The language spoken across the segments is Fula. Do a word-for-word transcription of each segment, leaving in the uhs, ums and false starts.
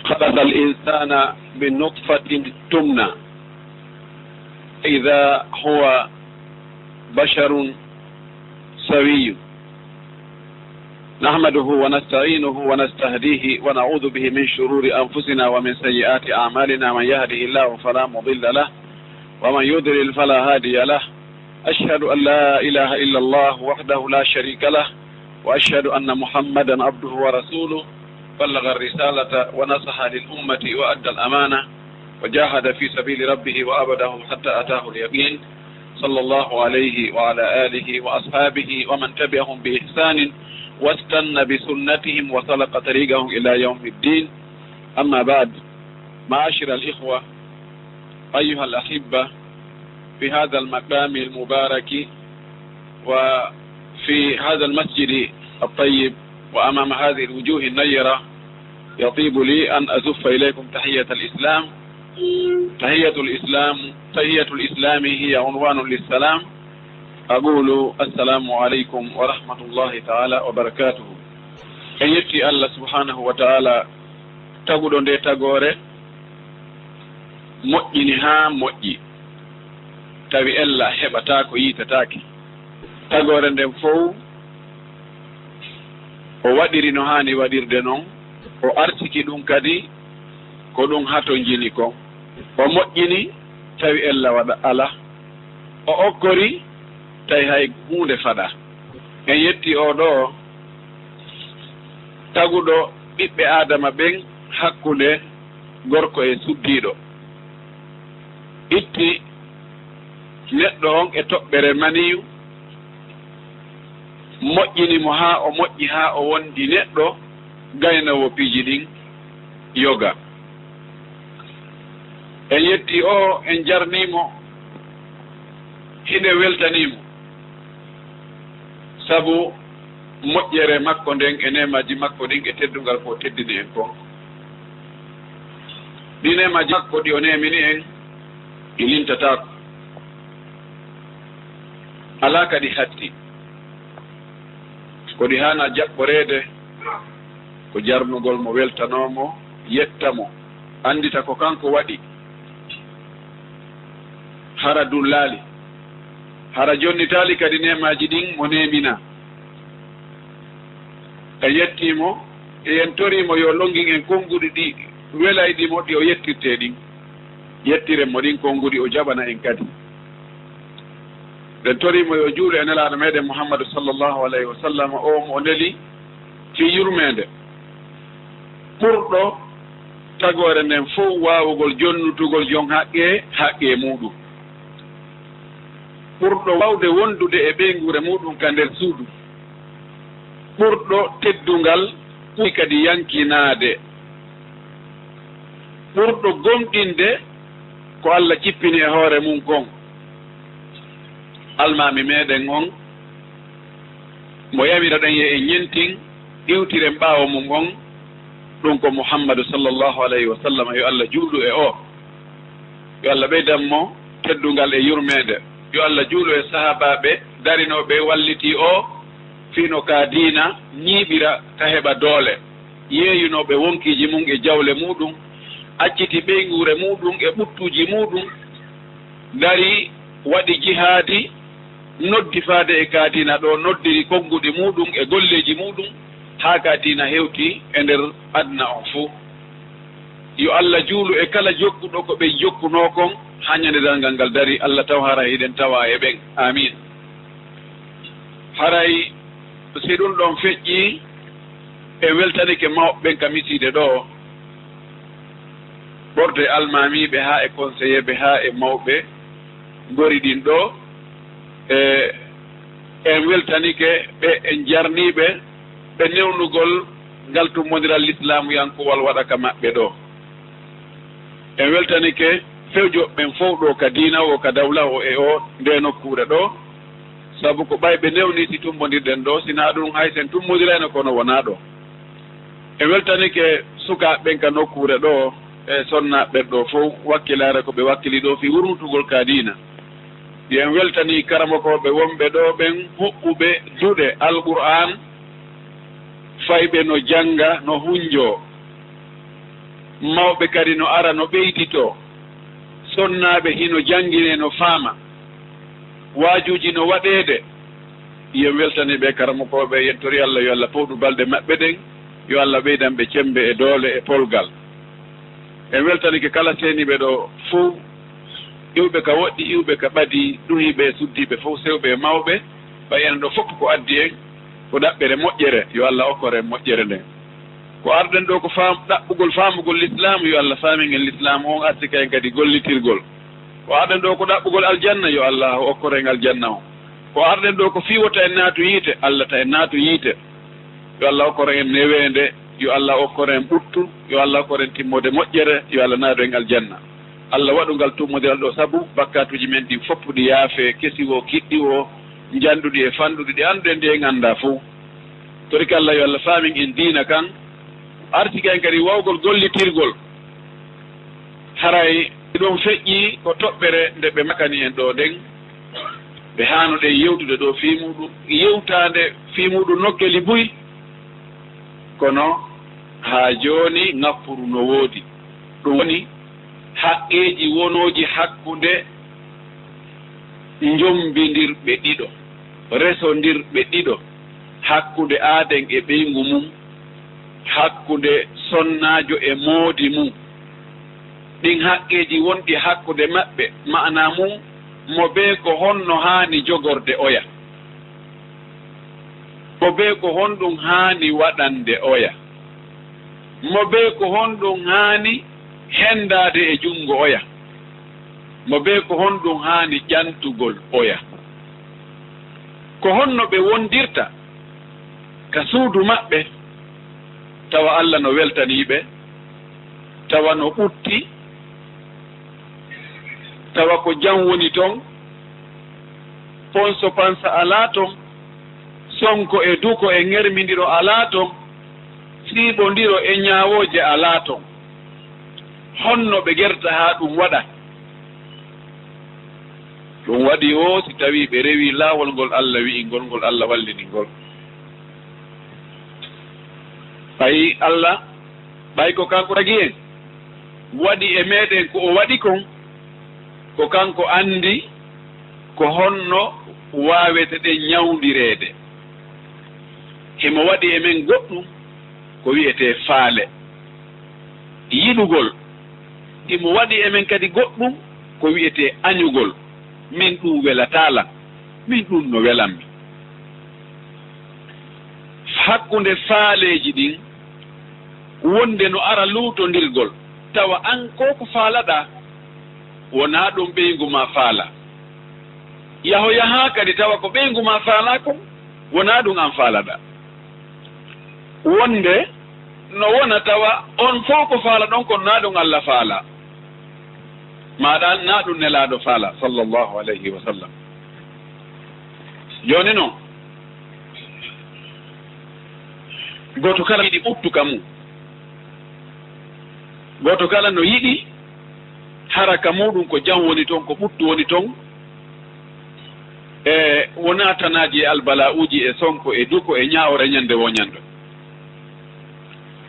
خلق الإنسان من نطفة تمنى إذا هو بشر سوي. نحمده ونستعينه ونستهديه ونعوذ به من شرور أنفسنا ومن سيئات أعمالنا. من يهده الله فلا مضل له ومن يضلل فلا هادي له. أشهد أن لا إله إلا الله وحده لا شريك له وأشهد أن محمدا عبده ورسوله. بلغ الرسالة ونصح للأمة وأدى الأمانة وجاهد في سبيل ربه وعبده حتى أتاه اليقين. صلى الله عليه وعلى آله وأصحابه ومن تبعهم بإحسان واستن بسنتهم وسلك طريقهم إلى يوم الدين. أما بعد، معاشر الإخوة، أيها الأحبة، في هذا المقام المبارك وفي هذا المسجد الطيب وأمام هذه الوجوه النيرة، يطيب لي أن أزف إليكم تحية الإسلام. تحية الإسلام، تحية الإسلام هي عنوان للسلام. أقول السلام عليكم ورحمة الله تعالى وبركاته. En yetti Allah subhanahu wa ta'ala, taguɗo nde tagoore, moƴƴini haa moƴƴi, tawi ella heɓataa ko yiitataake. Tagoore nden fow, o waɗiri no haani waɗirde non, o arsiki ɗum kadi ko ɗum hatonjini kon. O moƴƴini, tawi ella waɗa ala. O okkori, tawi hay huunde faɗa. En yetti oo ɗoo taguɗo ɓiɓɓe Aadama ɓen hakkunde gorko e suddiiɗo. Itti neɗɗo on e toɓɓere maniyu, moƴƴini mo haa o moƴƴi, haa o wondi neɗɗo gaynoowo piiji ɗin yoga. En yetti o, en jarni mo, hiɗen weltanii mo. Sabu moƴƴere makko nden e neemaaji makko ɗin e teddungal ko o teddini en kon. Ɗi neemaaji makko ɗi o neemini en, ɗi lintataako. Alaa ka ɗi hatti. Ko ɗi haana jaɓɓoreede, ko jarnugol mo, weltanoo mo, yetta mo, anndita ko kanko waɗi. Hara dullaali, hara jonnitaali kadi neemaaji ɗin mo neeminaa. En yettii mo, e en torii mo yo longin en konnguɗi ɗi welayɗi mo, ɗi o yettirtee ɗin. Yettiren mo ɗin konnguɗi, o jaɓana en kadi. Ɓen torii mo yo juulu e Nelaaɗo meɗen Muhammadu sallallahu alayhi wa sallam, o mo o neli fii yurmeende. Ɓurɗo tagoore nden fow waawugol jonnutugol jon haqqe, haqqe muuɗum. Ɓurɗo waawde wondude e ɓeynguure muuɗum ka nder suudu. Ɓurɗo teddungal, ɓuri kadi yankinaade. Ɓurɗo gomɗinde ko Alla cippini e hoore mum kon. Almaami meɗen on, mo yamiroɗen yo en ñentin, iwtiren ɓaawo mum on, ɗum ko Muhammadu sallallahu alayhi wa sallam, yo Alla juulu e o. Yo Alla ɓeydan mo teddungal e yurmeende. Yo Alla juulu e sahaabaaɓe darinooɓe wallitii o, fii no ka diina ñiiɓira, ka heɓa doole. Yeeyunooɓe wonkiiji mum e jawle muuɗum, acciti ɓeynguure muuɗum e ɓuttuuji muuɗum, dari waɗi jihaadi, noddi faade e ka diina ɗo, noddiri konnguɗi muuɗum e golleeji muuɗum, haa ka diina hewti e nder aduna on fuu. Yo Alla juulu e kala jokkuɗo ko ɓe jokkunoo kon, haa ñande darngal ngal dari, Alla taw hara hiɗen tawa e ɓen. Aamiin. Haray, si ɗum ɗon feƴƴii, en weltanike mawɓe ɓen ka misiide ɗo, ɓorde almaamiiɓe haa e konseyeeɓe haa e mawɓe ngori ɗin ɗo, e en weltanike ɓe, en jarnii ɓe, ɓe newnugol ngal tummbondiral lislaamuyankoowal waɗa ka maɓɓe ɗo. En weltanike fewjoɓe ɓen fow ɗo ka diina o, ka dawla o e o, nde nokkuure ɗo, sabu ko ɓay ɓe newni si tummbondirɗen ɗo, si naa ɗum hay sen tummbondirayno, kono wonaa ɗo. En weltanike sukaaɓe ɓen ka nokkuure ɗo e sonnaaɓe ɓen ɗo fow, wakkilaare ko ɓe wakkili ɗo fii wurnutugol ka diina. Yo en weltanii karamokooɓe wonɓe ɗo ɓen, huɓɓuɓe duɗe Alqur'aan, fayɓe no jannga, no hunjoo. Mawɓe kadi no ara no ɓeyditoo, sonnaaɓe hino janngine no faama, waajuuji no waɗeede. Yo en weltani ɓe karamokooɓe, en tori Allah yo Allah powdu balɗe maɓɓe ɗen, yo Allah ɓeydan ɓe cemmbe e doole e polgal. En weltanike kala seeniiɓe ɗo fow, iwɓe ka woɗɗi, iwɓe ka ɓadii, ɗuhiiɓe e suddiiɓe fow, sewɓe e mawɓe, ɓay enen ɗo fow ko addi en, ko ɗaɓɓere moƴƴere, yo Allah okkor en moƴƴere nden. Ko arɗen ɗo ko faam-, ɗaɓɓugol faamugol lislaamu, yo Allah faamin en lislaamu on, arsika en kadi gollitirgol. Ko arɗen ɗo ko ɗaɓɓugol aljanna, yo Allah okkor en aljanna on. Ko arɗen ɗo ko fii wota en naatu yiite, Allah ta en naatu yiite. Yo Allah okkor en neweende, yo Allah okkor en ɓuttu, yo Allah okkor en timmoode moƴƴere, yo Allah naadu en aljanna. Allah waɗu ngal tummondiral ɗo sabu bakkaatuuji men ɗin fow ɗi yaafee, kesi woo, kiɗɗi woo, njanɗuɗi e fanɗuɗi, ɗi annduɗen ɗi en anndaa fow. Torike Allah yo Allah faamin en diina kan, arsika en kadi wawgol gollitirgol. Haray ɗum feƴƴi ko toɓɓere nde ɓe makani en ɗo nden, ɓe haano ɗen yewtude ɗo fii muɗum, yewtaande fii muɗum nokkeli buy. Kono haa jooni ŋappuru no woodi. Ɗum woni haqqeeji wonooji hakkunde njombindirɓe ɗiɗo, resondirɓe ɗiɗo, hakkunde aaden e ɓeyngu mum, hakkunde sonnaajo e moodi mum. Ɗin haqqeeji wonɗi hakkunde maɓɓe, maanaa mum, mo bee ko honno haani jogorde oya? Mo bee ko honɗum haani waɗande oya? Mo bee ko honɗum haani henndaade e junngo oya? Mo bee ko honɗum haani ƴantugol oya? Ko honno ɓe wondirta ka suudu maɓɓe, tawa Alla no weltanii ɓe, tawa no ɓutti, tawa ko jam woni ton, ponso pansa alaa ton, sonko e duko e ŋermindiro alaa ton, siiɓondiro e ñaawooje alaa ton? Honno ɓe gerta haa ɗum waɗa? Ɗum waɗi o, si tawii ɓe rewii laawol ngol Alla wi'i ngol, ngol Alla wallini ngol. Ɓay Alla, ɓay ko kanko tagi en, waɗi e meɗen ko o waɗi kon, ko kanko anndi ko honno waawete ɗen ñawndireede. Himo waɗi e men goɗɗum ko wi'etee faale, yiɗugol. Himo waɗi e men kadi goɗɗum ko wi'etee añugol. Min ɗum welataa lan, min ɗum no welammi. Hakkunde faaleeji ɗin, wonde no ara luutondirgol, tawa an ko ko faalaɗaa, wonaa ɗum ɓeyngu maa faalaa. Yaho yahaa kadi tawa ko ɓeyngu maa faalaa kon, wonaa ɗum an faalaɗaa. Wonde no wona tawa on fow ko faalaɗon kon, naa ɗum Alla faalaa. Maaɗa naa ɗum Nelaaɗo faalaa, sallallahu alayhi wa sallam. Jooni non, gooto kala yiɗi ɓuttu ka mum. Gooto kala no yiɗi hara ka muuɗum ko jam woni ton, ko ɓuttu woni ton. E wonaa tanaaji e albala'uuji e sonko e duko e ñaawore ñande woo ñande.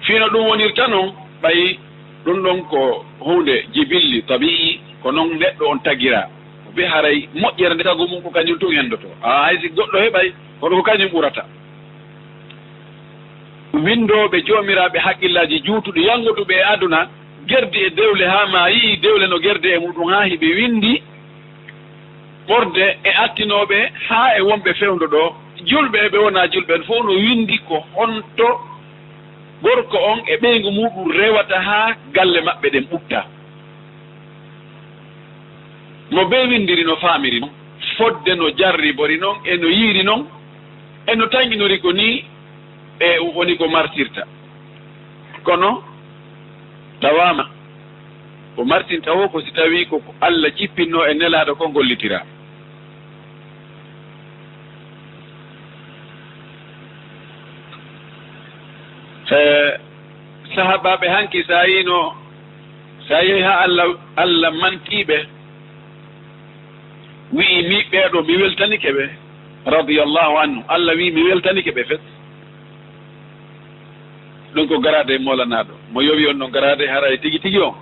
Fii no ɗum wonirta non, ɓay ɗum ɗon ko huunde jibilli, tabi'i, ko non neɗɗo on tagiraa. Ko ɓe haray moƴƴere nde tagu mum ko kañum tun enndotoo. A hay si goɗɗo heɓay, kono ko kañum ɓurata. Winndooɓe joomiraaɓe haqqillaaji juutuɗi, yanngotuɓe e aduna, gerdi e dewle haa maa yi'i dewle no gerde e muɗum haa hiɓe winndi ɓorde e attinooɓe haa e wonɓe fewndo ɗoo, julɓe e ɓe wonaa julɓe, en fof no winndi ko honto gorko on e ɓeyngu muɗum rewata haa galle maɓɓe ɗen ɓutta. Mo bee winndiri no faamiri non, fodde no jarribori non, e no yi'iri non, e no tanƴinori ko nii e woni ko martirta. Kono tawaama ko martinta woo ko si tawii ko ko Alla jippinno e Nelaaɗo kon gollitiraa. E sahaabaaɓe hanki, so a yiino, so a yehi haa Alla, Alla mantii ɓe, wi'i, mi ɓee ɗoo, mi weltanike ɓe, radiyallahu anhu. Alla wi'i, mi weltanike ɓe fes. Ɗum ko garaade moolanaaɗo. Mo yowi on ɗon garaade, haray tigi tigi on,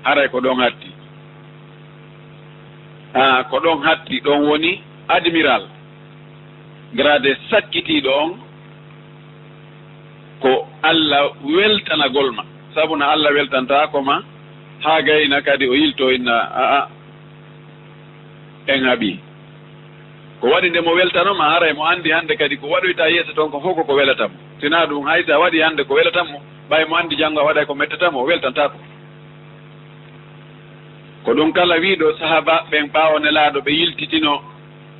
haray ko ɗon hatti. A, ko ɗon hatti, ɗon woni admiral. Garaade sakkitiiɗo on, ko Alla weltanagol ma. Sabu no Alla weltantaako ma, haa gayna kadi o yiltoo inna, a, a, en haɓii. Ko waɗi nde mo weltano ma, haray mo anndi hannde kadi ko waɗoyta yeeso ton ko fof ko ko welata mo. Sinaa ɗum, hay so a waɗi hannde ko welata mo, ɓay mo anndi janngo a waɗay ko mettata mo, o weltantaako. Ko ɗum kala wiiɗo sahaabaaɓe ɓen ɓaawo Nelaaɗo ɓe yiltitino,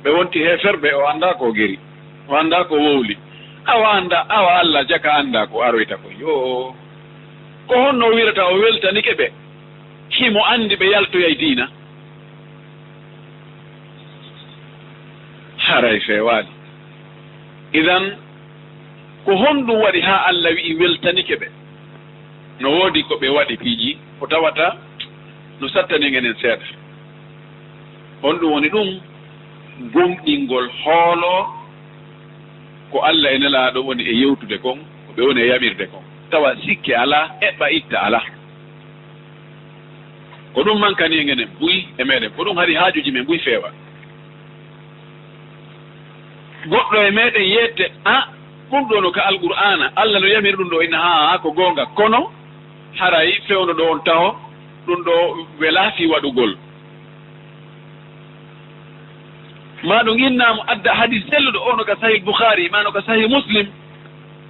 ɓe wonti heeferɓe, o anndaa ko o geri, o anndaa ko o wowli. Awa annda, awa Alla jaka anndaa ko aroyta ko. Yoo, ko honno o wi'rata o weltanike ɓe? Himo anndi ɓe yaltoyay diina. Haray feewaali. Idan, ko honɗum waɗi haa Alla wi'i weltanike ɓe? No woodi ko ɓe waɗi piiji ko tawata no sattani en enen seeɗa. Honɗum woni ɗum? Gomɗingol hoolo ko Alla e Nelaaɗo woni e yewtude kon, ko ɓe woni e yamirde kon. Tawa sikke alaa, eɓɓa itta alaa. Ko ɗum mankani en enen buy e meɗen, ko ɗum haɗi haajuuji men buy feewa. Goɗɗo e meɗen yeette, a, ɗum ɗo no ka Alqur'aana, Alla no yamiri ɗum ɗo, inna, haa, ko goonga, kono haray fewndo ɗo on taho, ɗum ɗo welaa fii waɗugol. Maa ɗum inna mo adda hadiis selluɗo, o no ka Sahih Bukhari, maa no ka Sahih Muslim,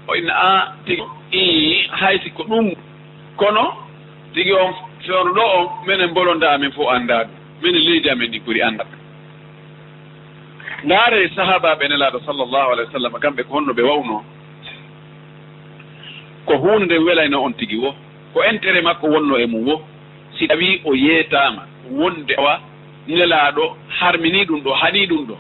o inna, a, tigi, ii, hay si ko ɗum, kono tigi on fewndo ɗo on, menen bolonda amen fof anndaa ɗum, menen leydi amen ndi ɓuri anndaa ɗum. Ndaaree sahaabaaɓe Nelaaɗo sallallahu alayhi wa sallam, kamɓe ko honno ɓe wawnoo? Ko huunde nde welayno on tigi wo, ko intérêt makko wonno e mum wo. Si tawii o yeetaama wonde awa Nelaaɗo harminii ɗum ɗo, haɗii ɗum ɗo,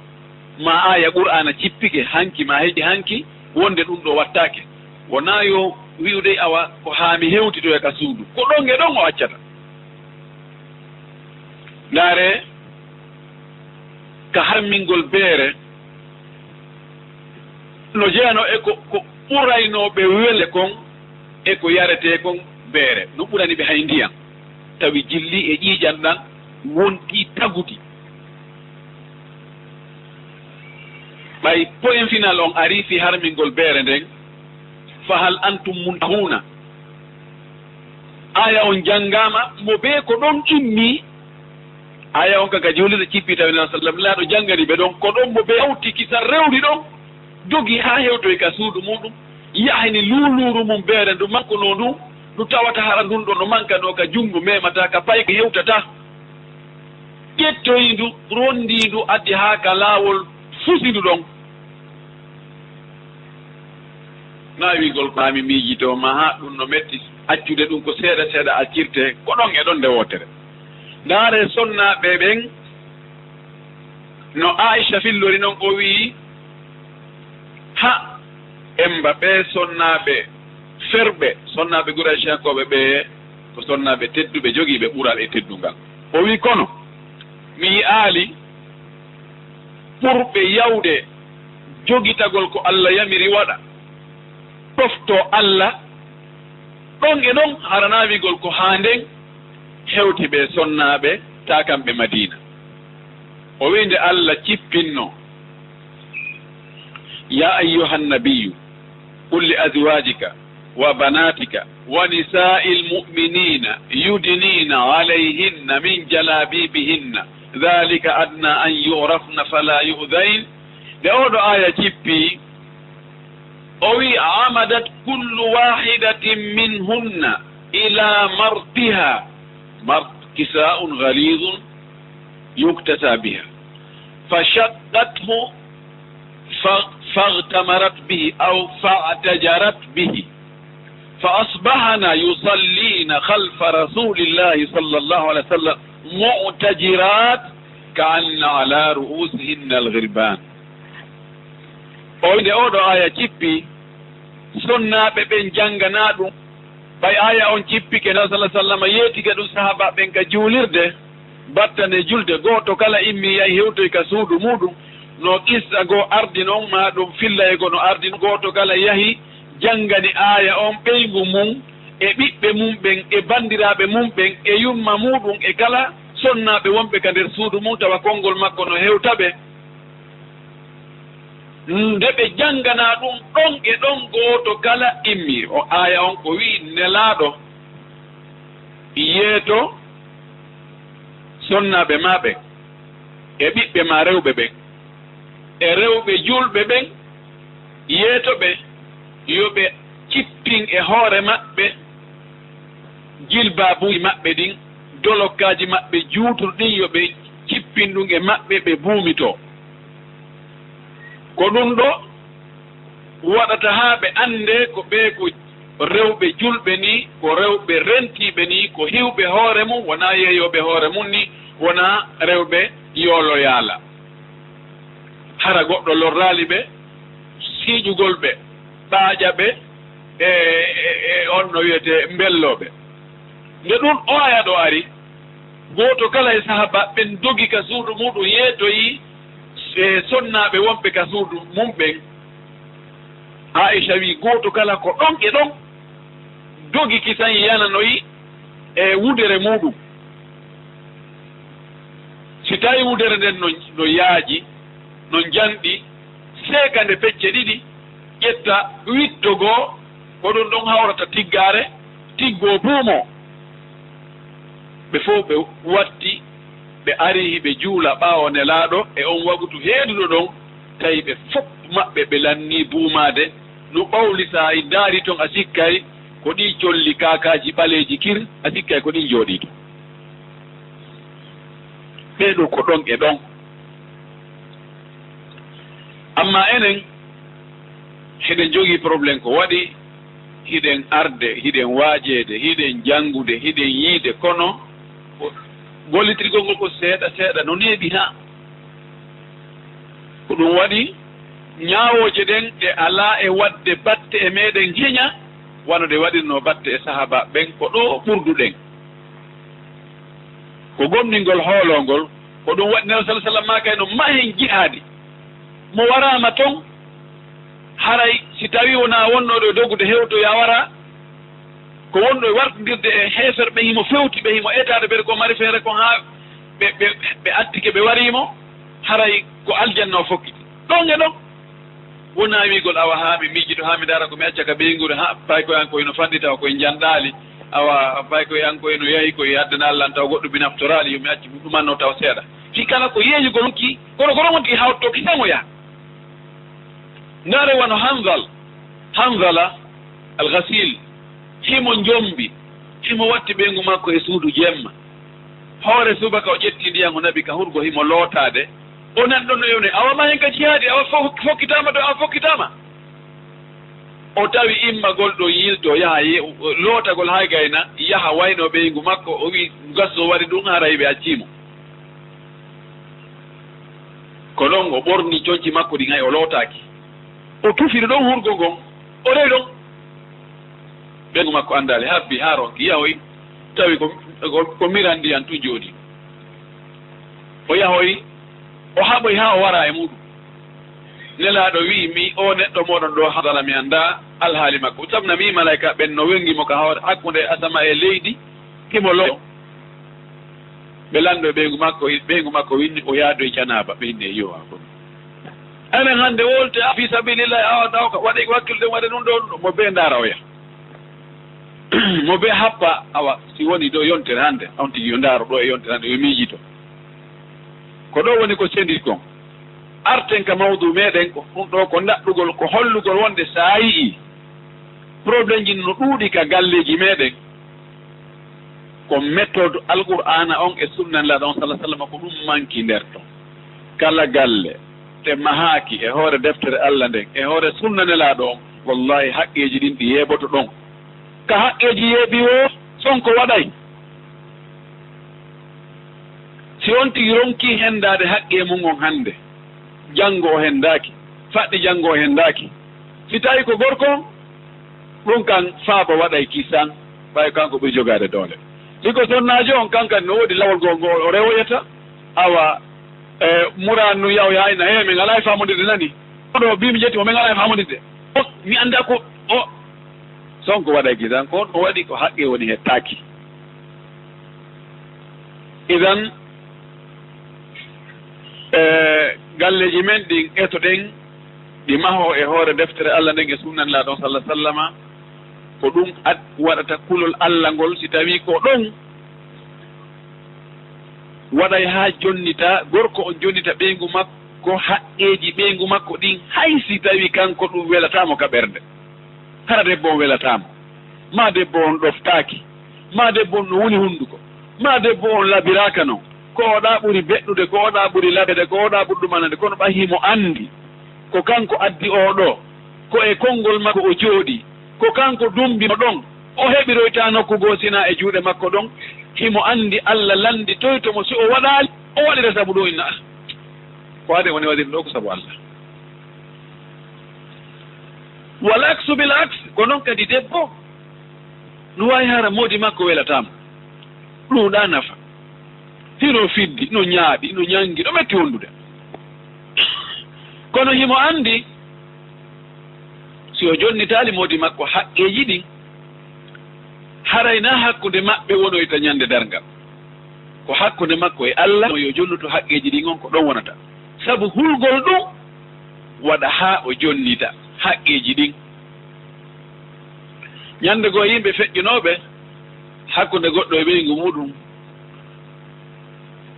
maa aaya Qur'aana cippike hanki, maa heƴi hanki, wonde ɗum ɗo wattaake, wonaa yo wi'u dey awa ko haa mi hewtitoya ka suudu, ko ɗon e ɗon o accata. Ndaaree ka harmingol beere, no jeyanoo e ko, ko ɓuraynoo ɓe welde kon e ko yaretee kon beere, no ɓurani ɓe hay ndiyan, tawi jilli e ƴiiƴan ɗan wontii taguti. Ɓay point final on arii fii harmingol beere nden, fa hal antum muntahuuna? Aaya on janngaama, mo bee ko ɗon immii. Aaya on ka, ka juulirde cippi tawi Nelaaɗo sallam, Nelaaɗo janngani ɓe ɗon, ko ɗon mo bee hawti kisan rewri ɗon, dogi haa hewtoyi ka suudu muuɗum, yahini luuluuru mum beere ndu mankunoo ndu, ndu tawata hara ndun ɗon no mankanoo ka junngo, memataa ka payke, hewtataa. Ƴettoyi ndu, ronndii ndu, addi haa ka laawol, fusi ndu ɗon. Naa wi'ugol ko haa mi miijitoo ma, haa ɗum no metti, accude ɗum ko seeɗa seeɗa accirtee, ko ɗon e ɗon nde wootere. Ndaaree sonnaaɓe ɓen, no Aisha fillori non, o wi'i, ha, emba ɓee sonnaaɓe ferɓe, sonnaaɓe Qurayshankooɓe ɓee, ko sonnaaɓe tedduɓe, jogiiɓe ɓural e teddungal. O wi'i, kono mi yi'aali ɓurɓe yawde jogitagol ko Alla yamiri waɗa, ɗoftoo Alla, ɗon e ɗon, hara naa wi'ugol ko haa nden hewti ɓee sonnaaɓe, taa kamɓe Madiina. O wi'i nde Alla cippinnoo, يا أيها النبي قل لأزواجك وبناتك ونساء المؤمنين يدنين عليهن من جلابيبهن ذلك أدنى أن يعرفن فلا يؤذين. Nde oo ɗoo aaya cippi, o wi'i, عمدت كل واحدة منهن إلى مرطها. مرط كساء غليظ يكتسى بها. فشقته ف-، فاغتمرت به أو فاعتجرت به. فأصبحن يصلين خلف رسول الله صلى الله عليه وسلم معتجرات كأن على رؤوسهن الغربان. O wi'i nde oo ɗoo aaya cippi, sonnaaɓe ɓen jannganaa ɗum. Ɓay aaya on cippike, Nelaaɗo sallallahu alaihi wasallam yeetike ɗum sahaabaaɓe ɓen ka juulirde, battane julde, gooto kala immii yahi hewtoyi ka suudu muuɗum, no qissa goo ardi non, maa ɗum fillayee goo no ardi non, gooto kala yahi janngani aaya on ɓeyngu mum, e ɓiɓɓe mum ɓen, e banndiraaɓe mum ɓen, e yumma muuɗum, e kala sonnaaɓe wonɓe ka nder suudu mum, tawa konngol makko no hewta ɓe. Nde ɓe jannganaa ɗum ɗon e ɗon, gooto kala immii. O aaya on ko wi'i, Nelaaɗo, yeeto sonnaaɓe maa ɓen, e ɓiɓɓe maa rewɓe ɓen, e rewɓe juulɓe ɓen, yeeto ɓe yo ɓe cippin e hoore maɓɓe jilbaabuuji maɓɓe ɗin, dolokkaaji maɓɓe juutuɗi ɗin, yo ɓe cippin ɗum e maɓɓe, ɓe buumitoo. Ko ɗum ɗoo waɗata haa ɓe anndee ko ɓee ko rewɓe juulɓe nii, ko rewɓe rentiiɓe nii, ko hiwɓe hoore mum, wonaa yeeyooɓe hoore mum nii, wonaa rewɓe yoolo yaala. Hara goɗɗo lorraali ɓe, siiƴugol ɓe, ɓaaƴa ɓe, e, e, e on no wiyetee mbelloo ɓe. Nde ɗum o aaya ɗoo ari, gooto kala e sahaaba ɓen dogi ka suudu muuɗum, yeetoyi e sonnaaɓe wonɓe ka suudu mum ɓen. Aisha wi'i, gooto kala ko ɗon e ɗon dogi kisan yananoyi e wudere muuɗum. Si tawi wudere nden no, no yaaji, no njanɗi, seeka nde pecce ɗiɗi, ƴetta witto goo, ko ɗum ɗon hawrata tiggaare, tiggoo buumoo. Ɓe fow ɓe watti, ɓe ari hiɓe juula ɓaawo Nelaaɗo e on wagutu heeduɗo ɗon, tawi ɓe fow maɓɓe ɓe lannii buumaade, no ɓawli, sa ndaari ton a sikkay ko ɗii colli kaakaaji ɓaleeji kir, a sikkay ko ɗin njooɗii ton. Ɓee ɗoo ko ɗon e ɗon. Amma enen, hiɗen jogii problème ko waɗi, hiɗen arde, hiɗen waajeede, hiɗen janngude, hiɗen yiide, kono ko gollitirgol ngol ko seeɗa seeɗa, no neeɓi haa. Ko ɗum waɗi ñaawooje ɗen ɗe alaa e waɗde batte e meɗen heña, wano ɗe waɗirnoo batte e sahaaba ɓen ko ɗoo ɓurduɗen. Ko gomɗingol hooloo ngol, ko ɗum waɗi Nelaaɗo sallallaahu alayhi wa sallam maaki no mahen jihaadi. Mo waraama ton, haray si tawii wonaa wonnooɗo e dogude hewtoya wara, ko wonɗo e wartindirde e heeferɓe, himo fewti ɓe, himo etaade ɓe ko mari feere kon haa ɓe, ɓe, ɓe attike ɓe warii mo, haray ko aljanna o fokkiti. Ɗon e ɗon. Wonaa wi'ugol, awa, haa mi miijito, haa mi ndaara ko mi acca ka ɓeynguure, haa paykoyankoy no fanɗi tawa koye njanɗaali, awa, paykoyankoy no yahi koye addana Alla, tawa goɗɗum mi naftoraali, yo mi accu, ɗum ɗumanno tawa seeɗa. Fii kala ko yeeyugol ki, kono ko ɗon wonti hawto ki sangoya. Ndaare wano Hanzal, Hanzala al-Ghasil, himo njombi, himo watti ɓeyngu makko e suudu jemma. Hoore subaka o ƴetti ndiyan o naɓi ka hurgo himo lootaade. O nan ɗon no yewne, awa mahen ka jihaadi, awa fo-, fokkitaama ɗo, awa fokkitaama. O tawi immagol ɗo yilto, yaha ye-, lootagol hay gayna, yaha wayno ɓeyngu makko, o wi'i, gasso waɗi ɗum, haray ɓe accii mo. Ko ɗon o ɓorni conci makko ɗin, hay o lootaaki. O tufiri ɗon hurgo ngon, o rewi ɗon. Ɓeyngu makko anndaali, habbi haa ronki, yahoyi, tawi ko, ko, ko miran ndiyan tun jooɗii. O yahoyi, o haɓoyi haa o wara e muuɗum. Nelaaɗo wi'i, mi, o neɗɗo mooɗon ɗoo, Hanzala, mi anndaa alhaali makko. Sabu na mi malayka ɓen no wenngi mo ka hoore hakkunde asama e leydi, himo lo-, ɓe lanndo e ɓeyngu makko, ɓeyngu makko winni o yaadoyi janaaba, ɓe inni e yo a kon. Enen hannde wolte, a, fii sabilillahi, awa, awa, ka waɗi ko hakkilde, waɗi ɗum ɗon, mo bee ndaara oya. Mo bee happa, awa, si woni ɗo yontere hannde, on tigi yo ndaaro ɗo e yontere hannde, yo miijito. Ko ɗo woni ko sendi kon. Arten ka mawdu meɗen, ko ɗum ɗo ko ndaɗɗugol, ko hollugol wonde sa yi'i problème ji no ɗuuɗi ka galleeji meɗen. Ko méthode Alqur'aana on e sunna Nelaaɗo on, sallallaahu alayhi wa sallam, ko ɗum manki nder ton. Kala galle ɗe mahaaki e hoore deftere Alla nden, e hoore sunna Nelaaɗo on, wallahi haqqeeji ɗin ɗi yeeboto ɗon. Ka haqqeeji yeebi woo, sonko waɗay. Si on tigi ronkii hendaade haqqee mun on hannde, janngo o hendaaki, faɗɗi janngo o hendaaki. Si tawii ko gorko on, ɗum kan faabo waɗay kisan, ɓay kanko ɓuri jogaade doole. Si ko sonnaajo on, kan kadi no woodi lawol goo ngo o rewoyata, awa, e, muraan nu yaw yaayna, "He, min alaa e faamondirde nani." Ɗo bii mi ƴetti mo, "Min alaa e faamondirde." O, mi anndaa ko o, Sonko waɗay gidan, ko on o waɗi ko haqqe woni hettaaki. Idan, e, galleeji men ɗin etoɗen, ɗi mahoo e hoore deftere Allah nden e sunnan Laaɗo on sallallaahu alayhi wa sallama, ko ɗum ad-, waɗata kulol Allah ngol, si tawii ko ɗon waɗay haa jonnita, gorko on jonnita ɓeyngu makko, haqqeeji ɓeyngu makko ɗin, hay si tawii kanko ɗum welataa mo ka ɓernde. Hara debbo on welataa mo, maa debbo on ɗoftaaki, maa debbo on no wuli hunnduko, maa debbo on labiraaka non, ko oɗa ɓuri beɗɗude, ko oɗa ɓuri labede, ko oɗa ɓuri ɗum anande, kono ɓay himo anndi ko kanko addi oo ɗoo, ko e konngol makko o jooɗii, ko kanko dumbi mo ɗon, o heɓiroytaa nokku goo sinaa e juuɗe makko ɗon, himo anndi Allah lannditoyto mo si o waɗaali, o waɗira sabu ɗum inna, ah, ko ade woni waɗirde ɗoo ko sabu Allah. Wal aksu bil aks, ko non kadi debbo no waawi hara moodi makko welataa mo. Ɗuuɗaa nafa. Hino fiddi, no ñaaɓi, no ñanngi, no metti wondude. Kono himo anndi, si o jonnitaali moodi makko haqqeeji ɗin, haray na hakkunde maɓɓe wonoyta ñande darngal. Ko hakkunde makko e Allah, no yo jonnuto haqqeeji ɗin on, ko ɗon wonata. Sabu hulgol ɗum waɗa haa o jonnita haqqeeji ɗin. Ñande goo yimɓe feƴƴunooɓe hakkunde goɗɗo e ɓeyngu muuɗum,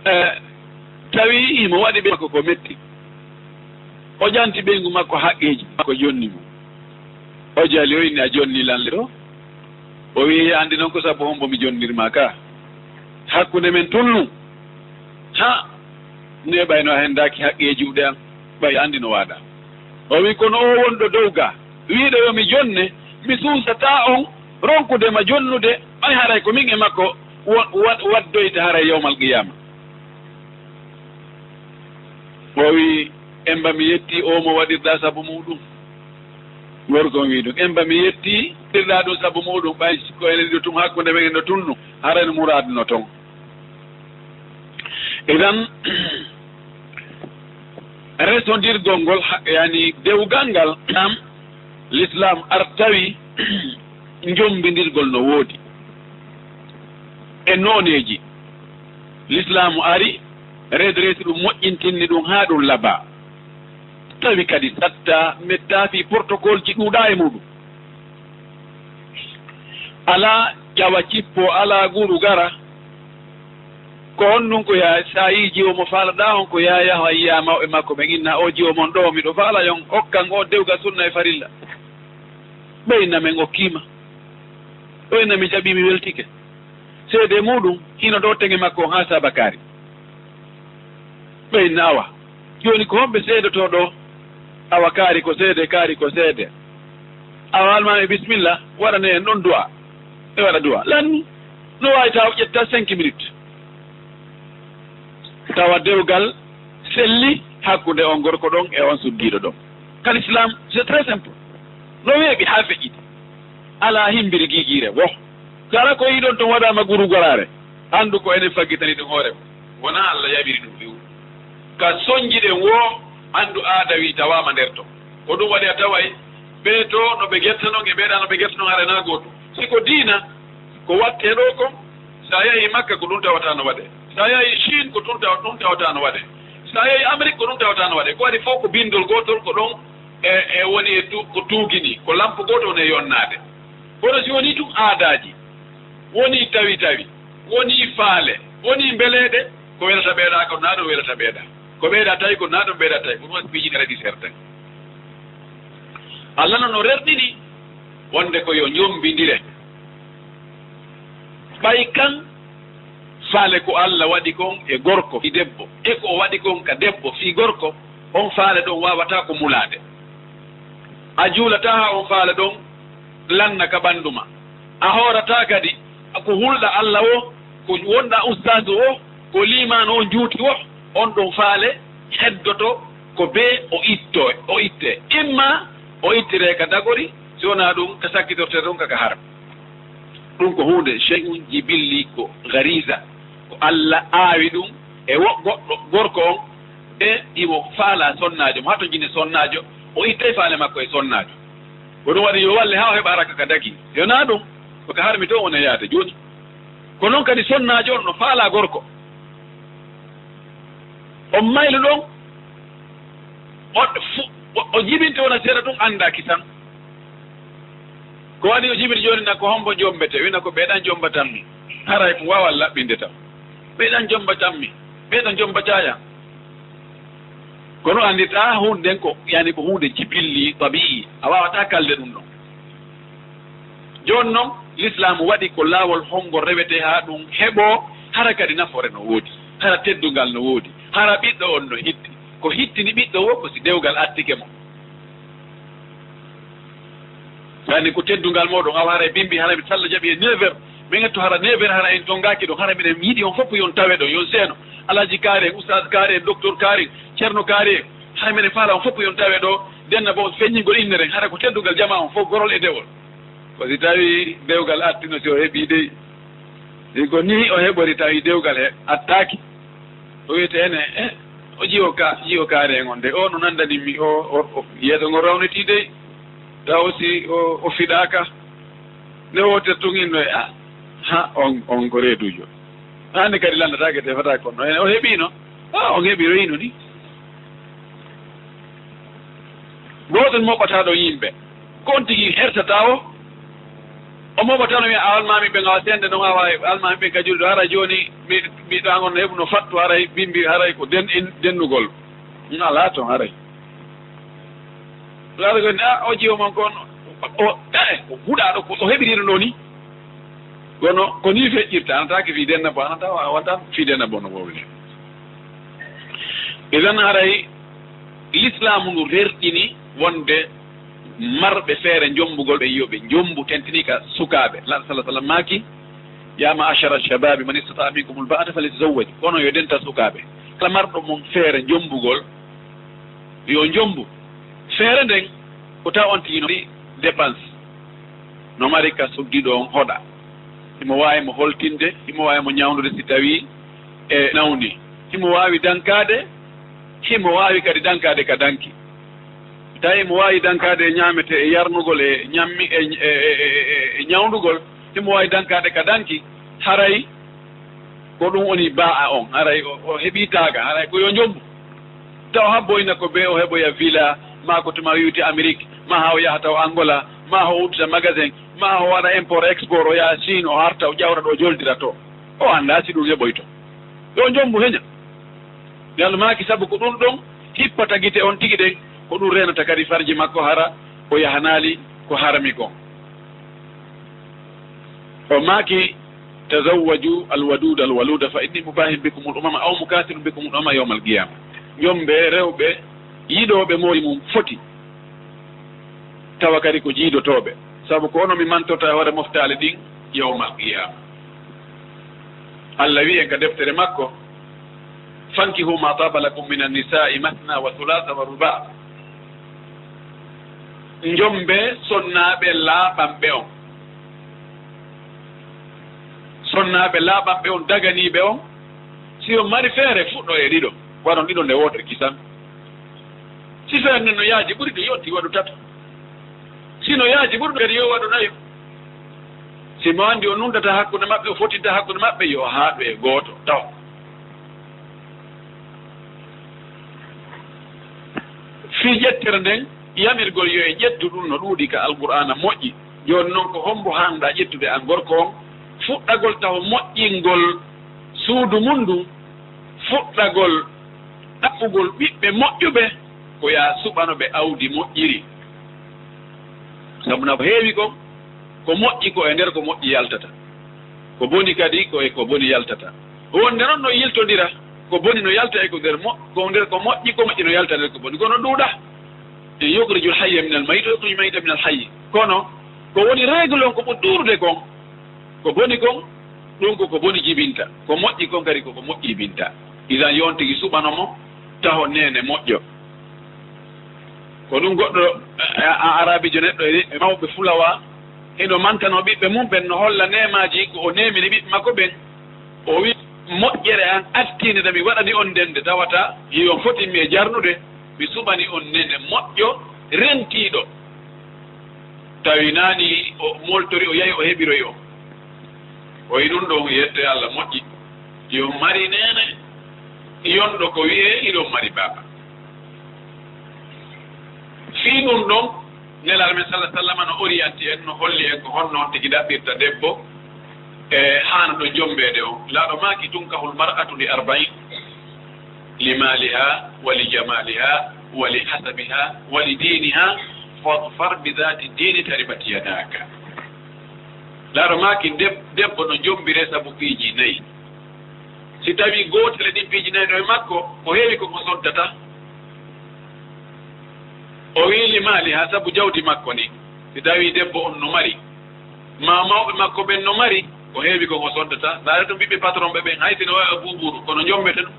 e, tawi himo waɗi ɓe makko ko metti. O ƴanti ɓeyngu makko haqqeeji makko jonni mo. O jali, o inni, "A jonni lan le ɗoo?" O wi'i, "Anndi non ko sabu hombo mi jonnir maa ka? Hakkunde men tunnu. Ha! Ne ɓay no a henndaaki haqqee juuɗe an, ɓay anndi no waaɗaa." O wi'i, "Kono oo wonɗo dow ga, wi'uɗo yo mi jonne, mi suusataa on ronkude ma jonnude, ɓay haray ko min e makko wa-, wa-, waddoyta haray yawmal qiyaama." O wi'i, "Emba mi yettii oo mo waɗirɗaa sabu muuɗum." Gorko on wi'i ɗum, "Emba mi yettii waɗirɗaa ɗum sabu muuɗum, ɓay ko enen ɗo tun hakkunde men en ɗo tunnu, haray no muraadu no ton." Idan, resondirgol ngol, ha-, yani, dewgal ngal, am, Lislaam artawi njombindirgol no woodi e nooneeji. Lislaamu ari, redresi ɗum, moƴƴintinni ɗum haa ɗum labaa. Tawi kadi satta, metta fii protocole ji ɗuuɗaa e muuɗum. Alaa ƴawa cippo, alaa guru gara. Ko on nun ko yaa, so a yi'i jiwo mo faalaɗaa on, ko yaa yaha yi'a mawɓe makko ɓen, inna, "O jiwo mon ɗoo, miɗo faala yon okkan o dewga sunna e farilla." Ɓe inna, "Men okkii ma." O inna, "Mi jaɓii, mi weltike." Seede muuɗum hino ɗoo teŋe makko on haa saaba kaari. Ɓe inna, "Awa, jooni ko homɓe seedotoo ɗoo?" Awa, kaari ko seede, kaari ko seede. Awa, almaami, bismilla, waɗanee en ɗon du'a. Ɓe waɗa du'a. Lanni, no waawi taw ƴetta cinq minutes. Tawa dewgal selli hakkunde on gorko ɗon e on suddiiɗo ɗon. Ka Lislaam, c'est très simple. No weeɓi haa feƴƴiti. Alaa himbiri giigiire wo. Kala ko yiɗon ton waɗaama guru goraare. Anndu ko enen faggitani ɗum hoore. Wonaa Allah yaɓiri ɗum few. Ka sonjiɗen wo, anndu aada wi tawaama nder ton. Ko ɗum waɗi a taway ɓee to no ɓe gertanon e ɓeeɗa no ɓe gertanon, haray naa gootum. Si ko diina, ko wattee ɗoo kon, si a yahii Makka, ko ɗum tawata no waɗee. Si a yahii Chine, ko ɗum tawa-, ɗum tawata no waɗee. Si a yahii Amérique, ko ɗum tawata no waɗee. Ko waɗi fof ko binndol gootol, ko ɗon e, e woni e tu-, ko tuugini, ko lampo gooto woni e yonnaade. Kono si wonii tun aadaaji, wonii tawi tawi, wonii faale, wonii mbeleeɗe, ko welata ɓeeɗa, ko naa ɗum welata ɓeeɗa. Ko ɓeeɗa tawi, ko naa ɗum ɓeeɗa tawi. Ko ɗum waɗi piiji ɗi redi serten. Allah noon no rerɗini wonde ko yo njombindire. Ɓay kan faale ko Allah waɗi kon e gorko fii debbo, e ko o waɗi kon ka debbo fii gorko, on faale ɗon waawataa ko mulaade. A juulataa haa on faale ɗon lanna ka ɓanndu ma. A hoorataa kadi ko hulɗa Allah wo, ko wonɗa ustaasu wo, ko liimaanu on juuti wo, on ɗon faale heddoto ko bee o itto, o itte. Imma o ittiree ka dagori, si wonaa ɗum ka sakkitortee ɗum ka, ka haram. Ɗum ko huunde shay'un jibilli, ko gariza, ko Allah aawi ɗum e wo-, goɗɗo gorko on, e imo faalaa sonnaajo mo, haa to jine sonnaajo, o ittay faale makko e sonnaajo. Ko ɗum waɗi yo walle haa o heɓa raka ka dagi. Yonaa ɗum, ko ka harmi to woni yaade jooni. Ko noon kadi sonnaajo on no faalaa gorko. On maylu ɗon, o fu-, o, o jibinta wona seeɗa ɗum anndaaki tan. Ko waɗi o jibini jooni na ko hombo jommbete? Wina ko ɓeyɗan jommbatammi. Haray mo waawa laɓɓinde tan. Ɓeyɗan jommbatammi. Ɓeyɗan jommbataaya. Kono anndirtaa huunde nden ko, yani ko huunde jibilli, tabi'i. A waawataa kalde ɗum ɗon. Jooni noon, Lislaamu waɗi ko laawol honngo rewetee haa ɗum heɓoo, hara kadi nafoore no woodi, hara teddungal no woodi, hara ɓiɗɗo on no hitti. Ko hittini ɓiɗɗo wo, ko si dewgal attike mo. Yani ko teddungal mooɗon, awa hara e bimbi, hara mi salla jaɓi e neuf heures, min etto hara neuf heures, hara en tonngaaki ɗon, hara miɗen yiɗi on fof yon tawe ɗon, yon seeno. Alhaji kaari en, ustaas kaari en, docteur kaari en, ceerno kaari en, hara miɗen faala on fof yon tawe ɗo, denna bon feññingol innere, hara ko teddungal jamaa on fof, gorol e dewol. Ko si tawi dewgal attino, si o heɓi dey, si ko ni o heɓori tawi dewgal he attaaki, o wiyete ene, eh, o jiwo ka, jiwo kaari en on de, o no nandani mi o, o, o, yeeso ngo rawnitii dey, taw si o, o fiɗaaka, nde wootere tun inno e, ah, ha, on, on ko reeduujo. Hannde kadi lanndataake, tefataake kono, ene o heɓiino, ah, on heɓi reyino ni. Gooto moɓɓataa ɗon yimɓe. Ko on tigi hertata o. O moɓatano wiya, "A almaami ɓen, awa seende non, awa almaami ɓen ka julde, haray jooni mi, mi ɗan on heɓu no fattu, haray bimbi, haray ko den, in, dennugol." Ɗum alaa ton haray. Ɗum alaa ko, ah, o jiwo mon kon, o, o, eh, o huɗaaɗo ko o heɓiriino ɗoo ni. Kono ko ni feƴƴirta, anataake fii denna bo, anata, wonta fii denna bo no wowli. Idan haray Lislaamu ndu rerɗini wonde marɓe feere njombugol ɓe, yo ɓe njombu, tentini ka sukaaɓe. Laaɗo sallallaahu alayhi wa sallam maaki, "Yaa ma'ashara shababi man istata'a minkumul ba'ata falyatazawwaj." Kono yo denta sukaaɓe. Kala marɗo mon feere njombugol, yo njombu. Feere nden, ko taw on tigi no mari dépense, no mari ka suddiɗo on hoɗa. Himo waawi mo holtinde, himo waawi mo ñawndude si tawii e nawni. Himo waawi dankaade, himo waawi kadi dankaade ka danki. Tawi himo waawi dankaade e ñaamete, e yarnugol, e ñammi, e, e, e, e, e ñawndugol, himo waawi dankaade ka danki, haray ko ɗum woni baa'a on, haray o, o heɓii taaga, haray ko yo njombu. Taw habboyna ko bee o heɓoya villa, maa ko tuma wiwti Amérique, maa haa o yaha taw Angola, maa o uddita magasin, maa o waɗa import export, o yaha Chine, o arta, o ƴawra ɗo, o joldira to. O anndaa si ɗum heɓoyto. Yo njombu heña. Nde Allah maaki, sabu ko ɗum ɗon hippata gite on tigi ɗen, ko ɗum reenata kadi farji makko, hara o yahanaali ko harmi kon. O maaki, "Tazawwaju alwaduda alwaluda fa inni mubahin bikumul umama aw mukasirun bikumul umama yawmal qiyama." Njombe rewɓe yiɗooɓe moori mum foti, tawa kadi ko jiidotooɓe, sabu ko onon mi mantorta e hoore moftaali ɗin yawmal qiyama. Allah wi'i en ka deftere makko, "Fankihu ma taba lakum minan nisa'i mathna wa thulatha wa ruba." Njombe sonnaaɓe laaɓanɓe on. Sonnaaɓe laaɓanɓe on, daganiiɓe on, si on mari feere, fuɗɗo e ɗiɗo, waɗon ɗiɗo nde wootere kisan. Si feere nden no yaaji ɓuri, ɗum yonti waɗu tato. Si no yaaji ɓuri, ɗum kadi yo waɗu nayo. Si mo anndi o nundata hakkunde maɓɓe, o fotinta hakkunde maɓɓe, yo o haɗu e gooto taw. Fii ƴettere nden, yamirgol yo en ƴettu ɗum no ɗuuɗi ka Alqur'aana moƴƴi. Jooni non, ko hombo haanɗaa ƴettude an gorko on? Fuɗɗagol taw moƴƴingol suudu mun ndun, fuɗɗagol ɗaɓɓugol ɓiɓɓe moƴƴuɓe, ko yaa suɓano ɓe awdi moƴƴiri. Sabu na ko heewi kon, ko moƴƴi ko e nder ko moƴƴi yaltata, ko boni kadi ko e ko boni yaltata. Wonde non no yiltondira, ko boni no yalta e ko nder mo-, ko nder ko moƴƴi, ko moƴƴi no yalta nder ko boni. Kono ɗuuɗa, e yukhrijul hayya minal mayyit, wa yukhrijul mayyita minal hayyi. Kono ko woni règle on ko ɓuri ɗuuɗude kon, ko boni kon, ɗum ko ko boni jibinta, ko moƴƴi kon kadi ko ko moƴƴi jibinta. Idan yo on tigi suɓano mo, taho neene moƴƴo. Ko ɗum goɗɗo, a, a, arabijo neɗɗo e, e mawɓe fulawa, hino mantanoo ɓiɓɓe mum ɓen, no holla neemaaji ko o neemini ɓiɓɓe makko ɓen. O wi, "Moƴƴere an artiinde nde mi waɗani on nden, nde tawata hiyon fotinmi e jarnude, mi suɓani on neene moƴƴo rentiiɗo." Tawi naani o moltori, o yahi, o heɓiroyi on. O yi ɗum ɗon, yette Allah moƴƴi. Yo mari neene, yonɗo ko wiyee iɗon mari baaba. Fii ɗum ɗon, Nelaaɗo men salla sallama no oriyanti en, no holli en ko honno on tigi ɗaɓɓirta debbo, e haana ɗo jommbeede on. Laaɗo maaki: "Tunkahul mar'atu li arba'in, li maaliha, wa li jamaaliha, wa li hasabiha, wa li diiniha, fadfar bi zaati diini taribat yadaaka." Laaɗo maaki, deb-, debbo no jommbiree sabu piiji nayi. Si tawii gootel e ɗin piiji nayi no e makko, ko heewi ko ko soddata. O wi'i li maaliha, sabu jawdi makko ndin. Si tawii debbo on no mari, maa mawɓe makko ɓen no mari, ko heewi ko ko soddata. Ndaare ɗum ɓiɓɓe patron ɓe ɓen, hay si no wa'i buubuuru, kono jommbete ɗum.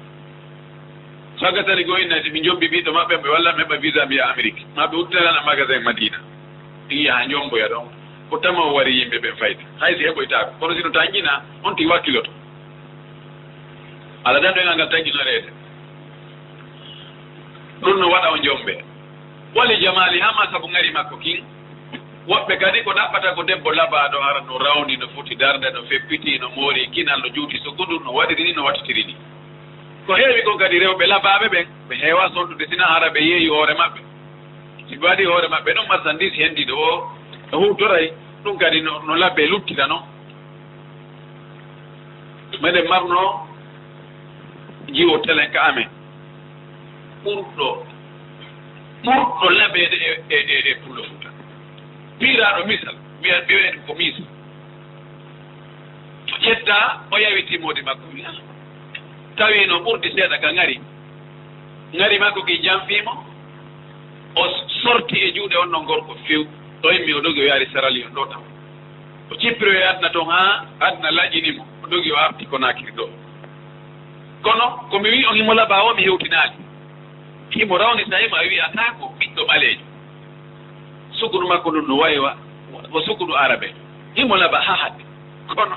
Sagatani goo inna, si ɓe jommbi ɓiɗɗo maɓɓe, ɓe walla ɓe heɓa visa, ɓe yaha Amérique. Maa ɓe udditana magasin Madina. Ɗi yaha jommboya ɗon. Ko tama o wari yimɓe ɓen fayde. Hay si heɓoytaako. Kono si no tanƴina, on tigi wakkiloto. Alaa dan ɗoygal ngal tanƴinoreede. Ɗum no waɗa o jommbee. Wa li jamaaliha, maa sabu ŋari makko kin. Woɓɓe kadi ko ɗaɓɓata ko debbo labaaɗo, hara no rawni, no foti darnde, no feppiti, no moori kinal, no juuti sukkundu, no waɗiri ni, no wattitiri ni. Ko heewi kon kadi rewɓe labaaɓe ɓen, ɓe heewaa sontude sina hara ɓe yeeyi hoore maɓɓe. Si ɓe waɗi hoore maɓɓe ɗon marchandise hendiiɗo o, o huutoray, ɗum kadi no, no labbe luttira non. Meɗen marno jiwo telen ka amen. Ɓurɗo, ɓurɗo labeede e, e, e, e Pullo Fuuta. Piiraaɗo misal, wiya, wiya ɗum ko miisa. O ƴetta, o yawi timmoode makko, wiya, tawi no ɓurdi seeɗa ka ŋari. Ŋari makko ki janfii mo, o sorti e juuɗe on non gorko few. O immi, o dogi, o yaari Sierra Leone ɗo taw. O cippiroyi aduna ton haa aduna laƴƴini mo. O dogi, o arti Konaakiri ɗo. Kono ko mi wi'i on himo labaa o, mi hewtinaali. Himo rawni, tawi mo a wi'ataa ko ɓiɗɗo ɓaleejo. Sukunu makko ndun no wayi wa, wa sukunu Arabe. Himo labaa haa hande. Kono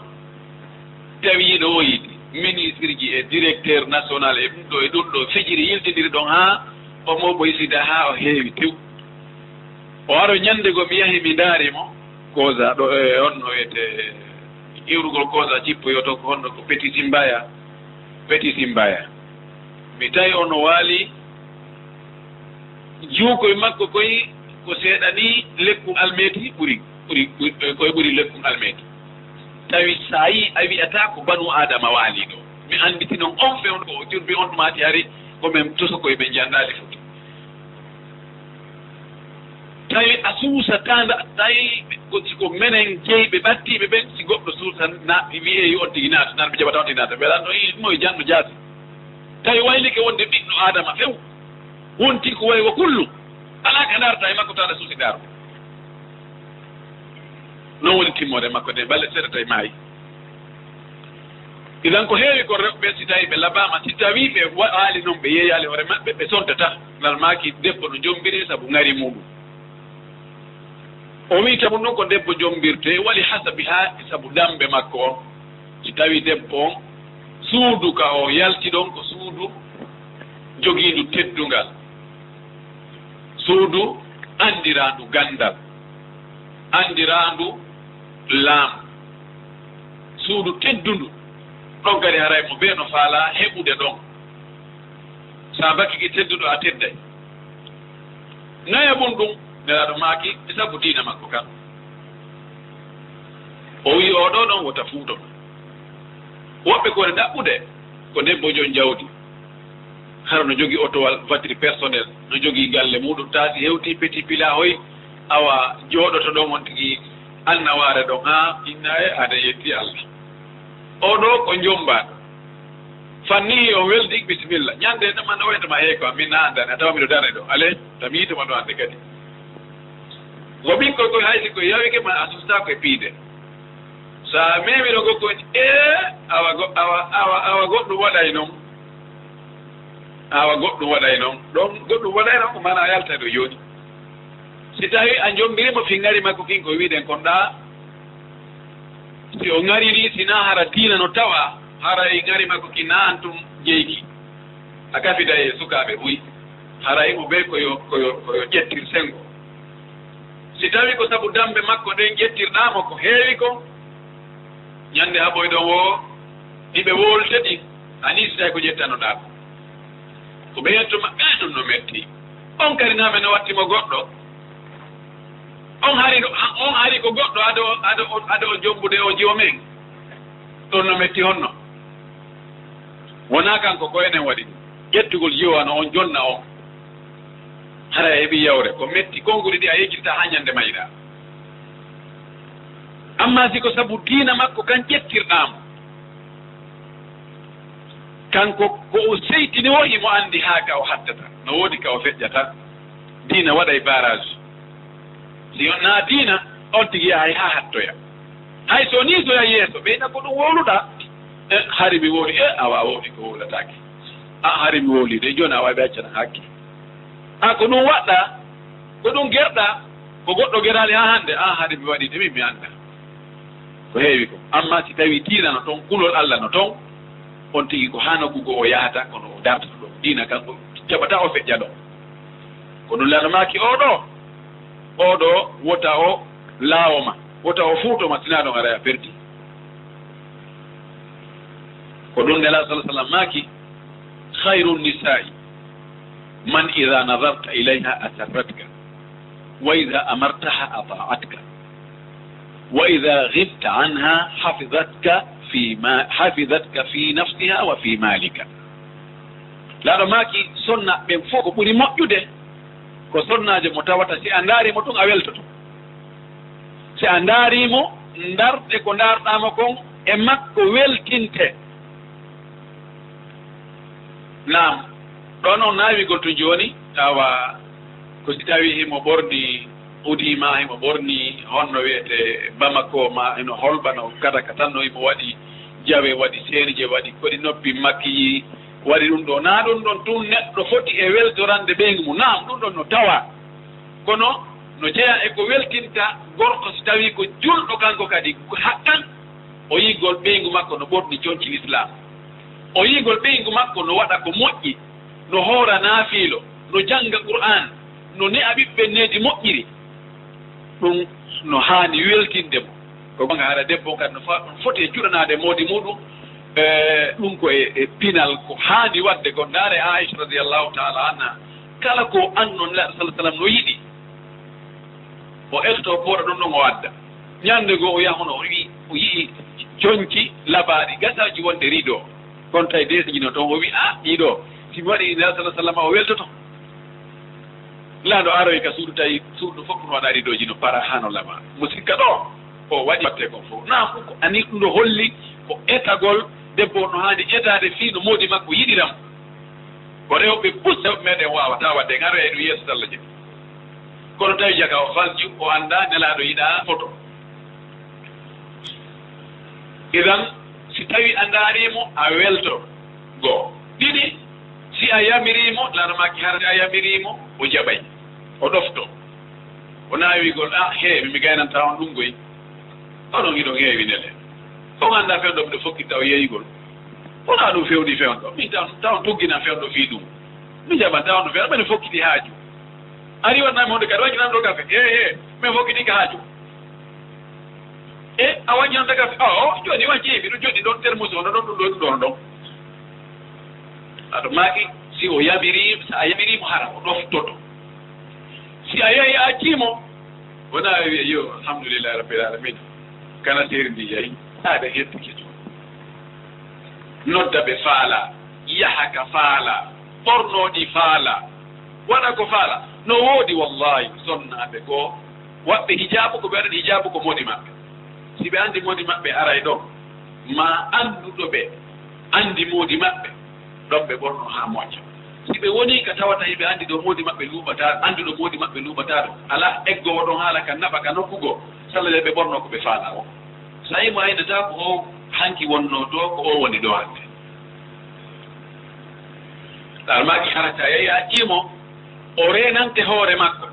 tawi yiɗo o yiɗi ministre ji e directeur national e ɗum ɗo e ɗum ɗo, fijiri yiltindiri ɗon haa o mooɓoyi sida haa o heewi tew. O aro ñande goo, mi yahi mi ndaari mo, Koza ɗo, e, on no wiyetee, iwrugol Koza cippoyoto ko honno, ko Petit Simbaya, Petit Simbaya. Mi tawi on no waali, juukoy makko koy ko seeɗa ni lekkun almeeti ɓuri, ɓuri, ɓuri, koy ɓuri lekkun almeeti. Tawi sa yi a wi'ataa ko banu Aadama waali ɗo. Mi annditi non on few ko o jurbi on tumaati hari ko men tosokoy ɓe njanndaali foti. Tawi a suusataa, nda-, tawi ko, si ko menen jeyɓe ɓattiiɓe ɓen, si goɗɗo suusa na, wi'ee yo on tigi naata, nan ɓe jaɓata on tigi naata. Ɓe ɗan no, ii, ɗum o e janno jaasi. Tawi waylike wonde ɓiɗɗo Aadama few, wonti ko way wa kullu. Alaa ka ndaarata e makko, tawa aɗa suusi ndaaro. Non woni timmoode makko nde, balle seeɗa tawi maayi. Idan ko heewi ko rewɓe, si tawi ɓe labaama, si tawi ɓe wa-, waali non, ɓe yeeyaali hoore maɓɓe, ɓe sontataa. Ngal maaki debbo no jombiri sabu ŋari muuɗum. O wi'i tabu ndun ko debbo jombirtee, wali hasabiha, sabu dambe makko on. Si tawi debbo on, suudu ka o yalti ɗon ko suudu jogiindu teddungal, suudu anndiraandu ganndal, anndiraandu laamu, suudu teddundu, ɗon kadi haray mo bee no faalaa heɓude ɗon. Sa bakkike tedduɗo, a tedday. Nayaɓun ɗun, Nelaaɗo maaki, e sabu diina makko kan. O wi'i, oo ɗoo ɗon wota fuuto. Woɓɓe ko woni ɗaɓɓude, ko debbo jon jawdi. Hara no jogii otowal, voiture personnel, no jogii galle muuɗum, taa si hewtii Petit Pila hoy, awa jooɗoto ɗon on tigi annawaare ɗon, haa inna e aada yetti Allah. Oo ɗoo ko jommbaaɗo. Fanni on weldi, bisimilla. Ñande nde man o wayta ma heeko, min na anndani, a tawa miɗo darne ɗo. Ale, ta mi yiito ma ɗo hannde kadi. Ko ɓikkoy koy, hay si ko yawike ma, a sustaako e piide. So a meemi ɗo gokko, ee, awa go-, awa, awa, awa goɗɗum waɗay non. Awa goɗɗum waɗay non. Ɗon goɗɗum waɗay non, ko maana a yaltay ɗo jooni. Si tawi a jommbiri mo fii ŋari makko kin, ko wi'uɗen kon ɗaa, si o ŋarii nii, si naa hara diina no tawa, haray ŋari makko kin naa an tun jeyki. A kafida e sukaaɓe buy. Haray mo bee ko yo, ko yo, ko yo ƴettir senngo. Si tawii ko sabu dammbe makko ɗen ƴettirɗaa mo ko heewi kon, ñande haɓoyɗon woo, ɗi ɓe wowlete ɗin, a nii si tawii ko ƴettanoɗaa ko. Ko ɓe ƴetto ma, ɓee ɗum no metti. On kadi naa men no watti mo goɗɗo. On hari, on hari ko goɗɗo ado, ado, ado o jombude o joom'en. Ɗum no metti honno? Wonaa kanko ko enen waɗi ɗum. Ƴettugol jiwo no on jonna on. Hara a heɓi yawre. Ko metti konguɗi ɗi a yejjirta haa ñande mayɗaa. Amma si ko sabu diina makko kan ƴettirɗaa mo, kanko ko o seytini o himo anndi haa ka o hattata. No woodi ka o feƴƴata. Diina waɗay barrage. Si on naa diina, on tigi yahay haa hattoya. Hay so nii so yahi yeeso, ɓe ina ko ɗum wowluɗaa. E, hari mi wowli, e, awa a wowli ko wowlataake. A, hari mi wowli de, jooni awa ɓe accana hakke. A, ko ɗum waɗɗaa, ko ɗum gerɗaa, ko goɗɗo geraali haa hannde, a, hari mi waɗi de, min mi anndaa. Ko heewi ko. Amma si tawii diina no toon, kulol Alla no toon, on tigi ko haa nokku goo o yahata, kono o dartata ɗoon. Diina kan o jaɓataa o feƴƴa ɗoon. Ko ɗum Laamɗo maaki, oo ɗoo, oo ɗoo wota o laawo ma, wota o fuuto ma, sinaa ɗoon aray a perdi. Ko ɗum Nelaaɗo sallallaahu alayhi wa sallam maaki, "Khayru nisaa'i man idha nadharta ilayha asarratka, wa idha amartaha ata'atka, wa idha ghibta anha hafizatka fi ma, hafizatka fi nafsiha wa fi malika." Laamɗo maaki, sonnaaɓe ɓen fof ko ɓuri moƴƴude ko sonnaajo mo tawata si a ndaarii mo tun a weltoto. Si a ndaarii mo, ndarɗe ko ndaarɗaa mo kon e makko weltinte. Naam, ɗoon on naawigol tun jooni, tawa ko si tawii himo ɓorni udi maa, himo ɓorni honno wi'etee Bamako maa, hino holɓa no kadaka tan, no himo waɗi jawe, waɗi seenije, waɗi koɗi noppi, makiyi, waɗi ɗum ɗoo. Naa ɗum ɗon tun neɗɗo foti e weltorande ɓeyngu mum. Naam, ɗum ɗon no tawaa. Kono no jeyaa e ko weltinta gorko si tawii ko julɗo kanko kadi, haqqan o yi'ugol ɓeyngu makko no ɓorni conci Lislaam. O yi'ugol ɓeyngu makko no waɗa ko moƴƴi, no hoora naafiilo, no jannga Qur'aan, no ne'a ɓiɓɓe needi moƴƴiri. Ɗum no haani weltinde mo. Ko goonga, hara debbo on kadi no fa-, ɗum foti e cuɗanaade moodi muuɗum. E, ɗum ko e, e pinal ko haani waɗde kon. Ndaare Aisha radiyallahu ta'ala anha, kala ko annon Nelaaɗo sallallahu alayhi wa sallam no yiɗi, o etoto pooɗa ɗum ɗon o adda. Ñande goo o yahuno, o wi'i, o yi'i conci labaaɗi gasaaji wonde rido. Kono tawi deesiji no toon, o wi'i, "Ah, ɗii ɗoo, si mi waɗi Nelaaɗo sallallahu alayhi wa sallam o weltoto." Nelaaɗo aroyi ka suudu, tawi suudu fof no waɗa ridooji no para haa no lama. Mo sikka ɗoo, o waɗi watte kon fof. Naam, ɗum ko ani ɗum ɗo holli ko etagol debbo no haani etaade fii no moodi makko yiɗiram. Ko rewɓe bus, rewɓe meɗen waawataa waɗde, en aroya e ɗum yeeso so Alla jaɓi. Kono tawi jaka o falju, o anndaa Nelaaɗo yiɗaa foto. Idan, si tawii a ndaarii mo, a welto. Goo. Ɗiɗi, si a yamirii mo, Nelaaɗo maaki hara si a yamirii mo, o jaɓay. O ɗofto. O naawigol, "Ah, he, mi gaynanta on ɗum goy. Onon hiɗon heewi nele. On anndaa fewndo miɗo fokkitta o yeeyugol. Wonaa ɗum fewndi fewndo. Min tan, tan tugginan fewndo fii ɗum. Mi jaɓan tan on fewndo, miɗo fokkiti haaju. A riiwatnaa mi honde kadi, wañinan ɗo kafe. He, he, min fokkiti ka haaju." E, a waññanta kafe? Awo, jooni waññi, miɗo jooɗi ɗon, termus on ɗon, ɗum ɗon, ɗum ɗon, ɗon. Aɗa maaki, si o yamiri, si a yamiri mo hara, o ɗoftoto. Si a yehi a accii mo, wona a wiya, "Yo, alhamdulillahi rabbil alamin. Kana seeri ndi yahi." Aɗa hettike toon. Nodda ɓe faala, yaha ka faala, ɓornoo ɗi faala, waɗa ko faala. No woodi wallaahi sonnaaɓe goo, waɗɓe hijaabu ko ɓe waɗani hijaabu ko moodi maɓɓe. Si ɓe anndi moodi maɓɓe aray ɗon, maa annduɗo ɓe anndi moodi maɓɓe, ɗon ɓe ɓornoo haa moƴƴa. Si ɓe wonii ka tawata hiɓe anndi ɗo moodi maɓɓe luuɓataa, annduɗo moodi maɓɓe luuɓataa ɗo, alaa eggoowo ɗon haala ka naɓa ka nokku goo, salla ɓe ɓornoo ko ɓe faalaa o. Saa'i mo aynata ko o hanki wonnoo ɗo, ko o woni ɗo hannde. Almaami harata yeeya accii mo, o reenante hoore makko.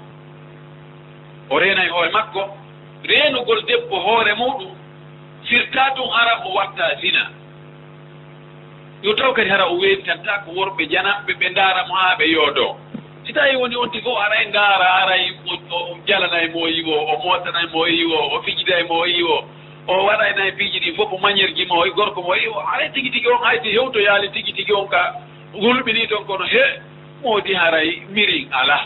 O reenay hoore makko, reenugol debbo hoore muuɗum, firtaa tun hara o watta zina. Yo taw kadi hara o weelitantaa ko worɓe jananɓe ɓe ndaara mo haa ɓe yoodoo. Si tawii woni on tigi fof aray ndaara, aray o, o jalanay mo o yiwo, o mootanay mo o yiwo, o fijiday mo o yiwo, o waɗaynay piiji ɗi fof, o mañerji mo, o gorko mo o yiwo, aray tigi tigi on, hay si hewtoyaali tigi tigi on ka hulɓinii ton, kono he moodi haray mirin alaa.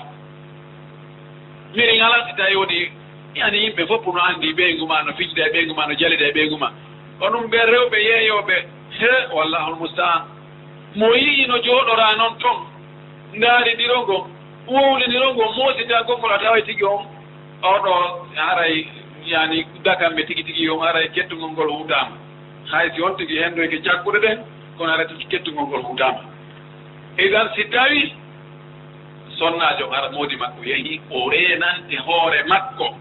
Mirin alaa si tawii woni, yani yimɓe fof no anndi ɓeyngu ma, no fijiday ɓeyngu ma, no jaliday ɓeyngu ma. Ko ɗum ɓe rewɓe yeeyooɓe, he, wallahul musta'an. Mo yi'i no jooɗoraa noon toon, ndaarindiro ngo, wowlindiro ngo, moosita gongol, a taway tigi on, oɗo haray, yani, dakamɓe tigi tigi on, haray kettungol ngol huutaama. Hay si on tigi henndoyke cakkuɗe ɗen, kono haray tigi kettungol ngol huutaama. Idan, si tawii sonnaajo ara moodi makko yehi, o reenante hoore makko,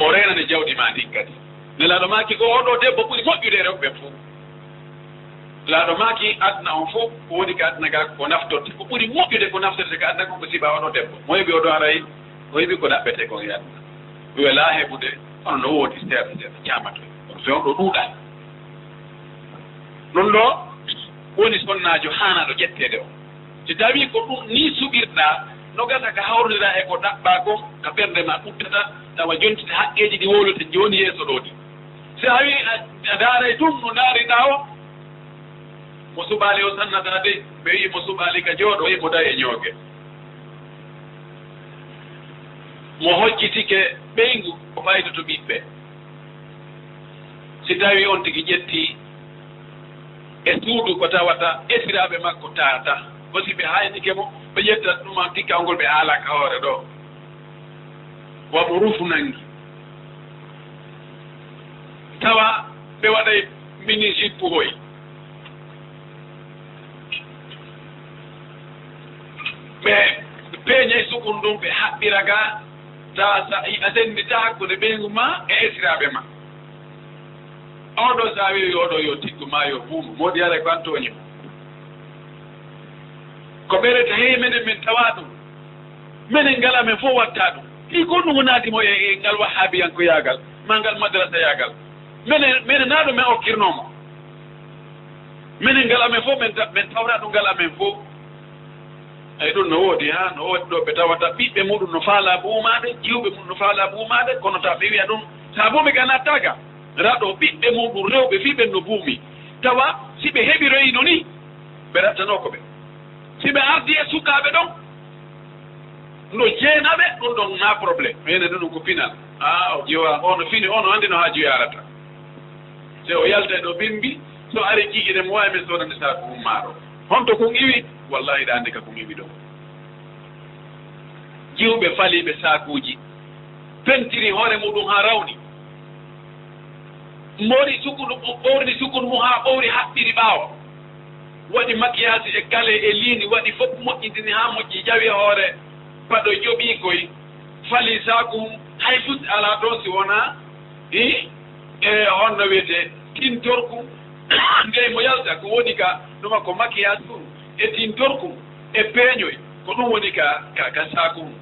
o reenane jawdi maa ndin kadi. Nelaaɗo maaki ko oɗo debbo ɓuri moƴƴude e rewɓe fof. Laaɗo maaki aduna on fof, ko woni ka aduna ga ko naftorte, ko ɓuri moƴƴude ko naftorte ka aduna kon ko siba oɗo debbo. Mo heɓi oɗo haray, o heɓi ko ɗaɓɓete kon e aduna. Welaa heɓude, kono no woodi seeɗa seeɗa, caamatoy. Kono so on ɗo ɗuuɗaa. Ɗum ɗo woni sonnaajo haanaaɗo ƴetteede o. Si tawii ko ɗum nii suɓirɗaa, no gasa ka hawrondira e ko ɗaɓɓaa kon, ka ɓernde maa ɓuttata, tawa jontita haqqeeji ɗi wowlete jooni yeeso ɗoo ɗi. Si a wii a, a ndaaray ɗum no ndaariɗaa o, mo suɓaali o sannata de, ɓe wii mo suɓaali ka jooɗo, wii mo dawi e ñooge. Mo hojjitike ɓeyngu, o ɓaydoto ɓiɓɓe. Si tawii on tigi ƴettii e suudu ko tawata esiraaɓe makko taata, ko si ɓe haaynike mo, ɓe ƴetta ɗum an tikka ngol ɓe haala ka hoore ɗo. Wa mo rufu nangi. Tawa ɓe waɗay mini jippu hoy. Ɓe peeñay sukun ɗum, ɓe haɓɓira ga, ta sa, a sennditaa hakkunde ɓeyngu ma e esiraaɓe ma. Oɗo sa wi yo oɗo yo tiggu ma yo buumu, moodi haray ko an tooñi mo. Ko ɓereta, hey, menen min tawa ɗum. Menen ngal amen fof watta ɗum. Ɗi ko ɗum wonati mo e, e ngal wahhabiyankoyaagal, ma ngal madrasayaagal. Menen, menen na ɗum men okkirnoo mo. Menen ngal amen fof, men ta-, men tawra ɗum ngal amen fof. Eyi, ɗum no woodi, haa no woodi ɗo ɓe tawata ɓiɓɓe muɗum no faalaa buumaade, jiwɓe mum no faalaa buumaade, kono ta ɓe wiya ɗum, ta buumi ga nattaaka. Raɗo ɓiɓɓe muɗum rewɓe fii ɓen no buumi. Tawa si ɓe heɓiroyino ni, ɓe rattanoo ko ɓe. Si ɓe ardi e sukaaɓe ɗon, no jeenaɓe, ɗum ɗon na problème. Ene ɗum ko pinal. Ah, o ƴeewa, o no fini, o no anndi no haaju yarata. Se o yalta e ɗo bimbi, so ari jiiɗe mo waawi men soodande saaku mum maaro. Honto kun iwi? Wallahi, ɗa anndi ka kun iwi ɗo. Jiwɓe faliiɓe saakuuji, pentiri hoore muɗum haa rawni. Mboori sukkundu, ɓorni sukkundu mum haa ɓowri, haɓɓiri ɓaawo. Waɗi makiyaasi e kale e liini, waɗi fof moƴƴintini haa moƴƴi, ƴawi hoore paɗo, joɓi koy, fali saaku mum, hay fus alaa toon si wonaa, i, e honno wiyetee, tintorku, ndey mo yalta, ko woni ka, ɗuma ko makiyaasi ɗum, e tintorku, e peeñoy, ko ɗum woni ka, ka, ka saaku mum.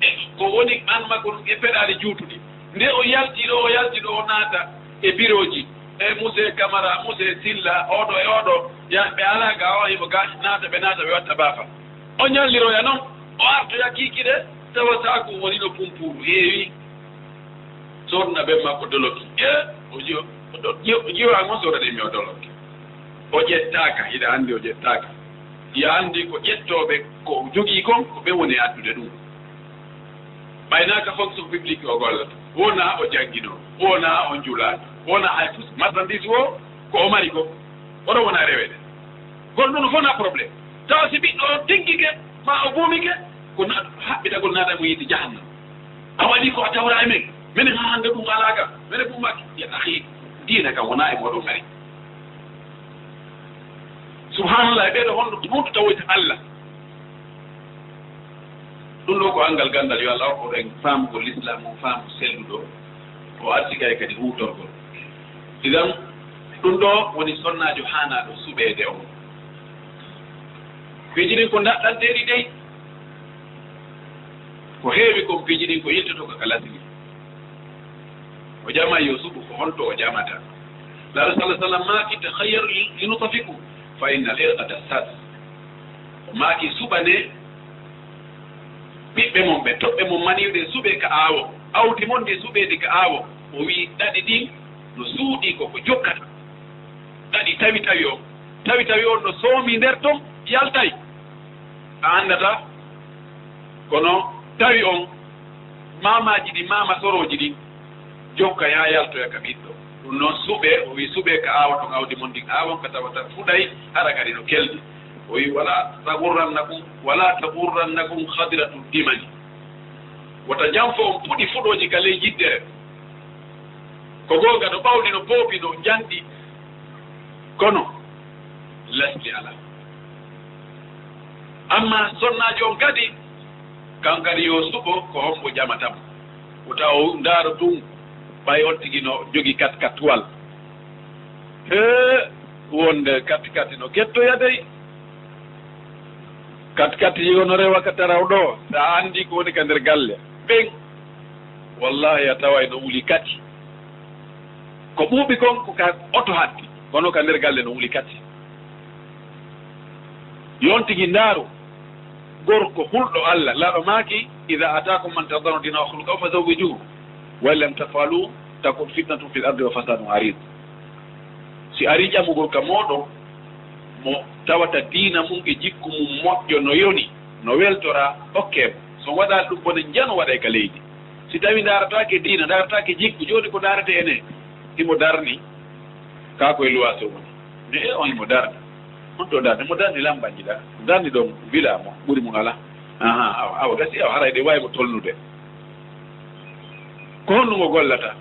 E ko woni an makko ɗum e peɗaali juutuɗi. Nde o yalti ɗo, o yalti ɗo, o naata e birooji. E Muse Kamara, Muse Silla, oɗo e oɗo, ya, ɓe alaa ga o, himo ga, naata, ɓe naata, ɓe watta baafa. O ñalliroya noon, o artoya kiikiɗe, tawa saaku woni ɗo pumpuuru heewi. Soodna ɓen makko doloki. E, o jiyo, o do-, jiyo, o jiyo an on soodani mi o doloki. O ƴettaaka, hiɗa anndi o ƴettaaka. Hiɗa anndi ko ƴettooɓe ko jogii kon, ko ɓe woni addude ɗum. Ɓaynaaka fonction publique o gollata. Wona o jannginoo, wona o njulaa, wona hay fus. Marchandise o, ko o mari ko. Oɗo wona reweede. Kono ɗum fof na problème. Tawa si ɓiɗɗo on tiggike, ma o buumike, ko na-, haɓɓitagol naata mo yiite jahannama. A waɗi ko a tawra e men. Menen haa hannde ɗum alaa kam. Menen ɗum makki. Ya akhi, diina kam wonaa e mooɗon ari. Subhanallah, e ɓeeɗo honno, honto tawoyta Allah? Ɗum ɗo ko anngal ganndal, yo Allah hokku en faamugol Lislaam o, faamu selluɗo, o arti kay kadi huutorgol. Idan, ɗum ɗo woni sonnaajo haanaaɗo suɓeede on. Piiji ɗin ko ndaɗɗanteeɗi dey. Ko heewi kon piiji ɗin ko yiltoto ko ka lasli. O ƴamay yo suɓu ko honto o ƴamata. Laaɗo sallallahu alaihi wasallam maaki, "Takhayyaru li nutfikum, fa innal irqa tassas." Maaki suɓanee ɓiɓɓe mon ɓe, toɓɓe mon maniyu ɗe suɓee ka aawo, awdi mon ndi suɓee ndi ka aawo. O wi'i ɗaɗi ɗin no suuɗii ko ko jokkata. Ɗaɗi tawi tawi on, tawi tawi on no soomii nder ton, yaltay. A anndataa, kono tawi on maamaaji ɗin, maama sorooji ɗin, jokka yaa yaltoya ka ɓiɗɗo. Ɗum noon suɓee, o wi'i suɓee ka aawo ton awdi mon ndin aawon ka tawata fuɗay, hara kadi no kelɗi. O wi'i, "Walaa taghurrannakum, walaa taghurrannakum khadratu dimani." Wota janfo on puɗi fuɗooji ka ley jiddere. Ko goonga no ɓawli, no poopi, no njanɗi. Kono lasli alaa. Amma sonnaajo on kadi, kan kadi yo suɓo ko hombo ƴamata mo. Wota o ndaaro tun, ɓay on tigi no jogi kat-katwal. Hee, wonde kati kati no kettoya dey. Kati kati yo no rewa ka taraw ɗo, sa anndi ko woni ka nder galle. Ɓen, wallahi a taway no wuli kati. Ko ɓuuɓi kon ko ka oto hatti, kono ka nder galle no wuli kati. Yon tigi ndaaru, gorko hulɗo Allah, Laɗo maaki, "Iza atakum man tardawna dinahu wa khuluqahu fazawwijuhu, wa illam taf'alu takun fitnatun fil ardi wa fasadun arid." Si ari ƴamugol ka mooɗon, mo tawata diina mum e jikku mum moƴƴo no yoni, no weltora, okkee mo. So waɗaali ɗum bone, njano waɗay ka leydi. Si tawi ndaarataake diina, ndaarataake jikku, jooni ko ndaarete ene, himo darni, kaa ko e luwaase woni. Ne e on himo darni. On to darni, mo darni lambanji ɗa. Darni ɗon bila mo, ɓuri mum ala. Aha, awa, awa, gasi, awa, haray ɗe waawi mo tolnude. Ko honno mo gollata?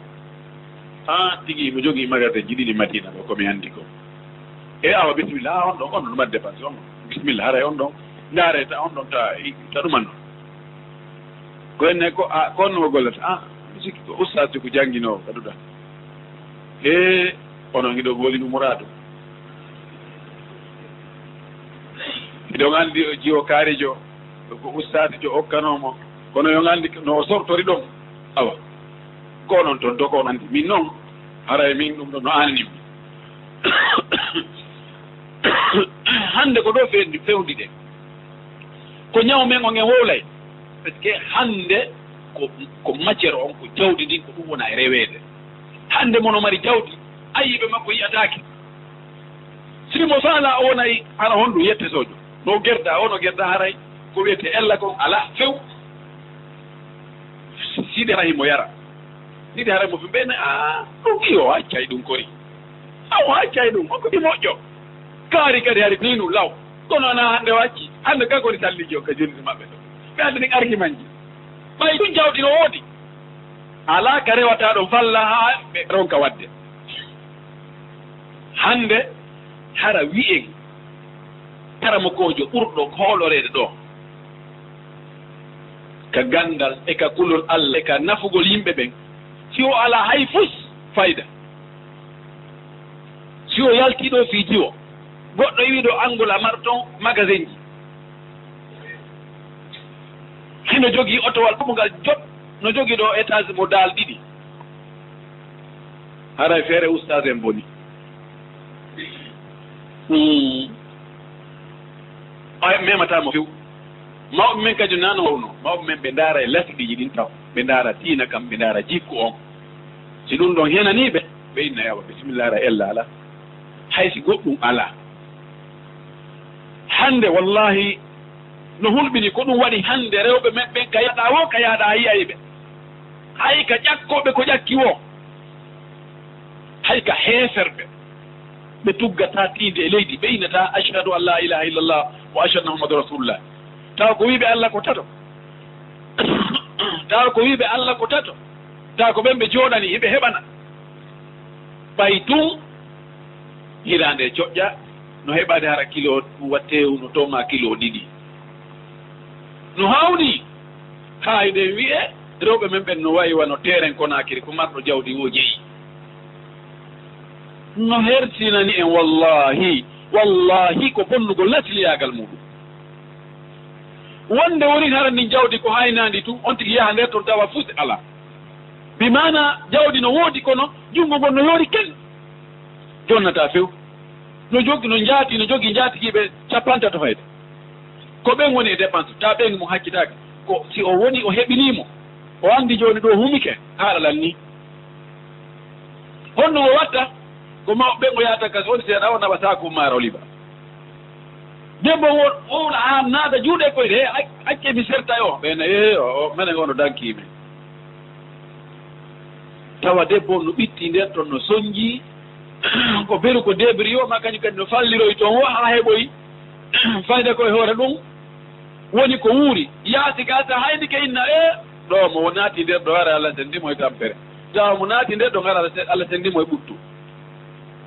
Ah, tigi mo jogii magasin ji ɗiɗi Madina ɗo, ko mi anndi ko. E awa, bisimilla, ah, on ɗon, on ɗon, mbaɗ dépense, on ɗon. Bisimilla, haray on ɗon. Ndaare ta, on ɗon, ta, i-, ta ɗuman ɗon. Ko enne ko, ah, ko honno mo gollata? Ah, mi sikki ko ustaas ko jannginoowo, ka duɗa. He, onon hiɗo woni ɗum muraadu. Hiɗon anndi o jiwo kaarijo, ko ustaadijo okkanoo mo. Kono yo anndi no o sortori ɗon. Awa. Ko onon ton, to ko on anndi. Min noon, haray min ɗum ɗon no aanani mi. Hannde ko ɗo fewndi, fewndi ɗen. Ko ñaw men on en wowlay. Parce que hannde ko, ko matière on, ko jawdi ndin, ko ɗum wona e reweede. Hannde mono mari jawdi, ayiɓe makko yi'ataake. Si mo faala o wonay hara honɗum yette sojo. No gerda, o no gerda haray, ko wiyete ella kon ala few. Sidi haray mo yara. Sidi haray mo fi ɓen, a, ɗum iyo accay ɗum kori. Aw accay ɗum, on ko ɗi moƴƴo. Kaari kadi hari ni ɗum law. Kono ana hannde o acci. Hannde kanko woni sallijo ka julde maɓɓe ɗo. Ɓe anndi ɗin arki manji. Ɓay ɗum jawdi no woodi. Alaa ka rewata ɗon falla haa ɓe ronka waɗde. Hannde, hara wi'en karamokoojo ɓurɗo hooloreede ɗo, ka ganndal e ka kulol Allah e ka nafugol yimɓe ɓen, si o alaa hay fus fayda, si o yaltii ɗo fii jiwo, goɗɗo iwi ɗo Angola marɗo ton magasin ji, hino jogii otowal ɗuɓungal joɗ, no jogii ɗo étage mo daal ɗiɗi. Haray feere ustaas en boni. Hmm. Ay, memata mo few. Mawɓe men kadi nano wawno. Mawɓe men ɓe ndaara e lasɗiiji ɗin taw. Ɓe ndaara diina kam, ɓe ndaara jikku on. Si ɗum ɗon henanii ɓe, ɓe inna yawa, bisimilla, ara ella ala. Hay si goɗɗum ala. Hannde, wallahi, no hulɓini, ko ɗum waɗi hannde rewɓe men ɓen ka yaaɗa wo, ka yaaɗa yi'ay ɓe. Hay ka ƴakkooɓe ko ƴakki wo. Hay ka heeferɓe. Ɓe tuggataa tiinde e leydi, ɓe innata, "Ashhadu an la ilaha illallah wa ashhadu anna Muhammadu rasulullah." Tawa ko wi'ɓe Allah ko tato. Tawa ko wi'ɓe Allah ko tato. Tawa ko ɓen ɓe jooɗani, hiɓe heɓana. Ɓay tun, hiraande e coƴƴa, no heɓaade hara kilo wa teew, no toma kilo ɗiɗi. No hawni, haa hiɗen wi'e, rewɓe men ɓen no wayi wano Teeren Konaakiri, ko marɗo jawdi wo jeyi. No hersinani en, wallahi, wallahi, ko bonnugol lasliyaagal muɗum. Wonde woni hara ndin jawdi ko haynaandi tun, on tigi yaha nder ton tawa fus alaa. Bi maana jawdi no woodi kono junngo ngon no yoori ken. Jonnata few. No jogi, no njaati, no jogi njaatigiiɓe capantato fayde. Ko ɓen woni e dépense, ta ɓen mo haccitaake. Ko si o woni o heɓinii mo, o anndi jooni ɗo humike, haala lan nii. Honno o watta? Ko mawɓe ɓen o yahata ka soodi seeɗa, o naɓa saaku maaro o liɓa. Debbo on wowla haa naata juuɗe koyɗe, he, ac-, acce mi serta e o. Ɓen, ee, o, o, menen o no dankii men. Tawa debbo on no ɓitti nder ton, no sonjii, ko beru ko débrouillé ma, kañum kadi no falliroy ton, wo haa heɓoy fayda ko e hoore ɗum. Woni ko wuuri. Yaasi ka sa hayni ke inna, ee, ɗo mo naati nder ɗo, ara Allah senndi mo e tampere. Tawa mo naati nder ɗo, ara Allah sen-, Allah senndi mo e ɓuttu.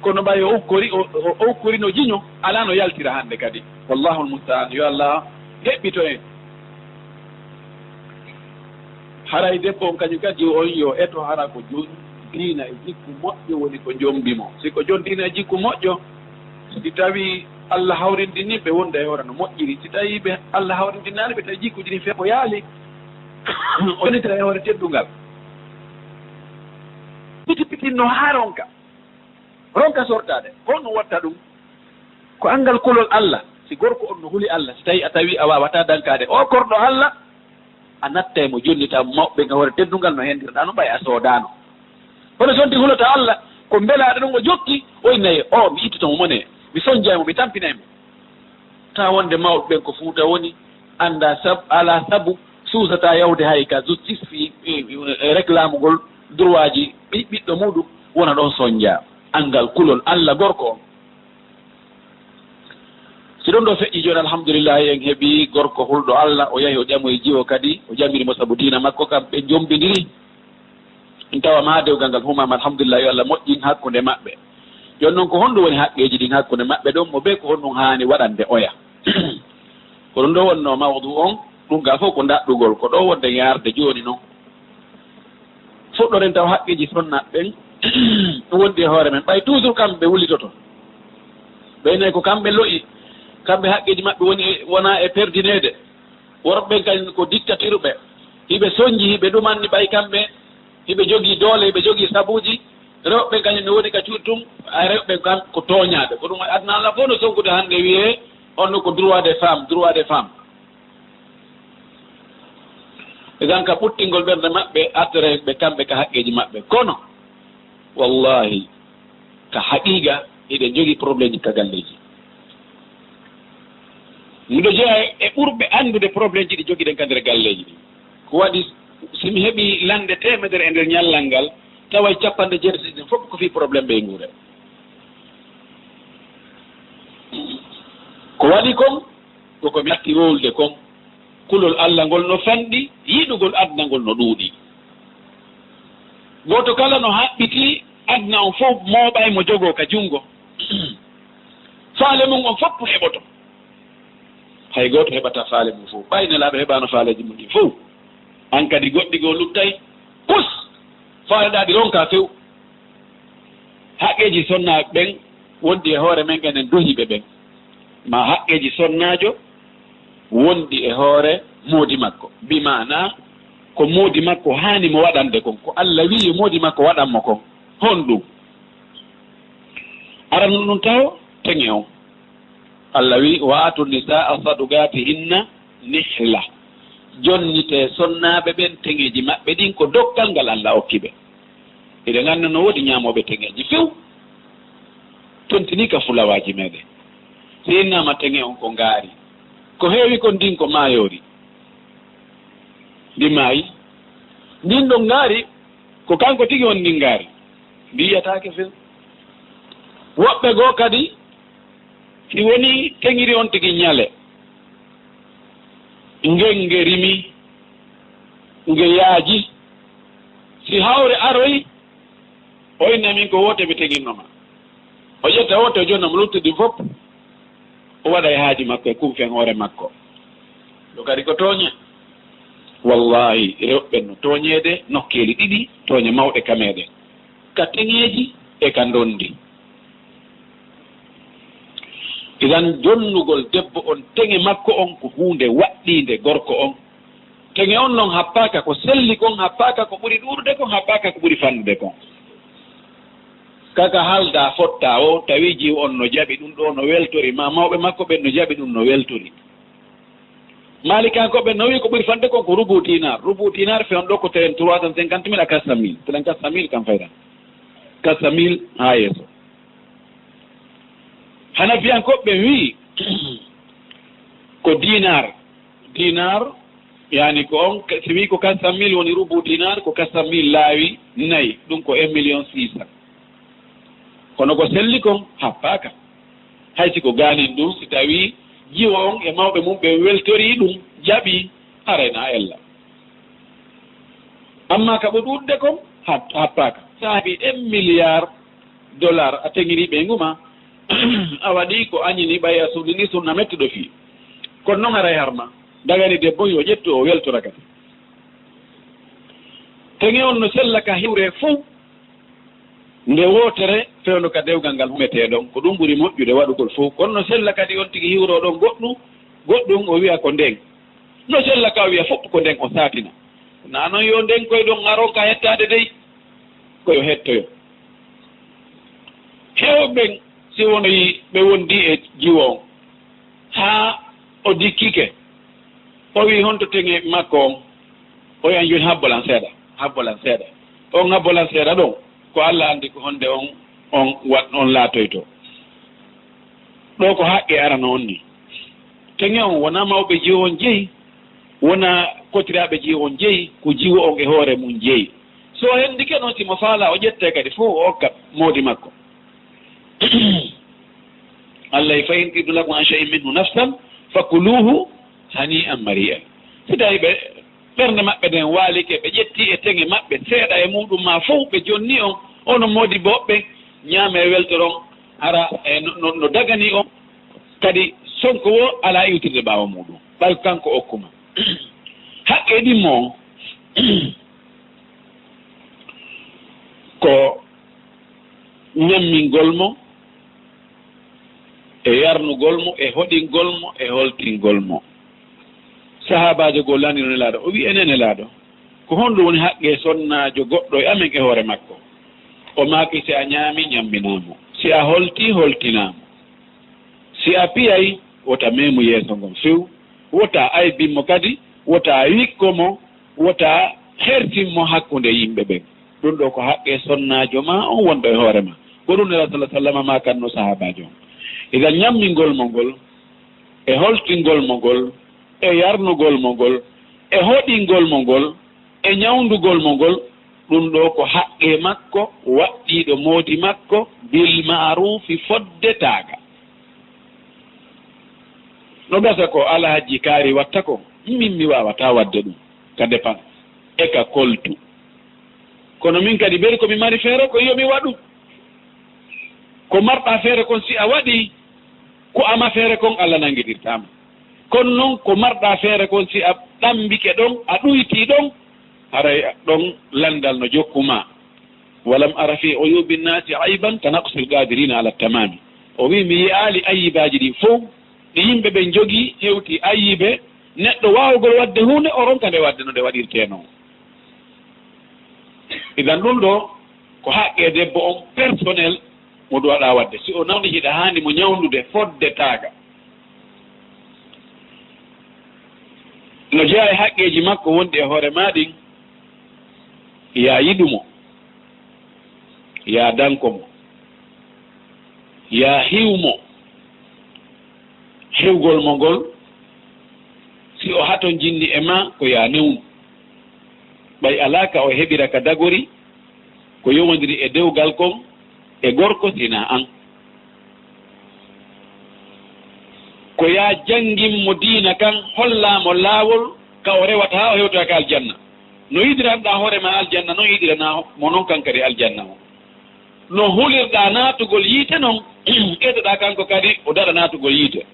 Kono ɓay o ukkori, o, o, o ukkori no jiño, alaa no yaltira hannde kadi. Wallahul musta'an. Yo Allah heɓɓito en. Haray debbo on kañum kadi on yo eto hara ko jon diina e jikku moƴƴo woni ko jombi mo. Si ko jon diina e jikku moƴƴo, si tawi Allah hawrindini ɓe wonde e hoore no moƴƴiri, si tawi ɓe Allah hawrindinaani ɓe tawi jikkuuji ɗin feeɓoyaali, o yonitira e hoore teddungal. Piti piti no haa ronka. Ronka sortaade. Ko honɗum watta ɗum? Ko anngal kulol Allah. Si gorko on no huli Allah, si tawi a tawi a waawataa dankaade o korɗo Allah, a nattay mo, jonnitaa mo mawɓe ɓen ka hoore teddungal no hendirɗaa no ɓay a soodaano. Kono so on tigi hulata Allah, ko mbelaaɗo ɗum o jokki, o inna e o, mi ittoto mo mone, mi sonjay mo, mi tampinay mo. Taa wonde mawɓe ɓen ko Fuuta woni, anndaa sab-, alaa sabu suusataa yawde hay ka justice fii, e, e, e réclame ngol droit ji ɓi-, ɓiɗɗo muuɗum, wona ɗon sonjaa. Anngal kulol Allah gorko on. Si ɗum ɗo feƴƴi jooni, alhamdulillahi, en heɓi gorko hulɗo Allah, o yahi o ƴamoyi jiwo kadi, o ƴamiri mo sabu diina makko kam, ɓe jombindiri. En tawa ma dewgal ngal humaama, alhamdulillahi, yo Allah moƴƴin hakkunde maɓɓe. Jooni noon, ko honɗum woni haqqeeji ɗin hakkunde maɓɓe ɗon, mo bee ko honɗum haani waɗande oya? Ko ɗum ɗo wonnoo mawdu on, ɗum gaa fof ko daɗɗugol, ko ɗo wonde yaarde jooni noon. Fuɗɗoren taw haqqeeji sonnaaɓe ɓen wondi e hoore men. Ɓay toujours kamɓe ɓe wullitoto. Ɓe nay ko kamɓe lo'i. Kamɓe haqqeeji maɓɓe woni e, wona e perdineede. Worɓe ɓen kañum ko dictature ɓe. Hiɓe sonji, hiɓe ɗumanni ɓay kamɓe. Hiɓe jogii doole, hiɓe jogii sabuuji. Rewɓe ɓen kañum ne woni ka cuuɗi tun. Ay rewɓe ɓen kam ko tooñaaɓe. Ko ɗum aduna Allah fof no sonkude hannde wiyee on no ko droit des femmes, droit des femmes. Idan ka ɓuttingol ɓernde maɓɓe, artere ɓe kamɓe ka haqqeeji maɓɓe. Kono, wallahi, ka haqiiqa, hiɗen jogii problémeji ka galleeji. Miɗo jeyaa e ɓurɓe anndude problémeji ɗi jogiɗen ka nder galleeji ɗi. Ko waɗi, si mi heɓii lannde teemedere e nder ñallal ngal, taway cappanɗe jeetati ɗin fof ko fii problème ɓeynguure. Ko waɗi kon, ko ko mi arti wowlude kon, kulol Allah ngol no fanɗi, yiɗugol aduna ngol no ɗuuɗi. Gooto kala no haɓɓitii aduna on fof mooɓay mo jogoo ka junngo. Faale mum on fof heɓoto. Hay gooto heɓataa faale mum fof. Ɓay Nelaaɗo heɓaano faaleeji mum ɗin fof, an kadi goɗɗi goo luttay. Pus! Faaleɗaa ɗi ronkaa few. Haqqeeji sonnaaɓe ɓen wondi e hoore men, enen duhiiɓe ɓen. Maa haqqeeji sonnaajo wondi e hoore moodi makko. Bi maanaa, ko moodi makko haani mo waɗande kon, ko Allah wi'i yo moodi makko waɗan mo kon. Honɗum? Aranun ɗum taho, teŋe on. Allah wi'i, "Wa aatu nisaa saduqaatihinna nihla." Jonnitee sonnaaɓe ɓen teŋeeji maɓɓe ɗin ko dokkal ngal Allah okki ɓe. Hiɗen anndi no woodi ñaamooɓe teŋeeji few. Tontini ka fulawaaji meɗen. Si innaama teŋe on ko ngaari. Ko heewi kon ndin ko maayoori. Ndi maayi. Ndin ɗon ngaari, ko kanko tigi woni ndin ngaari. Ndi yiyataake few. Woɓɓe goo kadi, si woni teŋiri on tigi ñale, nge, nge rimi, nge yaaji, si hawre aroyi, o inna min ko woote mi teŋinno ma. O ƴetta woote, o jonna mo luttuɗi fof, o waɗa e haaji makko e kumfen hoore makko. Ɗo kadi ko tooñe. Wallahi, rewɓe no tooñeede nokkeeli ɗiɗi, tooñe mawɗe ka meɗen. Ka teŋeeji e ka ndondi. Idan, jonnugol debbo on teŋe makko on ko huunde waɗɗiinde gorko on. Teŋe on non happaaka ko selli kon, happaaka ko ɓuri ɗuuɗude kon, happaaka ko ɓuri fanɗude kon. Kaka haaldaa fottaa o, tawi jiw on no jaɓi ɗum ɗo no weltori, ma mawɓe makko ɓen no jaɓi ɗum no weltori. Maalikankooɓe no wi'i ko ɓuri fande kon ko rubu dinar. Rubu dinar fewn ɗo ko telen trois cent cinquante mille à quatre cent mille. Telen quatre cent mille kam fayda. Quatre cent mille haa yeeso. Hanafiyankooɓe ɓe wi'i ko dinar. Dinar, yani ko on, si wi'i ko quatre cent mille woni rubu dinar, ko quatre cent mille laawi nayi, ɗum ko un million six cent. Kono ko selli kon happaaka. Hay si ko gaanin ɗum, si tawii jiwo on e mawɓe mum ɓe weltorii ɗum, jaɓii, haray na ella. Amma ka ɓuri ɗuuɗude kon, hap-, happaaka. Saabi ɗen milliard dollar a teŋirii ɓe nguma, a waɗii ko añini ɓay a suuɗini sunna mettuɗo fii. Kono non haray harma, dagani debbo yo ƴettu o weltora kadi. Teŋe on no sella ka hiwre fow. Nde wootere fewndo ka dewgal ngal humetee ɗon, ko ɗum ɓuri moƴƴude waɗugol fow. Kono no sella kadi on tigi hiwroo ɗon goɗɗum, goɗɗum o wi'a ko nden. No sella ka o wi'a fof ko nden o saatina. Naa non yo nden koy ɗon aron ka hettaade dey, ko yo hettoyo. Heewɓe ɓen si wonoyi ɓe wondi e jiwo on, haa o dikkike, o wi'i honto teŋe makko on, o wi'an jooni habbolan seeɗa, habbolan seeɗa. On habbolan seeɗa ɗon, ko Alla anndi ko honde on, on wat-, on laatoyto. Ɗo ko haqqe arano on ni. Teŋe on wona mawɓe jiwo on jeyi, wona kotiraaɓe jiwo on jeyi, ko jiwo on e hoore mum jeyi. So o hendike noon, si mo faala o ƴette kadi fof o okka moodi makko. Allah e fa in tibtum lakum an shay'in minhu nafsan fakuluhu hani'an mari'an. Si tawi ɓe ɓernde maɓɓe nden waalike, ɓe ƴetti e teŋe maɓɓe seeɗa e muɗum maa fof, ɓe jonni on, ono moodi boɓɓe, ñaame e weltoron, hara e no, no, no dagani on, kadi sonko wo alaa iwtirde ɓaawo muɗum, ɓay kanko okkuma. Haqqe ɗimmo on, ko ñammingol mo, e yarnugol mo, e hoɗingol mo, e holtingol mo. Sahaabaajo goo lanndino Nelaaɗo, o wi'i, "Enen Nelaaɗo, ko honɗum woni haqqe sonnaajo goɗɗo e amen e hoore makko?" O maaki, "Si a ñaami, ñamminaa mo. Si a holtii, holtinaa mo. Si a piyay, wota meemu yeeso ngon few. Wota aybin mo kadi, wota wikko mo, wota hertin mo hakkunde yimɓe ɓen. Ɗum ɗo ko haqqe sonnaajo maa on wonɗo e hoore maa." Ko ɗum Nelaaɗo sallallaahu alayhi wa sallam maakanno sahaabaajo on. Idan ñammingol mo ngol, e holtingol mo ngol, e yarnugol mo ngol, e hoɗingol mo ngol, e ñawndugol mo ngol, ɗum ɗo ko haqqe makko waɗɗiiɗo moodi makko bil ma'rufi fodde taaga. No gasa ko Alhajji kaari watta ko, min mi waawataa waɗde ɗum ka dépense e ka koltu. Kono min kadi beri ko mi mari feere ko yo mi waɗu. Ko marɗaa feere kon si a waɗii, ko ama feere kon Allah nanngitirtaa ma. Kono non ko marɗaa feere kon si a ɗambike ɗon, a ɗuytii ɗon, haray ɗon lanndal no jokku ma. "Walam ara fi uyubi nnasi ayban ka naqsil qadirina ala tamami." O wi'i, "Mi yi'aali ayyibaaji ɗi fow, ɗi yimɓe ɓen njogii hewti ayyibe, neɗɗo waawugol waɗde huunde, o ronka nde waɗde no nde waɗirtee non." Idan ɗum ɗo ko haqqe debbo on personnel mo duwaɗaa waɗde. Si o nawni hiɗa haani mo ñawndude fodde taaga. No jeyaa e haqqeeji makko wonɗi e hoore maa ɗin, yaa yiɗu mo, yaa danko mo, yaa hiw mo. Hewgol mo ngol, si o haton jinni e maa, ko yaa newnu. Ɓay alaa ka o heɓira ka dagori, ko yowondiri e dewgal kon e gorko, sinaa an. Ko yaa janngin mo diina kan, hollaa mo laawol ka o rewata haa o hewtoya ka aljanna. No yiɗiranɗaa hoore maa aljanna, non yiɗiranaa mo non kan kadi aljanna o. No hulirɗaa naatugol yiite non, etoɗaa kanko kadi o daɗa naatugol yiite.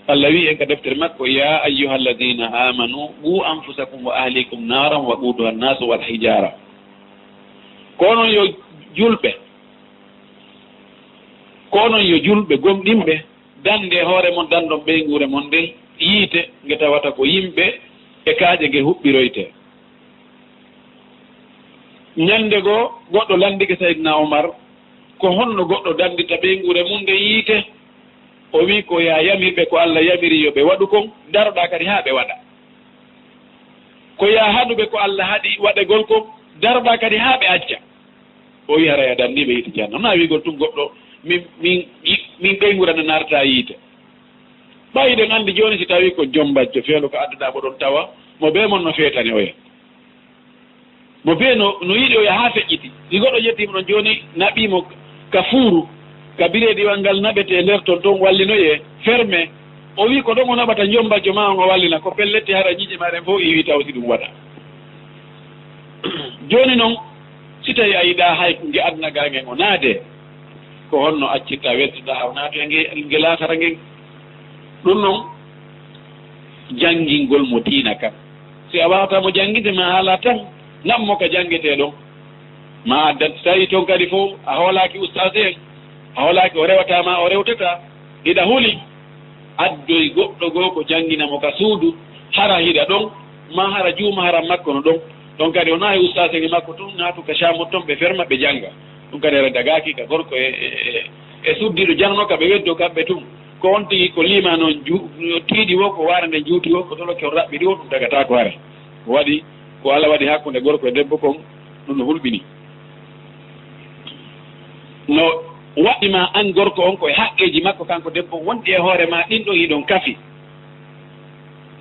Allah wi'i en ka deftere makko, "Ya ayyuha alladina amanu qu anfusakum wa ahlikum naran wa quduha annasu wal hijara." Ko onon yo julɓe, ko onon yo julɓe gomɗinɓe, dande hoore mon, dandon ɓeynguure mon nden yiite, nge tawata ko yimɓe e kaaƴe nge huɓɓiroyte. Ñande goo, goɗɗo landike Sayyidina Umar, ko honno goɗɗo dandita ɓeynguure mum nden yiite? O wi'i, ko yaa yamirɓe ko Allah yamiri yo ɓe waɗu kon, daroɗaa kadi haa ɓe waɗa. Ko yaa haɗuɓe ko Alla haɗi waɗegol kon, darɓa kadi haa ɓe acca. O wi'i, haray a danniiɓe yiite Jahannama. Naa wi'ugol tun goɗɗo, min, min, min ɓeyngu ran ne naarta yiite. Ɓay hiɗen anndi jooni, si tawii ko jombajjo feelo ko adduɗaa mo ɗon tawa, mo bee mon no feetani oya. Mo bee no, no yiɗi oya haa feƴƴiti. Si goɗɗo ƴettii mo ɗon jooni, naɓii mo ka fuuru, ka bireediwal ngal naɓetee nder ton, ton wallinoyee, fermé. O wi'i ko ɗon o naɓata jombajjo maa on o wallina, ko pellet hara ɲiiƴe maa ɗen fow iwii taw si ɗum waɗa. Jooni non, si tawii a yiɗaa hay nge aduna gaa ngen o naadee, ko honno accirtaa weltinɗaa haa o naatoya nge, nge laakara ngen? Ɗum non, janngingol mo diina kan. Si a waawataa mo jannginde, maa haalaa tan, naɓ mo ka janngetee ɗon. Maa addan, si tawii ton kadi fow, a hoolaaki ustaas en, a hoolaaki o rewataa maa, o rewtataa, hiɗa huli, addoy goɗɗo goo ko janngina mo ka suudu, hara hiɗa ɗon, maa hara juuma haran makko no ɗon. Ɗon kadi o nahi ustaas en e makko tun, naatu ka caamot ton, ɓe ferma, ɓe jannga. Ɗum kadi hara dagaaki ka gorko e, e, e, e suddiiɗo janno ka ɓe weddo kamɓe tun. Ko on tigi ko liima non ju-, tiiɗi wo, ko waare nden juuti wo, ko toloke on raɓɓiɗi wo, ɗum dagataako hara. Ko waɗi, ko Alla waɗi hakkunde gorko e debbo kon, ɗum no hulɓini. No waɗi ma an gorko on ko e haqqeeji makko kanko debbo on, wonɗi e hoore ma ɗin ɗon hiɗon kafi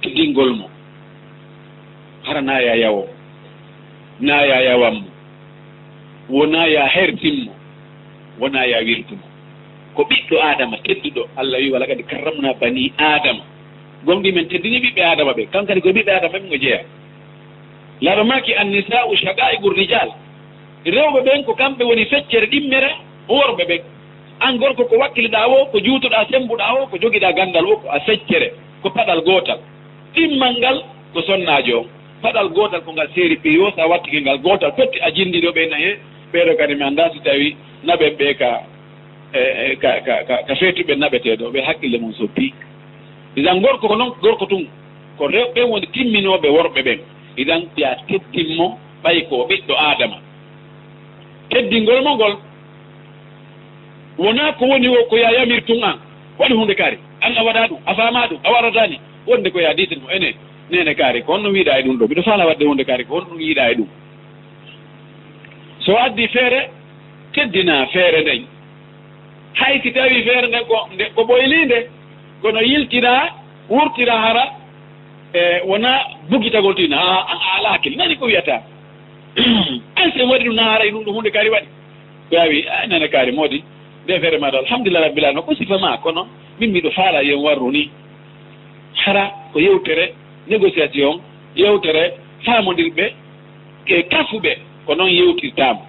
teddingol mo. Hara naa yaa yawo mo, naa yaa yawan mo, wonaa yaa hertin mo, wonaa yaa wirtu mo. Ko ɓiɗɗo Aadama tedduɗo, Alla wi'i, "Wa laqad karramnaa banii Aadama." Gomɗii men teddinii ɓiɓɓe Aadama ɓe, kan kadi ko e ɓiɓɓe Aadama ɓen o jeyaa. Laaɗo maaki, "Annisaa'u shaqaa'iqu rijal." Rewɓe ɓen ko kamɓe woni feccere ɗimmere worɓe ɓen. An gorko, ko wakkiliɗaa woo, ko juutuɗaa, sembuɗaa woo, ko jogiɗaa ganndal woo, ko a feccere, ko paɗal gootal. Ɗimmal ngal ko sonnaajo on. Paɗal gootal ko ngal seeri piyo, so a wattike ngal gootal, totti a jinndi ɗo ɓe nayi, ɓee ɗo kadi mi anndaa si tawii naɓen ɓe ka, e, e, ka, ka, ka, ka feetuɓe naɓetee ɗo, ɓe hakkille mum soppi. Idan gorko ko non, gorko tun, ko rewɓe ɓen woni timminooɓe worɓe ɓen. Idan yaa teddin mo, ɓay ko o ɓiɗɗo Aadama. Teddingol mo ngol, wonaa ko woni o ko yaa yamir tun an. Waɗu huunde kaari. An a waɗaa ɗum, a faamaa ɗum, a waɗataa ni. Wonde ko yaa diitin mo, ene, neene kaari, ko honno wiiɗaa e ɗum ɗo? Miɗo faalaa waɗde huunde kaari, ko honɗum yiɗaa e ɗum? So addi feere, teddinaa feere nden. Hay si tawii feere nden ko, nde, ko ɓoyliinde, kono yiltinaa, wurtinaa hara, e, wonaa bugitagol tun, a, a, a alaa hakkil. Nani ko wi'ataa? An sen waɗi ɗum, na haray ɗum ɗo huunde kaari waɗi. Ko yaa wi'i, a, nana kaari moodi, nde feere maa ɗo, alhamdulillah rabbil alamin, ko sifa maa, kono min miɗo faalaa yo en warru ni. Hara ko yewtere négociation, yewtere faamondirɓe e kafuɓe, ko non yewtirtaama.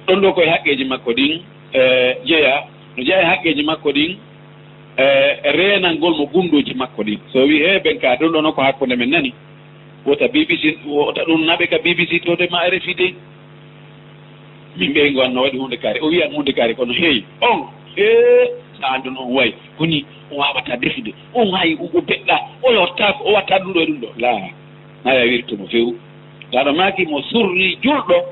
Ɗon ɗo ko e haqqeeji makko ɗin, e, jeyaa, no jeyaa e haqqeeji makko ɗin, e, reenangol mo gunndooji makko ɗin. So o wi'i, "He, ben ka ɗon ɗo non ko hakkunde men nani." Wota B B C, wota ɗum naɓe ka B B C to de ma R F I de. Min ɓeyngu an no waɗi huunde kaari. O wi'an huunde kaari kono heewi. On, ee, sa anndu no on wayi. Koni o waawataa defude. On hayi o, o beɗɗa. O lortaako, o watta ɗum ɗo e ɗum ɗo. Laa, na ya wirtu mo few. Laaɗo maaki mo surri julɗo,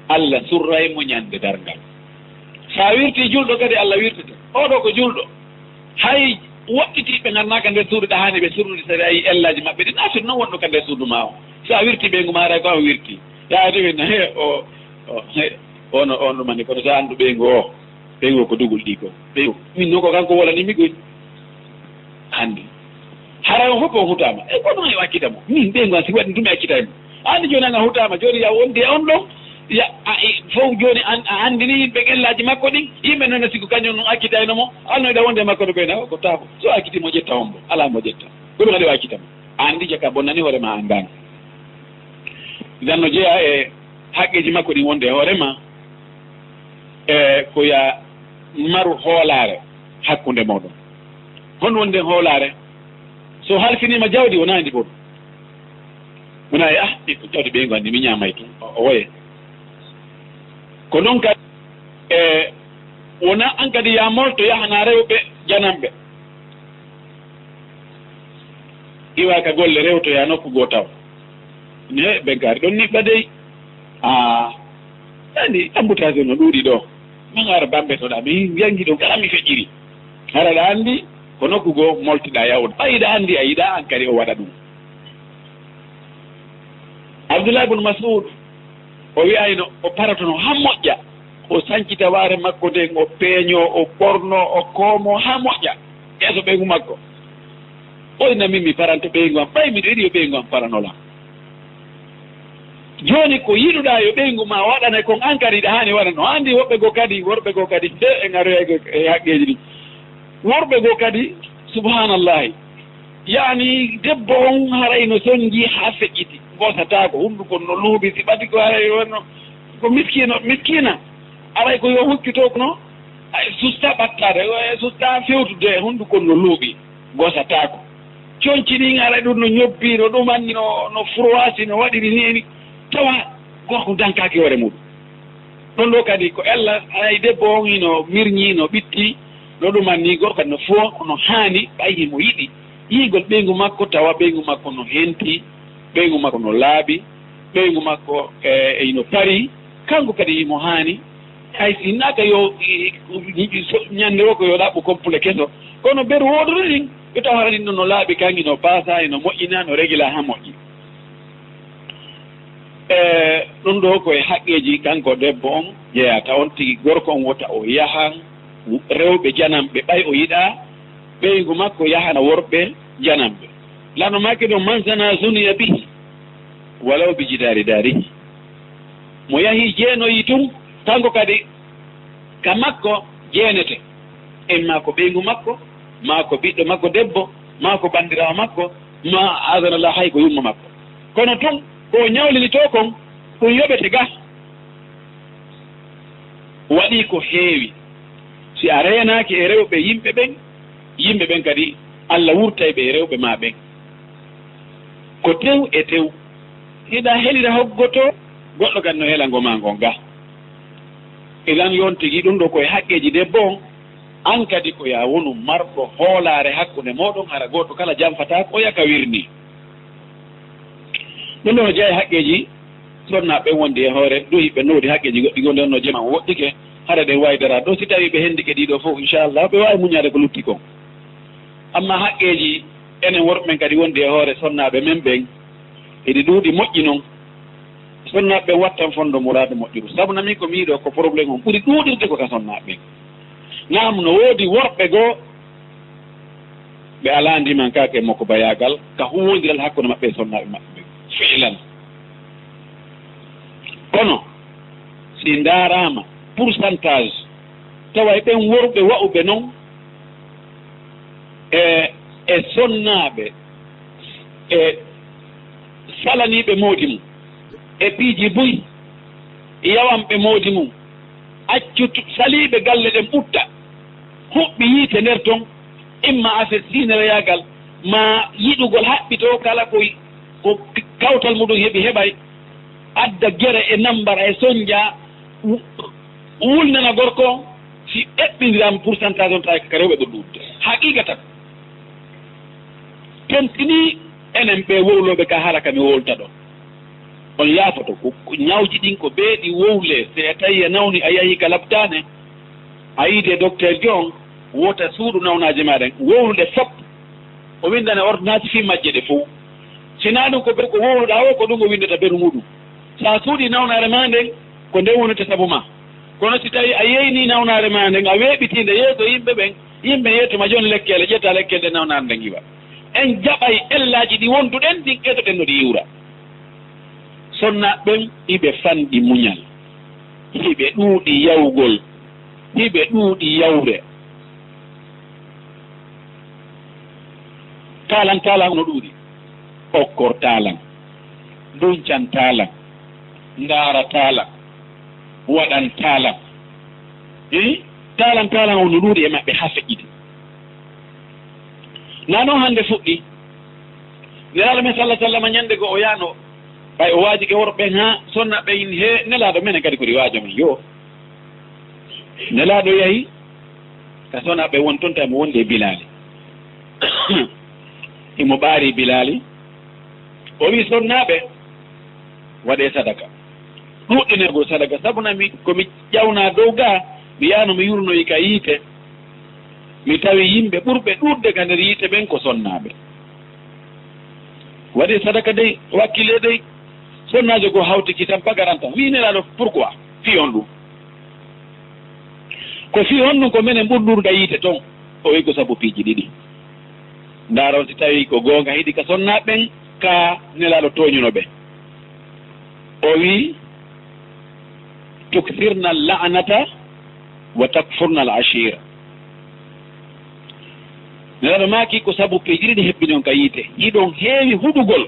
Alla surray mo ɲande darngal. Sa wirti julɗo kadi, Alla wirtete. Oo ɗo ko julɗo. Hay woɗɗitiiɓe ngarnaaka nder suudu ɗahaani ɓe surrude, so a yii ellaaji maɓɓe ɗi naatiri noon wonɗo ka nder suudu maa o. So a wirti ɓeyngu maa, haray ko an wirti. Yaa de ɓe na, he, o, o, he, ono, on ɗumani, kono so a anndu ɓeyngu o, ɓeyngu o ko dugol ɗi ko. Ɓeyngu, min noon ko kanko wolani mi goy. Anndi. Haray on fof on hutaama. E kono e accita mo. Min ɓeyngu an si waɗi ɗum e accita e mo. Anndi jooni an a hutaama, jooni ya wondi e on ɗon, ya, a, e, fof jooni an, a anndini yimɓe ellaaji makko ɗin, yimɓe noon a sigo kañum noon accitayno mo, an noon eɗa wondi e makko no ɓeyna, o ko taako. So a acciti mo ƴetta hombo, alaa mo ƴetta. Ko ɗum waɗi o accita mo. A anndi jaka bonnani hoore ma an ngaan. Idan no jeyaa e haqqeeji makko ɗin wonde e hoore ma, e ko ya maru hoolaare hakkunde mooɗon. Honno wonde hoolaare? So halfiniima jawdi, wonaa ndi boɗum. Wonaa e, ah, ɓiɓɓe jawdi ɓe ngonndi, mi ñaamay tun. O, o woye. Ko non kadi, e, wonaa an kadi yaa molto, yahanaa rewɓe jananɓe. Iwa ka golle, rewtoyaa nokku goo taw. Ne, ɓen kaari ɗon niɓɓa dey. Aa, anndi, embouteillage no ɗuuɗi ɗo. Min ara Bambe to ɗa, min yangi ɗo, kala mi feƴƴiri. Hara ɗa anndi, Ko nokku goo moltiɗaa yahude. Ɓay hiɗa anndi a yiɗaa an kadi o waɗa ɗum. Abdullah ibn Mas'ud, o wi'ayno o parotono haa moƴƴa. O sancita waare makko nden, o peeñoo, o ɓornoo, o koomoo haa moƴƴa yeeso ɓeyngu makko. O inna min mi paranto ɓeyngu am, ɓay miɗo yiɗi yo ɓeyngu am paranolam. Jooni ko yiɗuɗaa yo ɓeyngu maa waɗane kon, an kadi hiɗa haani waɗan. O anndi woɓɓe goo kadi, worɓe goo kadi, he, en aroyay ko e haqqeeji ɗin. Worɓe goo kadi, subhaanallahi, yaani debbo on haray no sonnji haa feƴƴiti, ngosataako, hunduko no luuɓi, si ɓati ko haray wonno ko miskiino, miskiina, aray ko yo huccu to kono, ay, susta ɓattaade, ay, susta fewtude, hunduko no luuɓi, ngosataako. Conci ɗin haray ɗum no ñobbi, no ɗumanni, no, no froissi, no waɗiri ni, ni, tawa gorko dankaaki hoore muɗum. Ɗon ɗoo kadi ko ella, hay debbo on hino mirñi, no ɓitti, no ɗuman ni, gorko kadi no fuwa, no haani, ɓay himo yiɗi yiigol ɓeyngu makko, tawa ɓeyngu makko no henti, ɓeyngu makko no laaɓi, ɓeyngu makko, e, e hino parii, kanko kadi himo haani. Hay si hinnaaka yo, i, i, i, so, ñannde woo ko yo ɗaɓɓu kompule keso, kono beru wooduɗo ɗin, yo taw hara ɗin ɗon no laaɓi, kanki no paasa, hino moƴƴina, no regila haa moƴƴi. E, ɗum ɗoo ko e haqqeeji kanko debbo on jeyata, on tigi gorko on wota o yahan rewɓe jananɓe, ɓay o yiɗaa ɓeyngu makko yahana worɓe jananɓe. Laano maaki ɗon, "Man zana zuniya bihi, walaw bi jidaari daarihi." Mo yahi jeenoyi tun, kanko kadi ka makko jeenete, en maa ko ɓeyngu makko, maa ko ɓiɗɗo makko debbo, maa ko banndiraawo makko, maa, azanallah, hay ko yumma makko. Kono tun, ko o ñawlini to kon, ɗum yoɓete ga. Waɗi ko heewi. Si a reenaaki e rewɓe yimɓe ɓen, yimɓe ɓen kadi, Allah wurtay ɓe e rewɓe maa ɓen. Ko tew e tew. Hiɗa helira hoggoto, goɗɗo kadi no hela ngo maa ngon ga. Idan yon tigi ɗum ɗoo ko e haqqeeji debbo on, an kadi ko yaa wonu marɗo hoolaare hakkunde mooɗon, hara gooto kala janfataa ko yaka wirni. Ɗum ɗoo no jeyaa e haqqeeji sonnaaɓe ɓen wondi e hoore, duhi ɓe no woodi haqqeeji goɗɗi goo, nden no jema on woɗɗike, hara ɗen waawi daraade ɗoo. Si tawii ɓe hendike ɗii ɗoo fow, inchallah, ɓe waawi muñaade ko lutti kon. Amma haqqeeji enen worɓe ɓen kadi wondi e hoore sonnaaɓe men ɓen, eɗi ɗuuɗi moƴƴi non. Sonnaaɓe ɓen wattan fondo muraadu moƴƴuru. Sabu na min ko mi yiɗoo ko problème on ɓuri ɗuuɗirde ko ka sonnaaɓe ɓen. Naam, no woodi worɓe goo ɓe alaa ndimankaake e mokko bayaagal ka huuwondiral hakkunde maɓɓe e sonnaaɓe maɓɓe ɓen. Fiilan. Kono, si ndaaraama pourcentage, taway ɓen worɓe wa'uɓe non, e, e sonnaaɓe, e salaniiɓe moodi mum, e piiji buy, yawanɓe moodi mum, accu tu-, saliiɓe galle ɗen ɓutta, huɓɓi yiite nder ton, imma affaire siinoyaagal, maa yiɗugol haɓɓitoo kala ko, ko kawtal muɗum heɓi heɓay, adda gere e nammbara e sonnja, wu-, wulnana gorko on, si eɓɓindiraama pourcentage on tawi ka rewɓe ɓuri ɗuuɗude. Haqiiqatan, tentinii enen ɓee wowlooɓe ka hara ka mi wowlta ɗon. On yaafoto, ko, ko ñawji ɗin ko beeɗi wowlee, si a tawi a nawni a yahi ka laptaane, a yiide docteur jo on, wota suuɗu nawnaaje maa ɗen, wowlude fop, o winndane ordonnance fii majje ɗe fow. Si naa ɗum ko be ko wowluɗaa woo, ko ɗum o winndata beru muɗum. So a suuɗii nawnaare maa nden, ko nden wonata sabu maa. Kono si tawii a yeynii nawnaare maa nden, a weeɓitii nde yeeso yimɓe ɓen, yimɓe yeetuma jooni lekkele, ƴetta lekkele ɗe nawnaare nden iwa. En jaɓay ellaaji ɗi wonduɗen ɗin, etoɗen no ɗi iwra. Sonnaaɓe ɓen, hiɓe fanɗi muñal, hiɓe ɗuuɗi yawgol, hiɓe ɗuuɗi yawre. Taalan, taalan no ɗuuɗi. Okkor taalan, duncan taalan, ndaara taalan, waɗan taalan. Ii, taalan, taalan on no ɗuuɗi e maɓɓe haa feƴƴiti. Naa non hannde fuɗɗi. Nelaaɗo men salla sallama ñannde goo o yaano, ɓay o waajike worɓe ɓen haa sonna ɓe in he Nelaaɗo menen kadi ko ɗi waajo men yo. Nelaaɗo yahi ka sonnaaɓe won ton, tawi mo wondi e Bilaali. Himo ɓaari Bilaali. O wi'i sonnaaɓe, "Waɗee sadaka. Ɗuuɗɗinergol sadaka. Sabu na mi, ko mi ƴawnaa dow gaa, mi yaano mi yurnoyi ka yiite." Mi tawi yimɓe ɓurɓe ɗuuɗde ka nder yiite ɓen ko sonnaaɓe. Waɗi sadaka dey, wakkile dey. Sonnaajo goo hawti ki tan pagaran tan. Wi'i Nelaaɗo, "Pourquoi? Fii honɗun?" "Ko fii honɗun ko menen ɓuri ɗuuɗude ka yiite ton?" O wi'i, "Ko sabu piiji ɗiɗi. Ndaaron si tawii ko goonga hiɗi ka sonnaaɓe ɓen, kaa Nelaaɗo tooñuno ɓe?" O wi'i, "Tukthirna al-la'nata wa takfurna al-ashira." Nelaaɗo maaki, "Ko sabu piiji ɗiɗi hebbini on ka yiite. Hiɗon heewi huɗugol,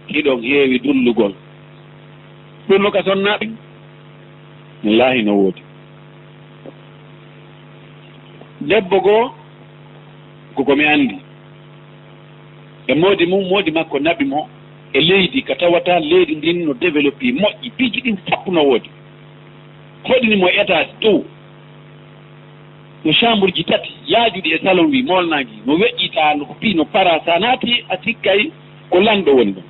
hiɗon heewi dullugol." Ɗun no ka sonnaaɓe? Wallaahi no woodi. Debbo goo, ko ko mi anndi. E moodi mun, moodi makko naɓi mo e leydi ka tawata leydi ndin no développé, moƴƴi, piiji ɗin fof no woodi. Hoɗini mo e étage dow. No chambre ji tati yaajuɗi e salon wi moolnaangi, no weƴƴitaa, no fii, no paraa. Sa naati, a sikkay ko lanɗo woni ɗon.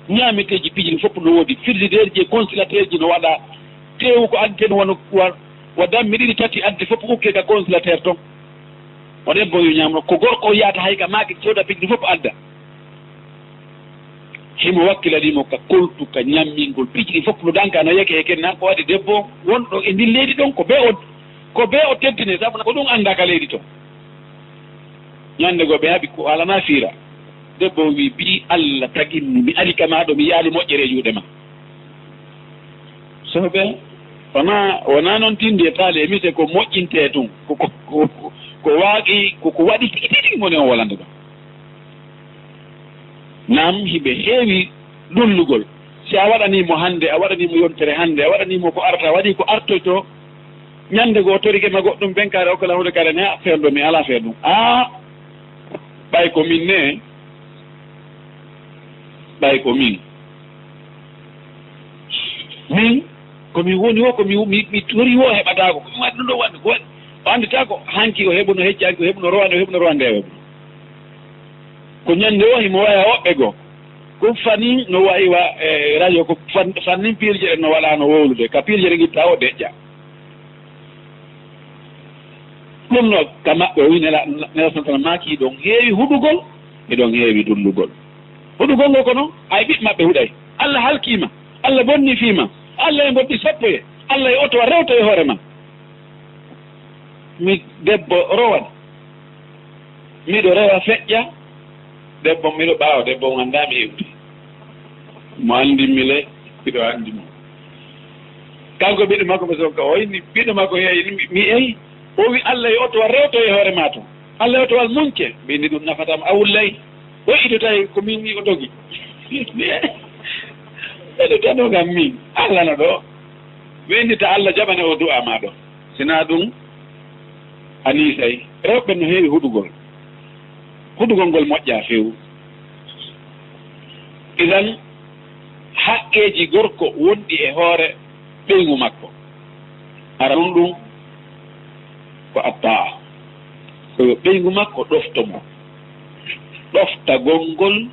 Ñaameteeji piiji ɗin fof no woodi, frigidaire ji e congélateur ji no waɗaa, teewu ko adde no wano wa, wa dammi ɗiɗi tati adde fof ukke ka congélateur ton. O debbo yo ñaamno, ko gorko o yahata hay ka market sooda piiji ɗin fof adda. Himo wakkilani mo ka koltu, ka ñammingol, piiji ɗin fof no danka, no yeke e kenna. Ko waɗi debbo wonɗo e ndin leydi ɗon, ko bee o, ko bee o teddine, sabu ko ɗun anndaa ka leydi ton. Ñande goo ɓe haɓi ko alanaa fiira. Debbo on wi'i, "Bii Allah tagimmi, mi ari ka maa ɗoo, mi yi'aali moƴƴere e juuɗe maa." Sooɓe, wonaa, wonaa non tindi e taali e mise ko moƴƴintee tun. Ko, ko, ko, ko, ko waɗi, ko, ko waɗi tigi tigi woni on wolande ɗon. Naam, hiɓe heewi dullugol. Si a waɗanii mo hannde, a waɗanii mo yontere hannde, a waɗanii mo ko arata, a waɗii ko artoytoo, ñande goo torike ma goɗɗum, ɓen kaare, o kala huunde kaare ne, "A, feere ɗoo, mi alaa feere ɗum." Aa, ɓay ko min ne, ɓay ko min. Min, ko min woni o, ko mi, mi, mi tori o, heɓataa ko. Ko mi waɗi ɗum ɗoo waɗde, ko waɗi. O annditaa ko hanki o heɓuno, hecci hanki o heɓuno rowande, o heɓuno rowande, o heɓuno. Ko ñande o himo waya woɓɓe goo. Ko fannin no wayi wa, e, radio ko fan-, fannin piilje ɗen no waɗaano wowlude. Ka piilje ɗen itta o deƴƴa. Ɗum no ka maɓɓe o wi'i Nela-, Nelson tan maaki, "Hiɗon heewi huɗugol, hiɗon heewi dullugol." Huɗugol ngol ko non, ay ɓiɓɓe maɓɓe huɗay. Allah halkii ma, Allah bonni fii ma, Allah e mboddi sappo e, Allah e oto a rewta e hoore ma. Mi debbo rowan. Miɗo rewa feƴƴa. Debbo miɗo ɓaawo, debbo mo anndaa mi hewti. Mo anndi mi le, miɗo anndi mo. Kanko ɓiɗɗo makko mo sonka, o inni ɓiɗɗo makko yeeyi, mi, mi eyi. O wi, "Allah e oto wa rewto e hoore ma to. Allah e oto wal munke." Mbi inni, "Ɗum nafatam awullay." O yiɗo tawi ko min ni o dogi. Ɓeɗo tano ngam min. Allah no ɗo. Windita Allah jaɓane o du'a ma ɗo. Sinaa ɗum, a niisay. Rewɓe no heewi huɗugol. Huɗugol ngol moƴƴaa few. Idan, haqqeeji gorko wonɗi e hoore ɓeyngu makko. Ara ɗum ɗum ko attaa. Ko yo ɓeyngu makko ɗofto mo. Ɗoftagol ngol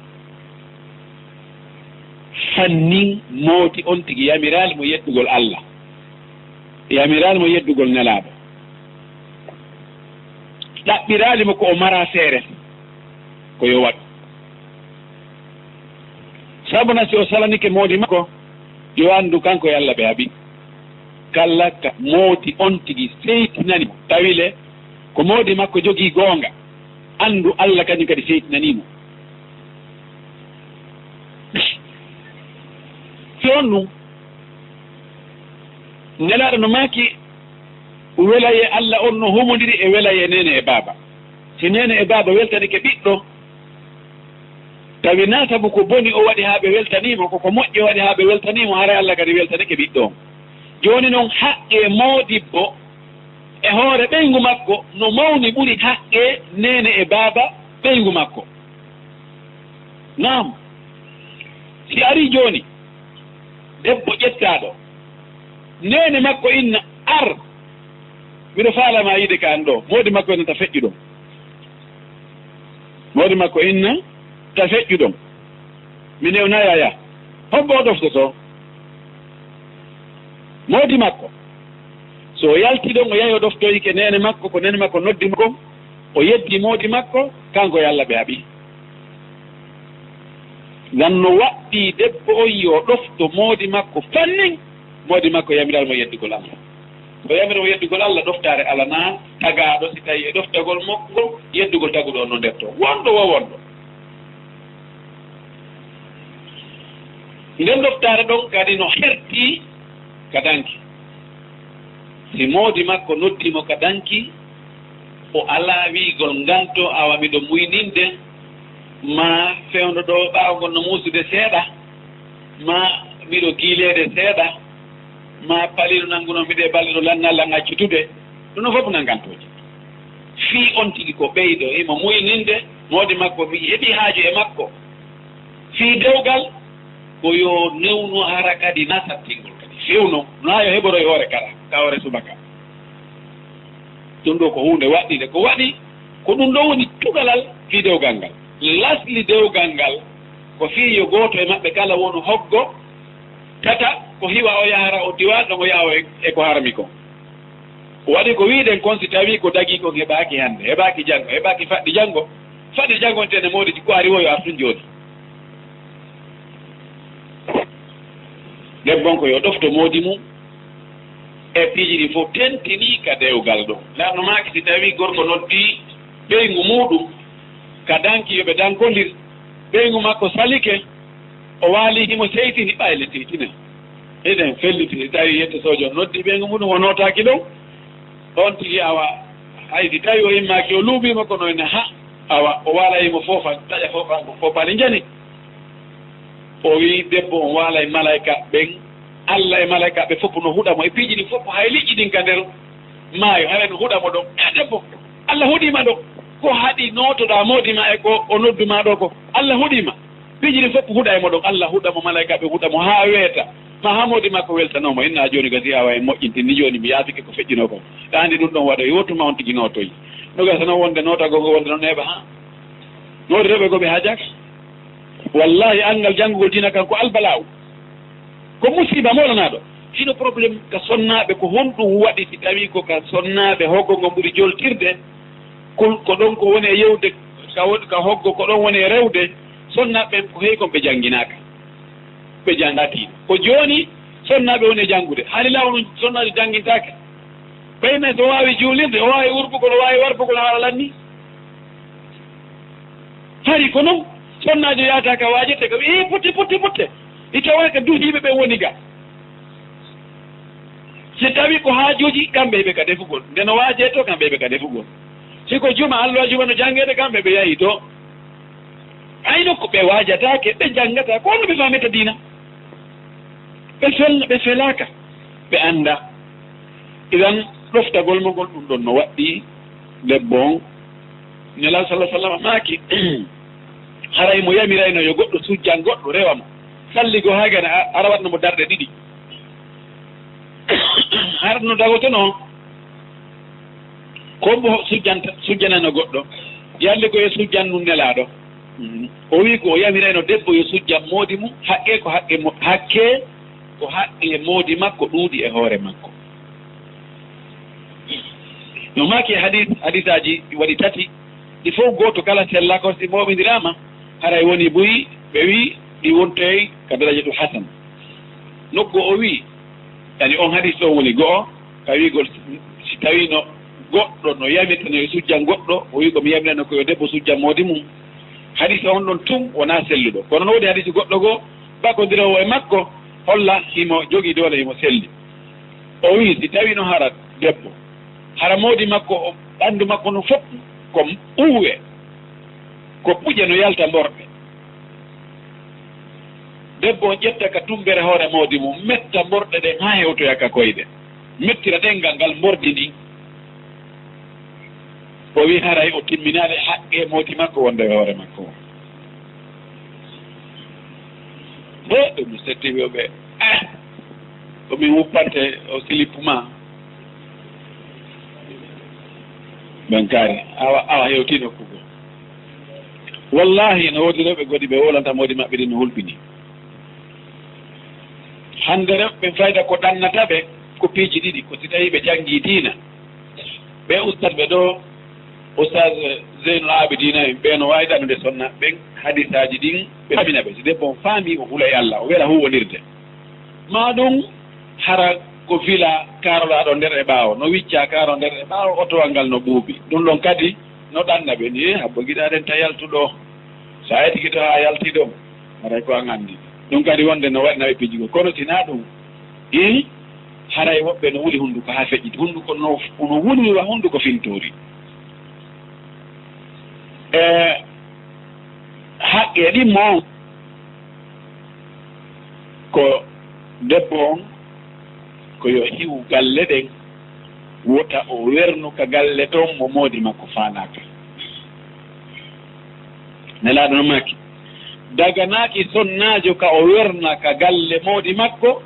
fannin moodi on tigi yamiraali mo yeddugol Allah. Yamiraali mo yeddugol Nelaaɗo. Ɗaɓɓiraali mo ko o mara seere, ko yo waɗu. Sabu na si o salanike moodi makko, yo anndu kanko e Allah ɓe haɓi. Kala ka moodi on tigi seytinani mo, tawi le ko moodi makko jogii goonga, anndu Allah kañum kadi seytinanii mo. Si on ɗum, Nelaaɗo no maaki, welayee Allah on no humondiri e welayee neene e baaba. Si neene e baaba weltanike ɓiɗɗo, tawi naa sabu ko boni o waɗi haa ɓe weltanii mo, ko ko moƴƴi o waɗi haa ɓe weltanii mo, haray Allah kadi weltanike ɓiɗɗo on. Jooni non, haqqee moodibbo e hoore ɓeyngu makko no mawni ɓuri haqqee neene e baaba ɓeyngu makko. Naam, si arii jooni, debbo ƴettaaɗo, neene makko inna, "Ar, miɗo faalaa ma yiide ka an ɗoo." Moodi makko inna, "Ta feƴƴu ɗon." Moodi makko inna, "Ta feƴƴu ɗon. Mi newna yaya." Hombo o ɗoftotoo? Moodi makko. So o yalti ɗon, o yahi o ɗoftoyike neene makko, ko neene makko noddi mo kon, o yeddi moodi makko, kanko e Alla ɓe haɓi. Ngan no waɗɗii debbo on yo ɗofto moodi makko fannin, moodi makko yamiral mo yeddugol Alla. O yamira mo yeddugol Alla, ɗoftaare alanaa tagaaɗo si tawii e ɗoftagol makko ngol, yeddugol taguɗo on no ndetto. Wonɗo wo wonɗo. Nden ɗoftaare ɗon kadi no hertii ka danki. Si moodi makko noddi mo ka danki, o alaa wi'gol nganto, awa miɗo muyninde, maa fewndo ɗo ɓaawo ngon no muusude seeɗa, maa miɗo giileede seeɗa, maa paliiɗo nannguno miɗo e balɗe ɗo lannga lannga accutude. Ɗum ɗon fof ko ngantooji. Fii on tigi ko ɓeydo, himo muyninde, moodi makko mi heɓi haaju e makko. Fii dewgal, ko yo newnu hara kadi na sattingol kadi. Fewno, na yo heɓoro e hoore kala, ka hoore subaka. Ɗum ɗo ko huunde waɗɗinde. Ko waɗi, ko ɗum ɗo woni tugalal fii dewgal ngal. Lasli dewgal ngal, ko fii yo gooto e maɓɓe kala wonu hoggo, tata ko hiwa o yahara o diwa ɗon o yaha o e, e ko harmi kon. Ko waɗi ko wi'ɗen kon, si tawii ko dagii kon heɓaaki hannde, heɓaaki janngo, heɓaaki faɗɗi janngo, faɗɗi janngo ntene moodi ko ari wo yo artun jooni. Debbo on ko yo ɗofto moodi mum e piiji ɗi fof tentinii ka dewgal ɗo. Laamɗo maaki si tawii gorko noddii ɓeyngu muuɗum ka danki yo ɓe dankondir, ɓeyngu makko salike, o waali himo seytini, ɓayle seytine. Eɗen felliti, si tawii yetto soojo on noddii ɓeyngu muuɗum o nootaaki ɗon, on tigi awa, hay si tawii o immaaki o luuɓiima kono ene ha, awa o waala himo foofa, taƴa foofa, ko foofaali njani. O wi'i debbo on waala e malaykaaɓe ɓen, Alla e malaykaaɓe fof no huɗa mo e piiji ɗin fof, hay liƴƴi ɗin ka nder maayo, hara no huɗa mo ɗon. E debbo, Alla huɗii ma ɗon. Ko haɗi nootoɗaa moodi ma e ko o noddu ma ɗo ko? Alla huɗii ma. Piiji ɗin fof huɗa e mo ɗon. Alla huɗa mo, malaykaaɓe huɗa mo haa weeta. Ma haa moodi makko weltanoo mo. Inna jooni gasi awa en moƴƴintin ni jooni mi yaafike ko feƴƴinoo kon. Ɗa anndi ɗum ɗon waɗoyi. Woto ma on tigi nootoyi. No gasa noon wonde nootagol ngo wonde noon neeɓa haa. Noode rewɓe goo ɓe haajaaka. Wallaahi, anngal janngugol diina kan ko albalaaw. Ko musiiba mawlanaaɗo. Hino problème ka sonnaaɓe, ko honɗum waɗi si tawii ko ka sonnaaɓe hoggo ngo ɓuri joltirde, ko, ko ɗon ko woni e yewde, ka won-, ka hoggo ko ɗon woni e rewde, sonnaaɓe ɓen ko hey kon ɓe jannginaaka. Ɓe janngaaki. Ko jooni sonnaaɓe woni e janngude. Haali laawol on sonnaajo janngintaake. Ɓay men so waawi juulirde, o waawi urbugol, o waawi warbugol haala lanni. Hari ko non, sonnaajo yaata ka waajete ka wi'i, "Ee, putte, putte, putte." I tawa ka duhiiɓe ɓe woni ga. Si tawi ko haajuuji, kamɓe ɓe ka defugol. Nde no waajee to, kamɓe ɓe ka defugol. Si ko juma, alluwa juma no janngeede, kamɓe ɓe yahi to. Ay no ko ɓe waajataake, ɓe janngataa, ko honno ɓe faamirta diina? Ɓe fel-, ɓe felaaka, ɓe anndaa. Idan, ɗoftagol mo ngol, ɗum ɗon no waɗɗii debbo on. Nelaaɗo sallallaahu alayhi wa sallam maaki, haray mo yamirayno yo goɗɗo sujjan goɗɗo, rewa mo. Salli goo haa gana, a-, hara waɗno mo darɗe ɗiɗi. Hara no dagotonoo, ko mbo sujjanta, sujjanano goɗɗo. Yalli ko yo sujjan ɗum Nelaaɗo. Mhm. O wi'i ko o yamirayno debbo yo sujjan moodi mum, haqqee ko haqqe mo-, haqqee ko haqqee moodi makko ɗuuɗi e hoore makko. No maaki e hadis, hadisaaji waɗi tati, ɗi fof gooto kala sella ko si mooɓindiraama, haray woni buy, ɓe wi'i ɗi wontoyay ka darajatul hasan. Nokku o wi'i, yani on hadis ɗon woni go'o, ka wi'gol si tawii no goɗɗo no yamirta no e sujjan goɗɗo, o wi'i ko mi yamirano ko yo debbo sujjan moodi mum. Hadis on ɗon tun wonaa selluɗo. Kono no woodi hadis goɗɗo goo, bakkondiroowo e makko, holla himo jogii doole, himo selli. O wi'i, si tawii no hara debbo, hara moodi makko, o, ɓanndu makko no fof ko uwe, ko puƴe no yalta mborɗe. Debbo on ƴetta ka tummbere hoore moodi mum, metta mborɗe ɗen haa hewtoya ka koyɗe, mettira ɗenngal ngal mbordi ndin. O wi'i haray o timminaali haqqee moodi makko wonde e hoore makko. He, ɗum no setti wi'oɓe, "Ah, ko min wuppante o silipu ma." Ɓen kaari, awa, awa hewti nokku goo. Wallaahi, no woodi rewɓe goo ɗi ɓe wowlanta moodi maɓɓe ɗin no hulɓini. Hannde rewɓe ɓen fayda ko ɗannata ɓe, Ko piiji ɗiɗi, ko si tawii ɓe janngii diina, ɓee ustaas ɓe ɗoo, ustaas Zeynul Aabidiina en, ɓee no waawi ɗanude sonnaaɓe ɓen hadisaaji ɗin, ɓe famina ɓe. Si debbo on faamii, o hula e Alla, o wela huuwondirde. Maa ɗum hara ko villa kaarolaaɗo nder e ɓaawo, no wiccaa kaaro nder e ɓaawo, otowal ngal no ɓuuɓi. Ɗum ɗon kadi no ɗanna ɓe, ni, "Eh, habbo giɗaaɗen ta yaltu ɗoo." So a etike to haa yalti ɗon, haray ko an anndi. Ɗum kadi wonde no waɗi nawi piiji goo. Kono si naa ɗum, ii, haray woɓɓe no wuli hunnduko haa feƴƴiti. Hunnduko no, no wuli wa hunnduko fintoori. E haqqe ɗimmo on, ko debbo on, ko yo hiwu galle ɗen, wota o wernu ka galle ton mo moodi makko faalaaka. Nelaaɗo no maaki, daganaaki sonnaajo ka o werna ka galle moodi makko,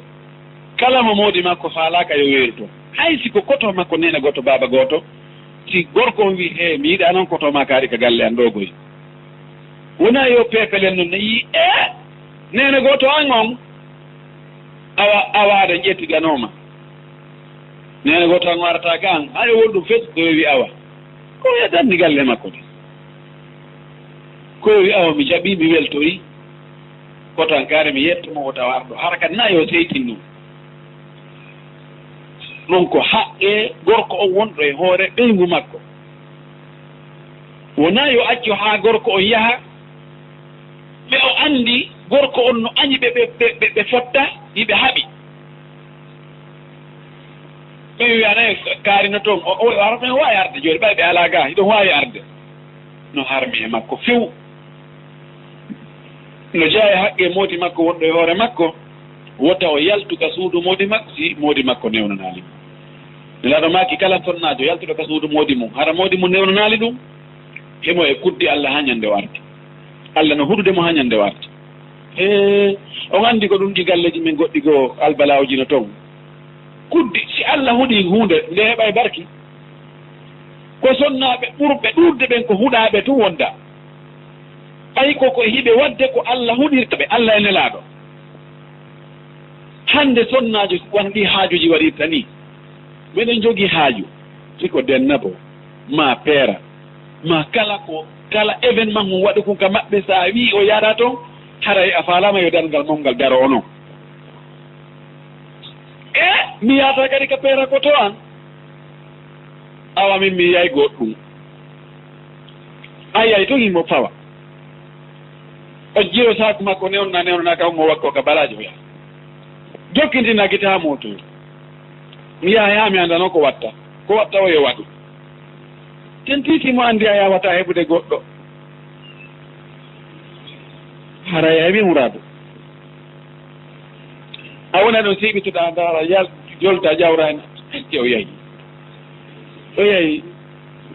kala mo moodi makko faalaaka yo weeru ton. Hay si ko koto makko, neene gooto, baaba gooto, si gorko on wi'i, "Hee, mi yiɗaa non koto maa kaari ka galle an ɗoo goy." Wonaa yo peepelen non ne yi'i, "Ee, neene gooto an on, awa, awa aɗa ƴetti ganooma. Neene gooto an o arata ga an, hayo won ɗum fes ko wewi awa." Ko wetanni galle makko de. Ko wewi awa mi jaɓi, mi weltori. Koto an kaari mi yetto mo o tawa arɗo. Hara kadi na yo seytin ɗum. Ɗum ko haqqe gorko on wonɗo e hoore ɓeyngu makko. Wonaa yo accu haa gorko on yaha, ɓe o anndi gorko on no añi ɓe, ɓe, ɓe, ɓe, ɓe fotta, hiɓe haɓi. Ɓe wi'a, "Nayi kaari no toon, o, o, o arata, o waawi arde jooni, ɓay ɓe alaa gaa, hiɗon waawi arde." No harmi e makko few. No jeyaa e haqqe moodi makko wonɗo e hoore makko, wota o yaltu ka suudu moodi makko, si moodi makko newnanaali mo. Nelaaɗo maaki, kala sonnaajo yaltuɗo ka suudu moodi mum, hara moodi mum newnanaali ɗum, himo e kuddi Alla haa ñande o arti. Alla no huɗude mo haa ñande o arti. Hee, on anndi ko ɗum ɗi galleeji men goɗɗi goo albalaaji no toon. Kuddi, si Alla huɗii huunde, nde heɓay barki. Ko sonnaaɓe ɓurɓe ɗuuɗde ɓen ko huɗaaɓe tun wonda. Ɓay ko, ko hiɓe waɗde ko Alla huɗirta ɓe, Alla e Nelaaɗo. Hannde sonnaajo wan ɗi haajuuji waɗirta nii. Meɗen jogii haaju, si ko dennabo, maa peera, maa kala ko, kala événement mo waɗi kun ka maɓɓe, si a wi'i o yaada ton, haray a faalaama yo darngal mon ngal daro onon. E mi yaata kadi ka peera ko to an. Awa min mi yiyay goɗɗum. A yiyay tun himo fawa. O jiyo saaku makko newna, newna ka mo wakko ka baraji oya. Jokkindina gita moto. Mi yaha haa mi andano ko watta. Ko watta o yo waɗu. Ten titi mo andi a yawata heɓude goɗɗo. Haray a heɓi muradu. A wona ɗon siɓitoɗa ndaara yal-, jolta jawra en. Ecce o yahi. O yahi.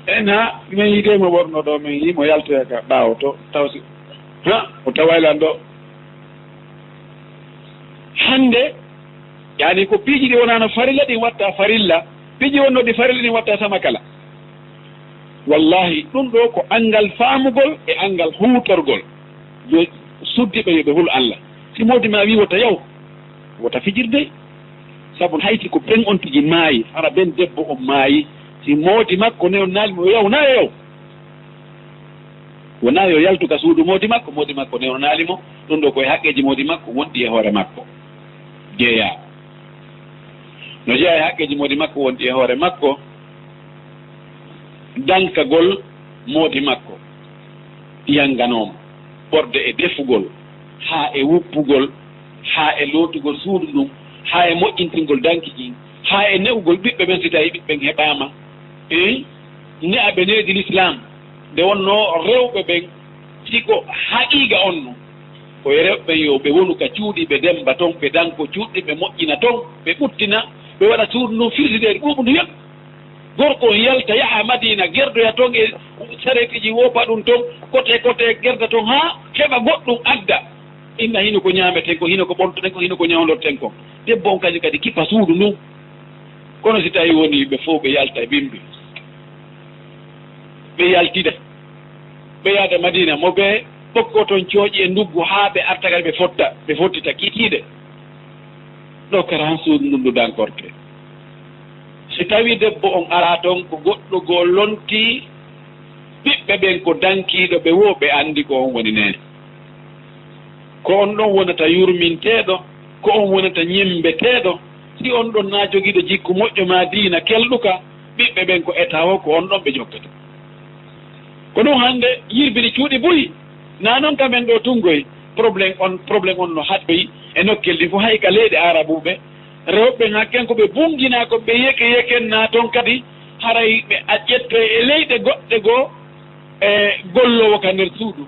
En ha min yiide mo ɓorno ɗo, min yi mo yaltoya ka ɓaawo to, taw si, ha, o tawaylan ɗo. Hande, yani ko piiji ɗi wonano farilla ɗin watta farilla, piiji wonno ɗi farilla ɗin watta sama kala. Wallahi, ɗum ɗo ko anngal faamugol e anngal huutorgol. Yo suddiɓe yo ɓe hul Allah. Si moodi ma wi wota yaw, wota fijirde. Sabu hayti ko ben on tigi maayi, hara ben debbo on maayi, si moodi makko newnaali mo yaw, na yaw. Wona yo yaltu ka suudu moodi makko, moodi makko newnaali mo. Ɗum ɗo ko e haqqeeji moodi makko wonɗi e hoore makko. Jeeyaa. No jeyaa e haqqeeji moodi makko wonɗi e hoore makko, dankagol moodi makko, yanganoo mo, ɓorde e defugol, haa e wuppugol, haa e lootugol suudu ndun, haa e moƴƴintingol danki ɗin, haa e ne'ugol ɓiɓɓe ɓen, si tawii ɓiɓɓe ɓen heɓaama. Eey, ne'a ɓe needi Lislaam, nde wonnoo rewɓe ɓen, si ko haqiiqa on no, ko e rewɓe ɓen yo ɓe wonu ka cuuɗi, ɓe demmba ton, ɓe danko cuuɗi, ɓe moƴƴina ton, ɓe ɓuttina, ɓe waɗa suudu ndun firsideeri ɓuuɓundu yoɓ. Gorko on yalta, yaha Madiina, gerdoya ton e sareetiji, woppa ɗum ton, kote, kote, gerda ton haa heɓa goɗɗum adda. Inna hino ko ñaameten kon, hino ko ɓornoten kon, hino ko ñawdorten kon. Debbo on kañum kadi kippa suudu ndun. Kono si tawii wonii ɓe fow ɓe yalta e bimbi, ɓe yaltida, ɓe yaada Madiina, mo ɓe ɓokko ton cooƴi e nduggu haa ɓe arta kadi ɓe fotta, ɓe fottita kiikiiɗe. Ɗo kara han suudu ndun ndu dankorte. Si tawii debbo on araa ton, ko goɗɗo goo lontii ɓiɓɓe ɓen ko dankiiɗo ɓe woo, ɓe anndi ko on woni neene. Ko on ɗon wonata yurminteeɗo, ko on wonata ñemmbeteeɗo. Si on ɗon naa jogiiɗo jikku moƴƴo maa diina kelɗuka, ɓiɓɓe ɓen ko e tawo ko on ɗon ɓe jokkata. Ko ɗum hannde yirbini cuuɗi buy. Naa non ka men ɗoo tun koy, problème on, problème on no haɗɗoyi e nokkeeli ɗin fof, hay ka leyɗe Aarabuuɓe. Rewɓe ɓen hakken ko ɓe bunginaa, ko ɓe yeke yekennaa ton kadi, haray ɓe a ƴette e leyɗe goɗɗe goo, e golloowo ka nder suudu.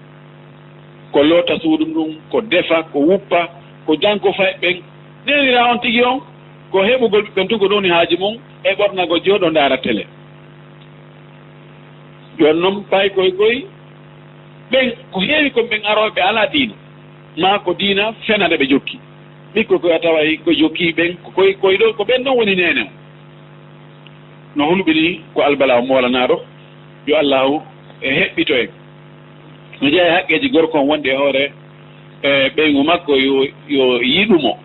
Ko loota suudu ndun, ko defa, ko wuppa, ko janko fay ɓen. Neeniraa on tigi on, ko heɓugol ɓiɓɓe ɓen tun ko ɗum woni haaju mun, e ɓornagol jooɗoo ndaara tele. Jooni non, paykoy koy, ɓen ko heewi kon ɓen arooɓe ɓe alaa diina, maa ko diina fenande ɓe jokki. Ɓikkoy koy a taway ko jokki ɓen, ko koy, koy ɗo, ko ɓen ɗon woni neene on. No hulɓini ko albala o moolanaaɗo, yo Allaahu e heɓɓito en. No jeyaa e haqqeeji gorko on wonde e hoore, e ɓeyngu makko, yo, yo yiɗu mo,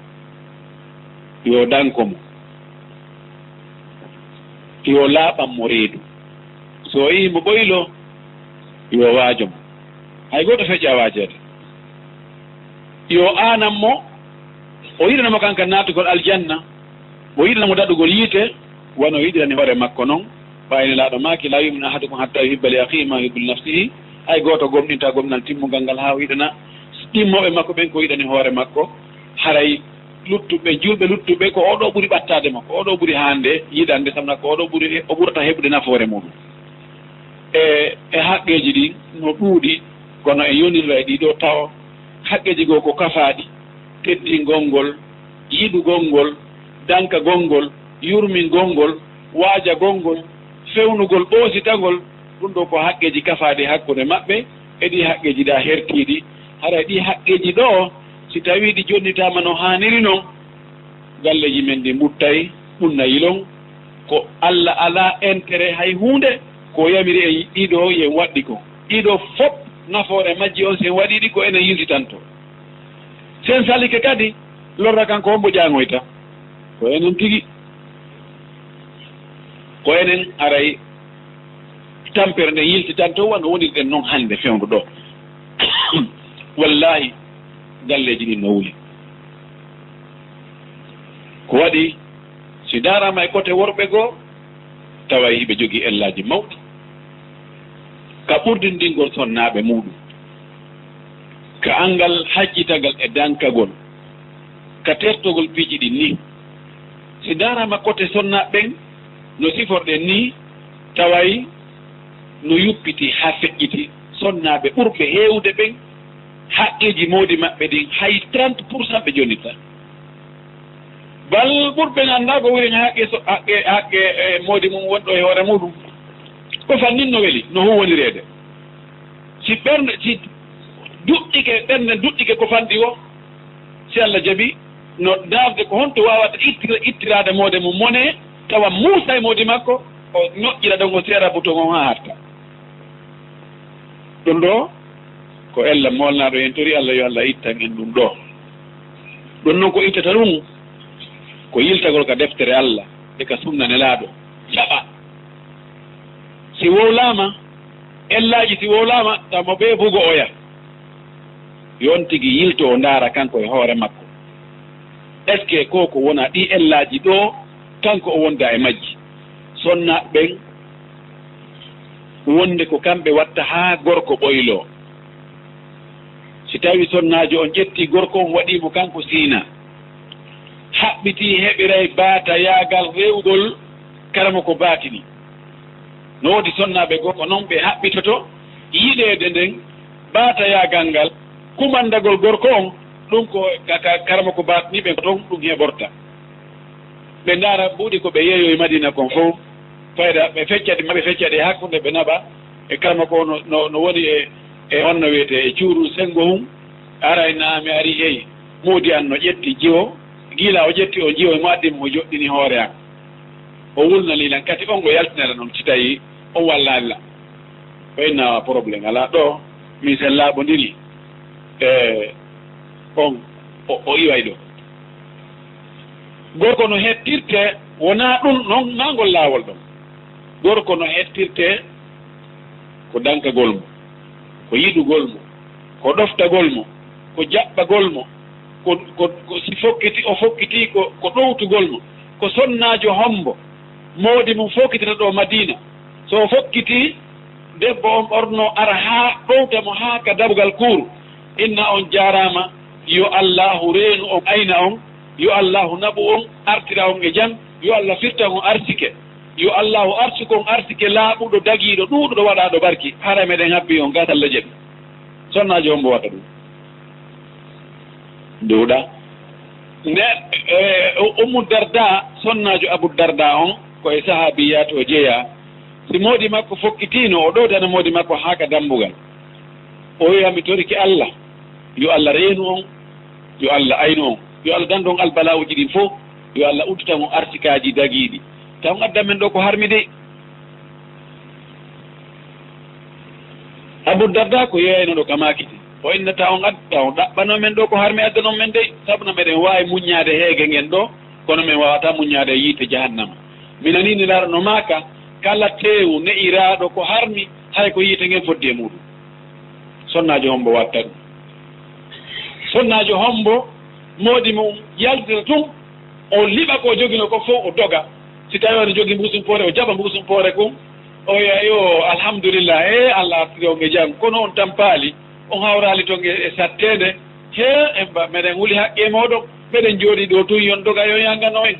yo danko mo, yo laaɓan mo reedu. So o yii mo ɓoylo, yo waajo mo. Hay gooto feƴƴaa waajeede. Yo aanan mo, o yiɗana mo kanko naatugol aljanna, o yiɗana mo daɗugol yiite, wano o yiɗirani hoore makko non. Ɓay Nelaaɗo maaki, "Laa yu'minu ahadukum hattaa yuhibba li akhihi maa yuhibbu li nafsihi." Hay gooto gomɗintaa gomɗinal timmungal ngal haa o yiɗana ɗimmooɓe makko ɓen ko yiɗani hoore makko. Haray luttuɓe, julɓe luttuɓe, ko oo ɗoo ɓuri ɓattaade mo, ko oo ɗoo ɓuri haande yiɗande, sabuna ko oo ɗoo ɓuri, o ɓurata heɓude nafoore muuɗum. E, e haqqeeji ɗin no ɗuuɗi, kono en yonirra e ɗii ɗoo tawo. Haqqeeji goo ko kafaaɗi, teddingol ngol, yiɗugol ngol, dankagol ngol, yurmingol ngol, waajagol ngol, fewnugol, ɓoositagol. Ɗum ɗoo ko haqqeeji kafaaɗi hakkunde maɓɓe e ɗii haqqeeji ɗaa hertiiɗi. Haray ɗii haqqeeji ɗoo, si tawii ɗi jonnitaama no haaniri non, galleeji men ɗi mbuttay, ɗum na yilon. Ko Alla alaa intérêt hay huunde, ko o yamiri en ɗii ɗoo, yo en waɗɗi ko. Ɗii ɗoo fof, nafoore majji on, si en waɗii ɗi, ko enen yiltitantoo. Si en salike kadi, lorra kan ko hombo ƴaaŋoyta? Ko enen tigi. Ko enen haray tampere nden yiltitantoo, wano wonirɗen non hannde fewndo ɗoo. Wallaahi, galleeji ɗin no wuli. Ko waɗi, si ndaaraama e kote worɓe goo, taway hiɓe jogii ellaaji mawɗi ka ɓurdindingol sonnaaɓe muuɗum, ka anngal hajjitagal e dankagol, ka tertogol piiji ɗin nii. Si ndaaraama kote sonnaaɓe ɓen, no siforɗen nii, taway no yuppiti haa feƴƴiti, sonnaaɓe ɓurɓe heewude ɓen, haqqeeji moodi maɓɓe ɗin, hay trente pour cent ɓe jonnittaa. Bal ɓurɓe anndaa ko woni haqqe so, haqqe, haqqe, e, moodi mum wonɗo e hoore muuɗum. Ko fannin no weli, no huwwonireede. Si ɓernde, si duɗɗike, ɓernde duɗɗike ko fanɗi o, si Alla jaɓi, no daarde ko honto waawata ittira-, ittiraade moode mum mone, tawa muusa e moodi makko, o ñoƴƴira ɗon, o seera buton on haa harta. Ɗum ɗoo ko ella moolnaaɗo en, tori Alla yo Alla ittan en ɗum ɗoo. Ɗum noon ko ittata ɗum ko yiltagol ka deftere Alla e ka sunna Nelaaɗo, jaɓa. Si wowlaama, ellaaji si wowlaama, tawa mo ɓeebugo oya. Yo on tigi yilto o ndaara kanko e hoore makko. Est-ce que ko ko wona ɗi ellaaji ɗoo, kanko o wonda e majji? Sonnaaɓe ɓen wonde ko kamɓe watta haa gorko ɓoyloo. Si tawii sonnaajo on ƴetti gorko on, waɗii mo kanko siina, haɓɓitii, heɓiray baatayaagal rewgol karama ko baatini. No woodi sonnaaɓe goo ko non ɓe haɓɓitoto yiɗeede nden baatayaagal ngal, kumandagol gorko on, ɗum ko ka, ka karama ko baatini ɓen ko ton ɗum heɓorta. Ɓe ndaara buuɗi ko ɓe yeeyoyi Madina kon fof, fayda ɓe fecca ɗi, ma ɓe fecca ɗi hakkunde ɓe naɓa e karama ko no, no, no woni e, e honno wiyetee e cuuru senngo hum. Aray naa mi ari hey, moodi an no ƴetti jiwo, gila o ƴetti o jiwo e mo addi mo joɗɗini hoore an. O wulnanii lan, kati on o yaltinata non si tawii on wallaali lan. Ko inna problème alaa ɗoo, min sen laaɓondiri, e on o, o iway ɗoo. Gorko no hettirte Wonaa ɗum noon, maa ngol laawol ɗon. Gorko no hettirtee ko dankagol mo, ko yiɗugol mo, ko ɗoftagol mo, ko jaɓɓagol mo, ko, ko, ko si fokkiti, o fokkiti ko, ko ɗowtugol mo. Ko sonnaajo hombo moodi mum fokkitata ɗo Madiina? So o fokkitii, debbo on ɓorno ara haa ɗowta mo haa ka dabugal kuuru. Inna on jaaraama, yo Allaahu reenu on, ayna on, yo Allaahu naɓu on, artira on e jam, yo Allah firtan on arsike, yo Allaahu arsuku on arsike laaɓuɗo, dagiiɗo, ɗuuɗuɗo, waɗaaɗo barki. Hara meɗen habbi on gas Allah jaɓi. Sonnaajo on mbo watta ɗum. Nduuɗa. Nde, e, o-, Ummu Darda, sonnaajo Abu Darda on, ko e sahaabiyyaat o jeyaa. Si moodi makko fokkitiino, o ɗowtana moodi makko haa ka dambugal. O wi'a, "Mi torike Allah, yo Allah reenu on, yo Allah aynu on, yo Allah dandu on albala'uuji ɗin fow, yo Allah udditan on arsikaaji dagiiɗi. Ta on addan men ɗo ko harmi de." Abu Darda ko yeeynooɗo ka maakiti. O innata on ad-, ta on ɗaɓɓanoo men ɗo ko harmi addanon men dey, sabu no meɗen waawi muññaade heege ngen ɗo, kono men waawataa muññaade yiite jahannama. Mi nanii Nelaaɗo no maaka, kala teewu ne'iraaɗo ko harmi, hay ko yiite ngen foddi e muuɗum. Sonnaajo hombo watta ɗum? Sonnaajo hombo moodi mum yaltira tun, o liɓa ko o joginoo ko fow, o doga. Si tawi on jogi mbuusum poore, o jaɓa mbuusum poore kun, o wi'a, "Yo, alhamdulillah, e Allah artiri on e jam, kono on tampaali, on hawraali ton e, e satteende." He, en ba, meɗen huli haqqe mooɗon, meɗen jooɗi ɗo tun, yon doga, yon yangano en.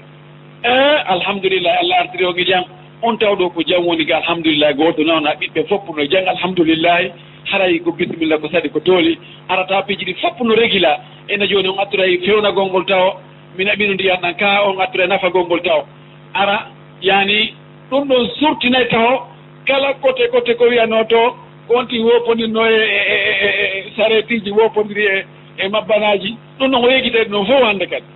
E, alhamdulillah, Allah artiri on e jam. On taw ɗo ko jam woni ga, alhamdulillah, gooto nawna ɓiɓɓe fof no jam, alhamdulillah. Haray ko bisimilla, ko saɗi, ko tooli. Arata piiji ɗi fof no regila. Ena jooni on atturay fewnagol ngol tawo. Mi naɓino ndiyan ɗan ka on atturay nafagol ngol tawo. Ara, yani, ɗum ɗon surtinay taho kala kote kote ko wiyanoo to, ko on tigi woopondirnoo e, e, e, e, e sareetiiji, woopondiri e, e mabbanaaji. Ɗum ɗon o yejjitay ɗum fof hannde kadi.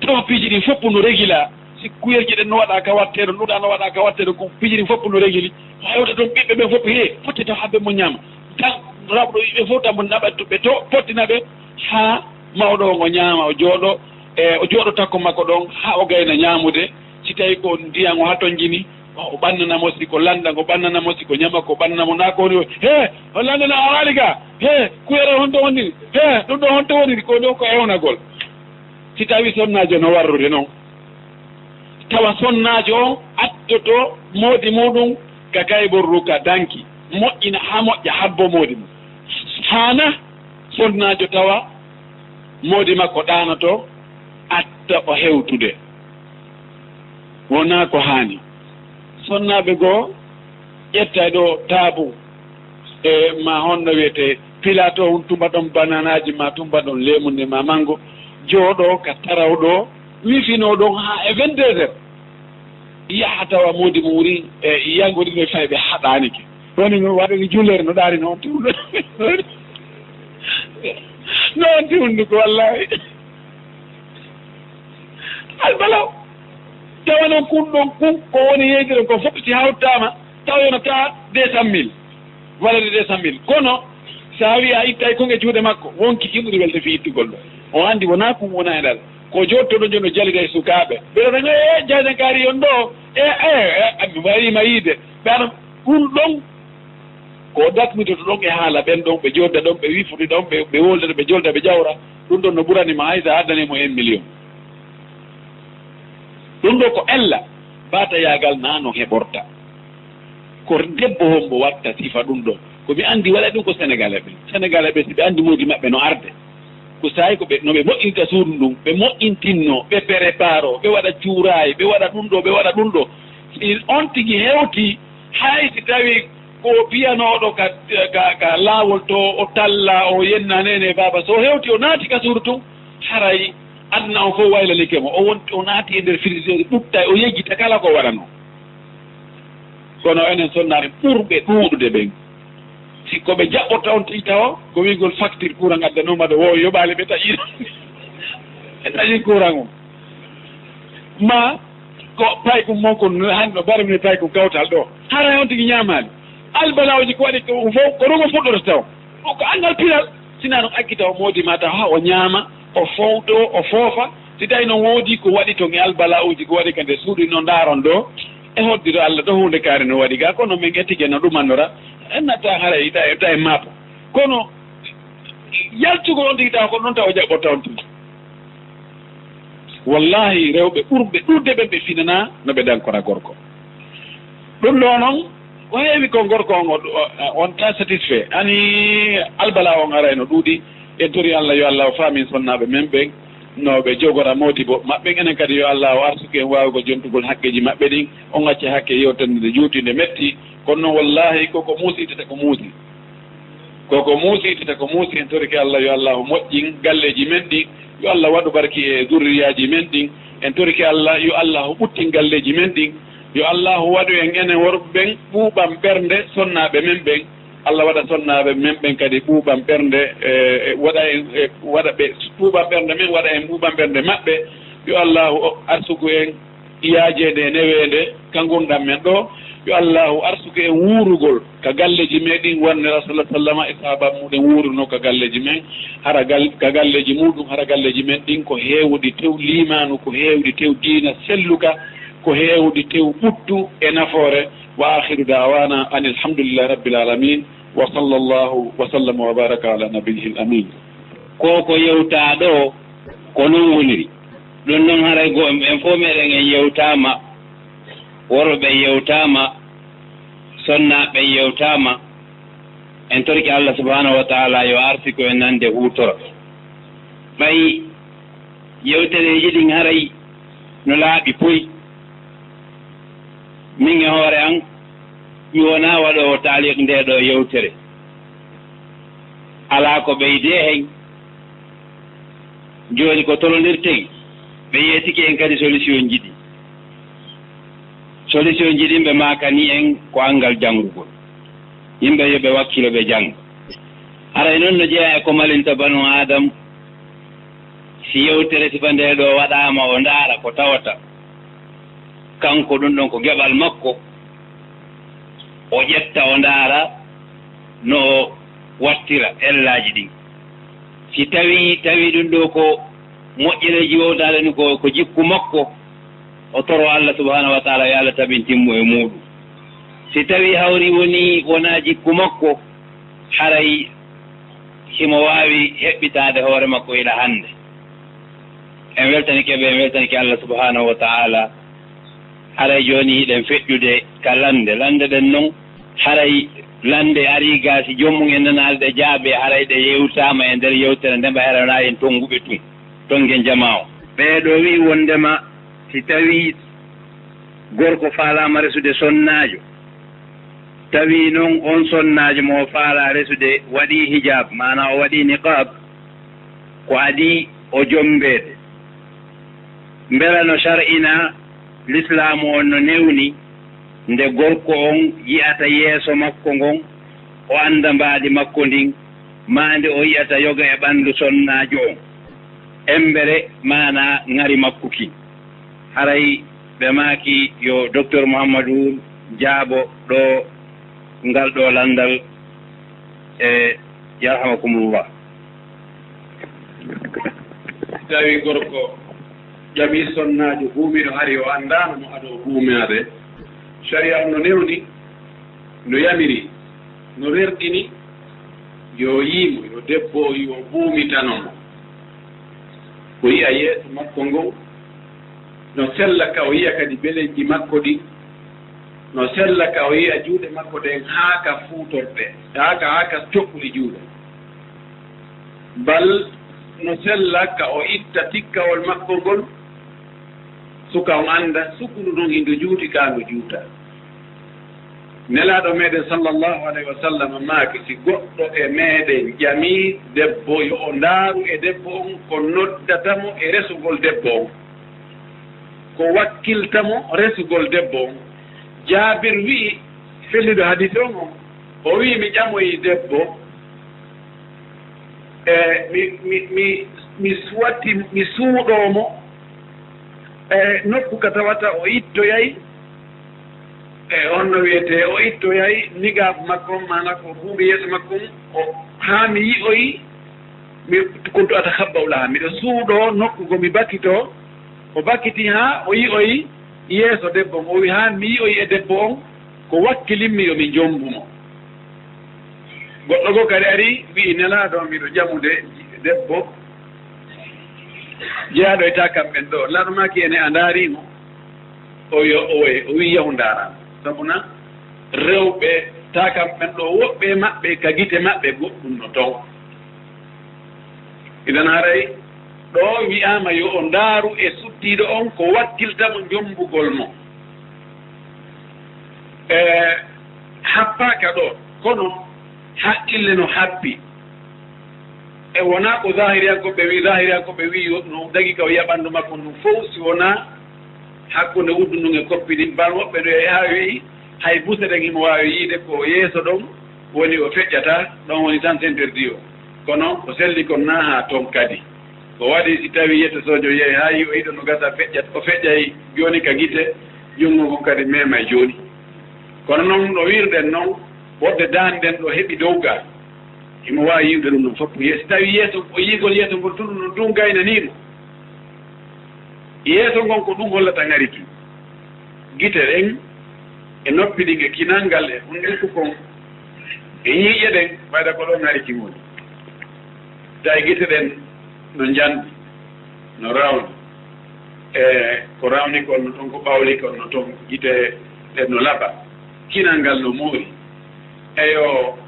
Tawa piiji ɗin fof no regila. Si kuyelji ɗen no waɗa ka watteeɗo, ɗum ɗa no waɗa ka watteeɗo, ko piiji ɗin fof no regili. Hewta toon ɓiɓɓe ɓen fof, he, fotti taw habbe mo ñaama. Tan raɓɗo ɓe fof tan mo naɓa to, ɓe to, pottina ɓe, haa mawɗo on o ñaama, o jooɗo, e, o jooɗo takko makko ɗon, haa o gayna ñaamude. Si tawi ko ndiyan o hatonjini, o ɓannana mo, si ko lannda, o ɓannana mo, si ko ñamako, o ɓannana mo, naa ko woni, he, o lanndana a waali ga, he, kuyere honto woni, he, ɗum ɗo honto woni, ko ɗo ko ewnagol. Si tawi sonnaajo no warrude noon, tawa sonnaajo on attoto moodi muuɗum ka kayborru ka danki, moƴƴina haa moƴƴa, habbo moodi mum. Haana sonnaajo tawa moodi makko ɗaanoto, atta o hewtude. Wonaa ko haani. Sonnaaɓe goo ƴetta ɗo taabu, e ma honno wiyetee, pilato, on tumba ɗon bananaaji, ma tumba ɗon leemunde, ma manngo, jooɗoo ka tarawɗo, wifinoo ɗon haa e vingt-deux heures. Yaha tawa moodi mum wuri, e yanngorino e fayɓe haɗaani ke. Woni no waɗani julere no ɗaani noon tiwɗo. Noon tiwɗo ko wallaahi. Albalaw. Tawa noon kun ɗon kun ko woni yeydiron ko fof si hawtaama, tawa yonata deux cent mille. Valeur de deux cent mille. Kono, so a wi'i a ittay kon e juuɗe makko, wonki kin ɓuri welde fii ittugol ɗo. O anndi wonaa kun wona e nder. Ko jooɗtoɗo jooni o jalida e sukaaɓe. Ɓe ɗon e jayden kaari on ɗo. E, e, e, mi wariima yiide. Ɓe ana, ɗum ɗon, ko dakmitoto ɗon e haala ɓen ɗon, ɓe jooɗda ɗon, ɓe wifude ɗon, ɓe, ɓe wolda, ɓe jolda, ɓe jawra. Ɗum ɗon no ɓurani ma hay so a addani mo un million. Ɗum ɗo ko ella, batayaagal na no heɓorta. Ko debbo hombo watta sifa ɗum ɗo? Ko mi anndi waɗa ɗum ko Sénégalais ɓe. Sénégalais ɓe, si ɓe anndi moodi maɓɓe no arde, ko saayi ko ɓe, no ɓe moƴƴinta suudu ndun, ɓe moƴƴintinno, ɓe préparo, ɓe waɗa cuuraay, ɓe waɗa ɗum ɗo, ɓe waɗa ɗum ɗo. Si on tigi hewti, hay si tawi ko piyanooɗo ka, ka, ka laawol to, o talla, o yenna nene baaba, so hewti o naati ka suudu tun, haray aduna on fof waylanike mo. O wonti, o naati e nder frigidaire, ɓuttay, o yejjita kala ko waɗanoo. Kono enen sonnaaɓe ɓurɓe ɗuuɗude ɓen, si ko ɓe jaɓɓorta on tigi tawa, ko wi'gol facture courant addanoo ma ɗo, wo yoɓaali ɓe taƴi, ɓe taƴi courant on. Ma ko paykun mon kon, hannde no barmi paykun kawtal ɗo. Haray on tigi ñaamaali. Albalawji ko waɗi ko fof, ko ɗum o fuɗɗorta taw. Ɗum ko anngal pinal. Sinaa ɗum, aggi taw moodi ma taw haa o ñaama, o fowto, o foofa, Si tawi no woodi ko waɗi toon e albala'uuji ko waɗi ka nder suudu no ndaaron ɗo, e hoddiro Allah ɗo huunde kaari no waɗi ga, kono min e tigi no ɗumannora, en natta haray ta, ta e maapo. Kono yaltugol on tigi tawa ko noon tawa o jaɓɓotta on tigi. Wallahi rewɓe ɓurɓe ɗuuɗde ɓen ɓe finanaa no ɓe dankora gorko. Ɗum ɗo noon, ko heewi ko gorko on, o, o, on ta satisfait. Ani albala on arayno ɗuuɗi. En tori Allah yo Allah o faamin sonnaaɓe men ɓen, no ɓe jogora moodibo maɓɓe. Enen kadi yo Allah o arsuku en waawugol jontugol haqqeeji maɓɓe ɗin. On acca hakke yewtere nde juuti, nde metti. Kono noon, wallahi, koko muusi itata ko muusi. Koko muusi itata ko muusi. En torike Allah yo Allah o moƴƴin galleeji men ɗin. Yo Allah waɗu barki e zurriyaaji men ɗin. En torike Allah yo Allah o ɓuttin galleeji men ɗin. Yo Allah waɗu en enen worɓe ɓen ɓuuɓan ɓernde sonnaaɓe men ɓen. Allah waɗa sonnaaɓe men ɓen kadi ɓuuɓan ɓernde, e, e, waɗa en, e, waɗa ɓe ɓuuɓan ɓernde men, waɗa en ɓuuɓan ɓernde maɓɓe. Yo Allah o arsuku en yaajeende e neweende ka ngurndan men ɗo. Yo Allahu arsuku en wuurugol ka galleeji meɗen, wonde Rasulullah sallama e sahaaba muɗen wuuruno ka galleeji men, hara gal-, ka galleeji muɗum, hara galleeji men ɗin ko heewuɗi tew liimaanu, ko heewuɗi tew diina selluka, ko heewuɗi tew ɓuttu e nafoore. Wa akhiru da'wana anil hamdulillahi rabbil alamin. Wa sallallahu wa sallama wa baraka ala nabiyyihil amin. Ko ko yewtaa ɗo, ko non woniri. Ɗum noon, haray go en fof meɗen en yewtaama, worɓe ɓen yewtaama, sonnaaɓe ɓen yewtaama. En torike Allah subhanahu wa taala yo arsiku en nande huutoro. Ɓay yewtereeji ɗin haray no laaɓi poy. Min e hoore an, mi wonaa waɗoowo taaliq ndee ɗoo yewtere. Alaa ko ɓeydee hen. Jooni ko tolondirten, ɓe yeetike en kadi solution ji ɗi. Solution ji ɗin ɓe maakani en ko anngal janngugol. Yimɓe yo ɓe wakkilo ɓe jannga. Haray noon no jeyaa e ko malinta banu Aadam, si yewtere sifa ndee ɗoo waɗaama o ndaara ko tawata. Kanko ɗum ɗon ko geɓal makko, o ƴetta o ndaara no o wattira ellaaji ɗin. Si tawii, tawii ɗum ɗoo ko moƴƴereeji wowtaade ni ko, ko jikku makko, o toro Allah subhanahu wa taala yo Allah tabintin mo e muuɗum. Si tawii hawri wonii wonaa jikku makko, haray himo waawi heɓɓitaade hoore makko ila hannde. En weltanike ɓe, en weltanike Allah subhanahu wa taala. Haray jooni hiɗen feƴƴude ka lannde. Lannde ɗen non, haray lannde arii gaa, si joomum en nanaali ɗe jaabe, haray ɗe yewtaama e nder yewtere nde, ɓay haray wonaa en tonnguɓe tun, tonngen jamaa o. Ɓee ɗoo wi'i wonndema si tawii gorko faalaama resude sonnaajo, tawi non on sonnaajo mo o faalaa resude waɗii hijaab, maanaa o waɗii niqaab, ko adii o jommbeede. Mbela no shar'inaa, lislaamu on no newni nde gorko on yi'ata yeeso makko ngon, o annda mbaadi makko ndin, maa nde o yi'ata yoga e ɓanndu sonnaajo on. Emmbere maanaa ŋari makko kin. Haray ɓe maaki yo Docteur Muhammadu jaabo ɗoo ngal ɗoo lanndal, e yarhamakumullah. Si tawii gorko ƴamii sonnaajo buumiiɗo, hari o anndaano mo ado o buumaade, sariya on no newni, no yamiri, no rerɗini, yo yiimo, yo debbo o yo buumitano mo. O yi'a yeeso makko ngon, no sella ka o yi'a kadi beleeji makko ɗin, no sella ka o yi'a juuɗe makko ɗen haa ka fuutorɗe, haa ka, haa ka coɓɓuli juuɗe. Bal no sella ka o itta tikkawol makko ngol, suka on annda sukundu ndun hindu juuti kaa ndu juutaa. Nelaaɗo meɗen sallallahu alayhi wa sallam maaki, si goɗɗo e meɗen ƴamii debbo, yo o ndaaru e debbo on ko noddata mo e resugol debbo on, ko wakkilta mo resugol debbo on. Jaabir wi'i, felliɗo hadiis on on, o wi'i, mi ƴamoyi debbo, e mi, mi, mi, mi suwati, mi suuɗoo mo e nokku ka tawata o ittoyay, e on no wiyetee, o ittoyay niqaab makko on, maanaa ko buubi yeeso makko on, o, haa mi yi'oyi Mi, kuntu atakhabba'u laha, miɗo suuɗoo nokku go mi bakitoo. O bakiti haa o yi'oyi yeeso debbo on. O wi'i, haa mi yi'oyi e debbo on, ko wakkilimmi yo mi njombu mo. Goɗɗo goo kadi ari, wi'i, Nelaaɗo, miɗo ƴamude debbo jeyaaɗo e taakamɓe ɓen ɗoo. Laarmaaki ene a ndaarii mo? O yo, o, o wi'i, yahu ndaaraa. Sabuna rewɓe taakamɓe ɓen ɗoo, woɓɓe e maɓɓe, ka gite maɓɓe, goɗɗum no ton. Idan haray ɗoo wi'aama yo o ndaaru e suttiiɗo on ko wakkilta mo njombugol mo. E happaaka ɗoo, kono haqqille no happi. E wonaa ko zahiriyankooɓe wi'i, zahiriyankooɓe wi'i yo, no dagi ka o yi'a ɓanndu makko ndun fow, si wonaa hakkunde uddu ndun e koppi ɗin. Bal woɓɓe ɗo e haa wi'i, hay buse ɗen himo waawi yi'ude ko yeeso ɗon woni o feƴƴata, ɗon woni sens interdit o. Kono ko selli kon naa haa ton kadi. Ko waɗi si tawii yetto soojo yehi haa yi'oyi ɗo no gasa feƴƴat, o feƴƴay jooni ka gite, junngo ngon kadi meemay jooni. Kono non no wi'irɗen non, wonde daande nden ɗo heɓi dow gaa, himo waawi yi'ude ɗum ɗon fof. Ye-, si tawii yeeso, o yi'ugol yeeso ngol tun ɗum ɗum gaynanii mo. Yeeso ngon ko ɗum hollata ŋari ki. Gite ɗen e noppi ɗin e kinal ngal e hunnduko kon e ɲiiƴe ɗen, ɓayda ko ɗo ŋari ki woni. Tawi gite ɗen no njanɗi, no rawni. E ko rawni kon no ton, ko ɓawli kon no ton, gite ɗen no laɓa. Kinal ngal no moori. Eyo,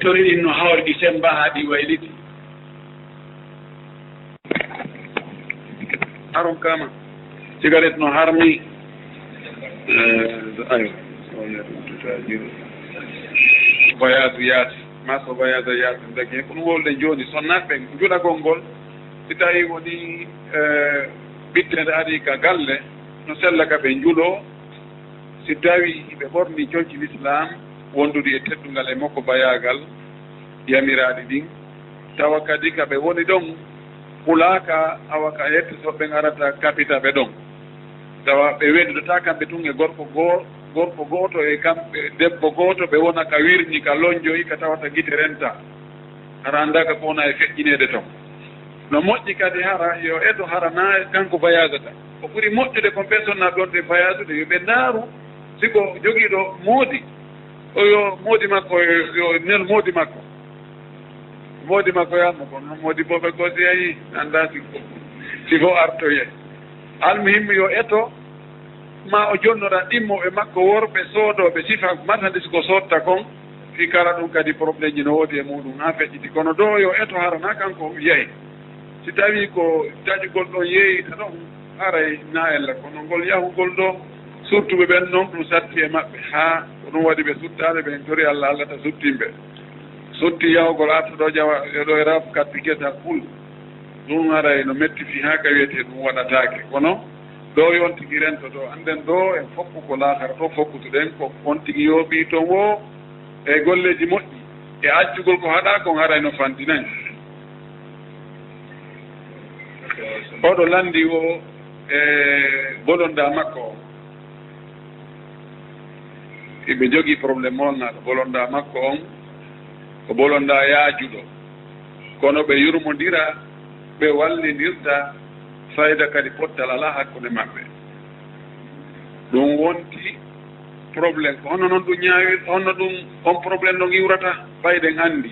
tori ɗin no hawri, ɗi semmba haa ɗi wayliti. Aron kama. Cigarette no harmi. Eh, ayo. Voyage yaasi. Ma so voyage yaasi. Ndeke ko ɗum wolde jooni. So natɓe njuɗagol ngol, si tawi woni, eh, ɓitteende ari ka galle, no sella ka ɓe njulo. Si tawi ɓe ɓorni conci Lislaam wonduɗi e teddungal e makko bayaagal, yamiraaɗi ɗin, tawa kadi ka ɓe woni ɗon hulaaka, awa ka yetto so ɓen arata kapita ɓe ɗon. Tawa ɓe weludataa kamɓe tun e gorko goo-, gorko gooto e kamɓe debbo gooto, ɓe wona ka wirni, ka lonjoyi, ka tawata gite renta. Hara anndaaka ko wona e feƴƴineede ton. No moƴƴi kadi hara yo eto hara na kanko voyagata. Ko ɓuri moƴƴude kon personne na ɗon ɗe voyagude, yo ɓe ndaaru si ko jogiiɗo moodi, o yo moodi makko, yo, yo nel moodi makko. Moodi makko yammo, kono moodi booɓe goo si yahi, anndaa si, si fof artoyee. Almuhimmi yo eto, ma o jonnora ɗimmo e makko worɓe soodooɓe sifa marchandise ko soodta kon, fii kala ɗum kadi problème ji no woodi e muɗum haa feƴƴiti. Kono ɗo yo eto hara na kanko yahi. Si tawii ko taƴugol ɗon yeeyita ɗon, haray na ella. Kono ngol yahugol ɗo, surtout ɓe ɓen non ɗum satti e maɓɓe. Haa ko ɗum waɗi ɓe suttaade, ɓe tori Allah, Allah ta suttin ɓe. Sotti yahugol arta ɗo ƴawa, e ɗo e raf katti kesa ful. Ɗum haray no metti fii haa ka wiyetee ɗum waɗataake. Kono ɗo yo on tigi rento ɗo, annden ɗo en fokku ko laakara to fokkutuɗen, ko on tigi yooɓii ton woo e golleeji moƴƴi, e accugol ko haɗaa kon haray no fanɗinay. Oɗo lanndi o e bolondaa makko o. Iɓe njogii problème on, na ko bolondaa makko on, ko bolondaa yaajuɗo. Kono ɓe yurmondira, ɓe wallindirta, fayda kadi pottal alaa hakkunde maɓɓe. Ɗum wonti problème. Ko honno non ɗum ñaawi-, honno ɗum on problème ɗon iwrata? Fayden anndi.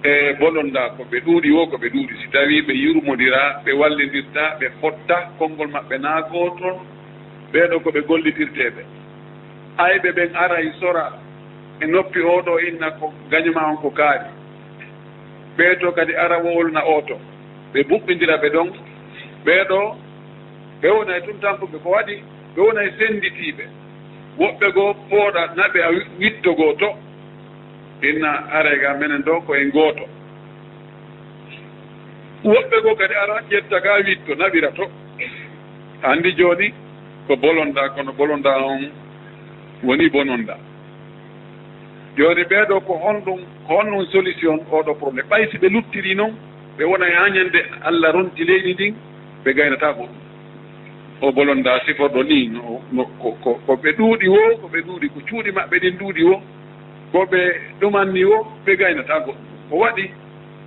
E bolondaa ko ɓe ɗuuɗi woo, ko ɓe ɗuuɗi. Si tawii ɓe yurmondiraa, ɓe wallindirtaa, ɓe fotta, konngol maɓɓe naa gootol, ɓee ɗoo ko ɓe gollitirteeɓe. Ayɓe ɓen aray sora e noppi oo ɗoo inna ko gaño maa on ko kaari. Ɓee to kadi ara wowlna oo to. Ɓe buɓɓindira ɓe ɗon. Ɓee ɗoo, ɓe wona e tun tampuɓe ko waɗi, ɓe wona e sennditiiɓe. Woɓɓe goo pooɗa naɓe a wi-, witto goo to. Inna aray ga menen ɗoo ko en gooto. Woɓɓe goo kadi ara ƴetta ga witto naɓira to. Anndi jooni ko bolondaa, kono bolondaa on woni bonondaa. Jooni ɓee ɗoo ko honɗum, ko honɗum solution oo ɗoo problème? Ɓay si ɓe luttirii non, ɓe wona e haa ñande Allah ronti leydi ndin, ɓe gaynataa goɗɗum. O bolondaa siforɗo nii, no, no, ko, ko, ko ɓe ɗuuɗi woo, ko ɓe ɗuuɗi, ko cuuɗi maɓɓe ɗin ɗuuɗi woo, ko ɓe ɗumanni woo, ɓe gaynataa goɗɗum. Ko waɗi?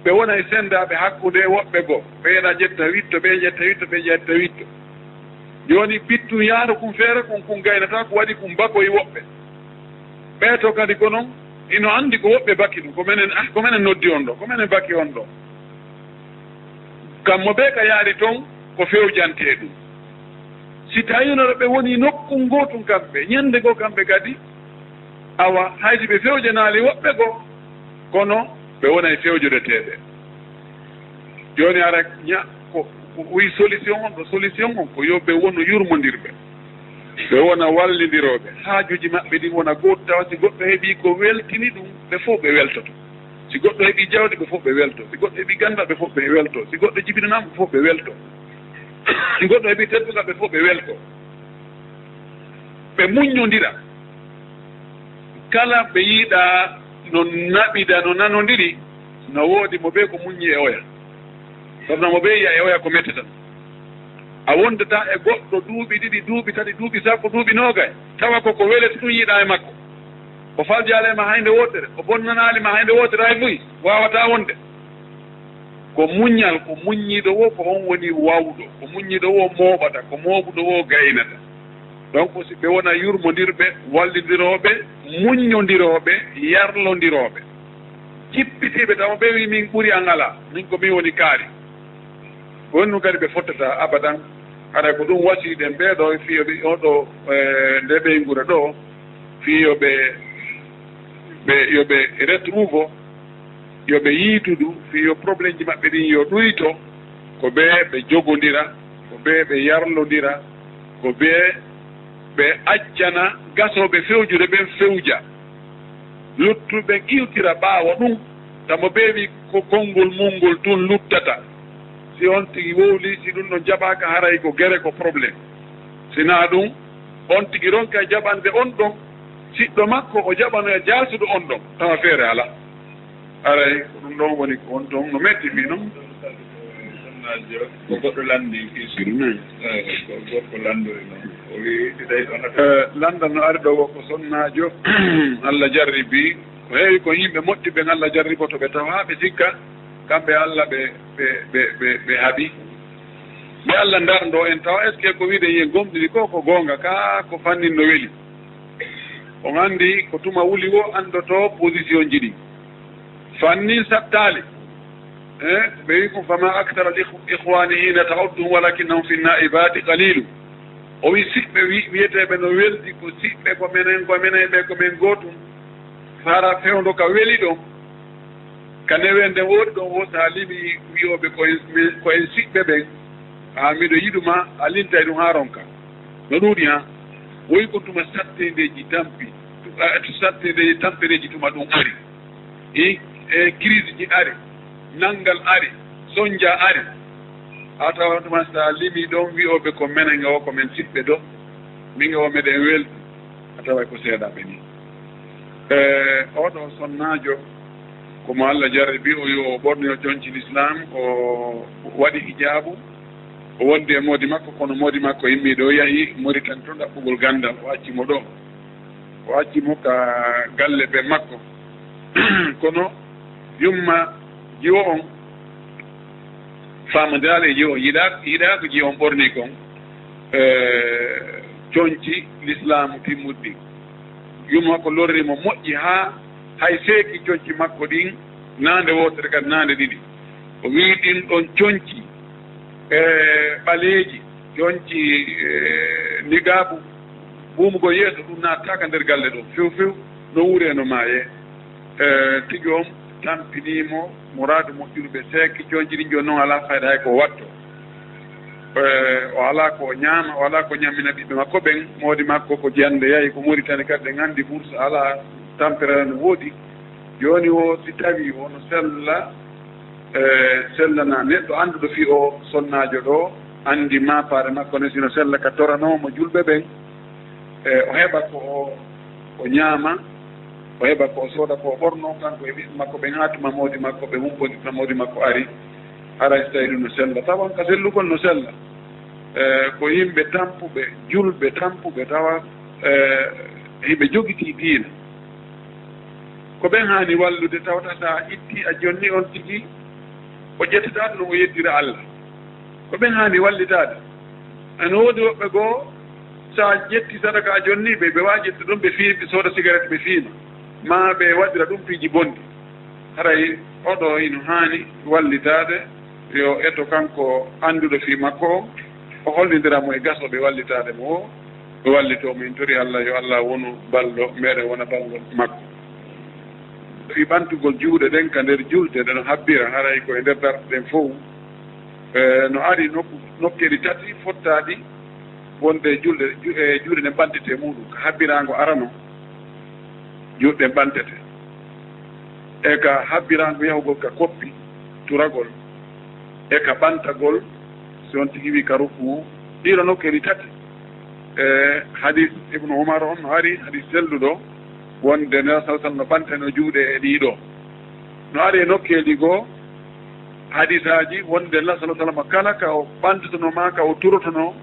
Ɓe wona e senndaaɓe hakkunde woɓɓe goo. Ɓe yeɗa ƴetta witto, ɓe ƴetta witto, ɓe ƴetta witto. Jooni bittu yaaro kun feere kun, kun gaynata ko waɗi kun bako e woɓɓe. Ɓee to kadi ko non, ino anndi ko woɓɓe baki ɗum. Ko menen, ah, ko menen noddi on ɗo, ko menen baki on ɗo. Kammo ɓe ka yaari ton, ko fewjantee ɗum. Si tawii no ɓe woni nokku ngootun kamɓe, ñannde goo kamɓe kadi, awa, hay si ɓe fewjanaali woɓɓe goo, kono ɓe wonay fewjodeteeɓe. Jooni ara ña-, ko, ko wi solution on ɗo, solution on ko yo ɓe wonu yurmondirɓe. Ɓe wona wallindirooɓe. Haajuuji maɓɓe ɗin wona gooto tawa. Si goɗɗo heɓii ko weltini ɗum, ɓe fof ɓe weltoto. Si goɗɗo heɓii jawdi, ɓe fof ɓe welto. Si goɗɗo heɓii ganndal, ɓe fof ɓe welto. Si goɗɗo jibinanaama, ɓe fof ɓe welto. Si goɗɗo heɓii teddungal, ɓe fof ɓe welto. Ɓe muññondira. Kala ɓe yiɗaa no naɓida, no nanondiri, no woodi mo ɓe ko muññi e oya. Sabu mo ɓe yiya e oya ko mette tan. A wondataa e goɗɗo duuɓi ɗiɗi, duuɓi tati, duuɓi sappo, duuɓi noogay, tawa ko ko welata ɗum yiɗaa e makko. O faljaali e ma haynde wootere, o bonnanaali ma haynde wootere hay buy, waawataa wonde. Ko muñal, ko muññiiɗo wo, ko on woni waawɗo, ko muññiiɗo wo mooɓata, ko mooɓuɗo wo gaynata. Donc, si ɓe wona yurmondirɓe, wallindirooɓe, muññondirooɓe, yarlondirooɓe. Jippitiiɓe tawa ɓe wi min ɓuri an alaa, min ko min woni kaari. Ko honɗum kadi ɓe fottata abadan? Haɗa ko ɗum wasiiɗen ɓee ɗo, fii yo ɓe, oo ɗo, e, nde ɓeynguure ɗo, fii yo ɓe, ɓe, yo ɓe retrouve, yo ɓe yiitudu, fii yo problème ji maɓɓe ɗin yo ɗuyto, ko ɓe ɓe jogondira, ko ɓe ɓe yarlondira, ko ɓe ɓe accana gasooɓe fewjude ɓen fewja. Luttuɓe iwtira ɓaawo ɗum, tamo ɓe wi ko konngol mum ngol tun luttata. Si on tigi wowli, si ɗum ɗon jaɓaaka, haray ko gere, ko problème. Si naa ɗum, on tigi ronka jaɓande on ɗon, siɗɗo makko, o jaɓanoya jaalsuɗo on ɗon, tawa feere alaa. Aray, ko ɗum ɗon woni ko on ton no metti fii non. Sonnaajo, ko goɗɗo lanndi fii sirru. Mm. Eh, ko gorko lanndori non. O wi'i, si tawi ɗon hata- Eh, lanndal no ari ɗo wo ko sonnaajo. Allah jarribi. Ko heewi ko yimɓe moƴƴi ɓen Allah jarriboto ɓe tawa ɓe sikka kamɓe Allah ɓe, ɓe, ɓe, ɓe, ɓe haɓi. Ɓe Allah ndarndo en tawa, est-ce que ko wi'uɗen yen gomɗini ko, ko goonga ka, ko fannin no weli. On anndi ko tuma wuli wo anndoto position ji ɗi. Fannin sattaali. Eh, ɓe wi ko, "Fama aksara al-ikhw-, ikhwani hina ta'udduhum walakinnahum fi naibati qalilu." O wi siɓɓe wi-, wiyeteeɓe no weldi ko siɓɓe ko menen, ko menen ɓe ko men gootum. Fara fewndo ka weli ɗon. Ka newende woodi ɗon wo, so a limi wi'ooɓe ko en, ko en siɓɓe ɓen, a miɗo yiɗu ma, a lintay ɗum haa ronka. No ɗuuɗi haa. Woy ko tuma sattendeeji tampi, tu-, a, tu-, sattendeeji tampereeji tuma ɗum ari. E, e crise ji ari, nanngal ari, sonja ari. A tawa tuma so a limi ɗon wi'ooɓe ko menen o, ko men siɓɓe ɗo. Min o meɗen weldi. A tawa ko seeɗaaɓe ni. E, oɗo sonnaajo, ko mo Allah jarribi, o yo o ɓorni o conci l'islam, o waɗi hijaabu, o wondi e moodi makko, kono moodi makko immii ɗo, yahi Moritani to ɗaɓɓugol ganndal, o acci mo ɗo. O acci mo ka galle ɓe makko. Kono yumma jiwo on, faamodiral e jiwo, yiɗaa, yiɗaa ko jiwo on ɓorni kon, e, conci lislaamu timmuɗi. Yumma ko lorri mo moƴƴi haa hay seeki conci makko ɗin, naande wootere kadi naande ɗiɗi. O wi'i ɗin ɗon conci, e, ɓaleeji, conci, e, nigaabu, buumugol yeeso, ɗum naataaka nder galle ɗo. Few few, no wuuree, no maayee. E, tigi on tampinii mo, muraadu moƴƴude ɓe seeki conci ɗin, jooni non alaa fayda hay ko o watto. E, o alaa ko o ñaama, o alaa ko ñammina ɓiɓɓe makko ɓen. Moodi makko ko jannde yahi, ko Moritani kadi, ɗen anndi bursa alaa, tampere no woodi. Jooni o, si tawii o no sella, e, sellana neɗɗo annduɗo fii o sonnaajo ɗo, anndi maapaare makko ne, si no sella ka toranoo mo julɓe ɓen, e, o heɓa ko o, o ñaama, o heɓa ko o sooda, ko o ɓornoo, kanko e ɓiɓɓe makko ɓen, haa tuma moodi makko ɓe humpondira, moodi makko ari, haray si tawii ɗum no sella. Tawan ka sellugol no sella. E, ko yimɓe tampuɓe, julɓe tampuɓe, tawa, e, hiɓe jogitii diina. Ko ɓen haani wallude, tawata so a itti, a jonni on tigi, O ƴettata ɗum, o yeddira Allah. Ko ɓen haani wallitaade. Ana woodi woɓɓe goo, so a ƴetti sadaka a jonni ɓe, ɓe waawi ƴettude ɗum, ɓe fii, ɓe sooda sigaret, ɓe fiima. Maa ɓe waɗira ɗum piiji bonɗi. Haray oɗo hino haani wallitaade, yo eto kanko annduɗo fii makko on, o hollindira mo e gasooɓe wallitaade mo o, ɓe wallitoo mo. En tori Allah, yo Allah wonu ballo meɗen, wona ballo makko. Fii ɓantugol juuɗe ɗen ka nder julde, ɗen habbira, haray ko e nder darɗe ɗen fow. E, no ari nokku, nokkeeli tati fottaaɗi wonde julde, ju-, e, juuɗe ɗen ɓantete e muuɗum, ka habbiraango arano, juuɗe ɗen ɓantete, e ka habbiraango yahugol ka koppi, turagol, e ka ɓantagol, si on tigi wi ka rukuu, ɗiɗo nokkeeli tati. E hadis Ibnu Umar on no ari, hadis selluɗo, wonde Nelaaɗo sallallahu alaihi wasallam no ɓantano juuɗe e ɗiɗo. No ari e nokkeeli goo hadisaaji wonde Nelaaɗo sallallahu alaihi wasallam kala ka o ɓantotonoo, maa ka o turotonoo,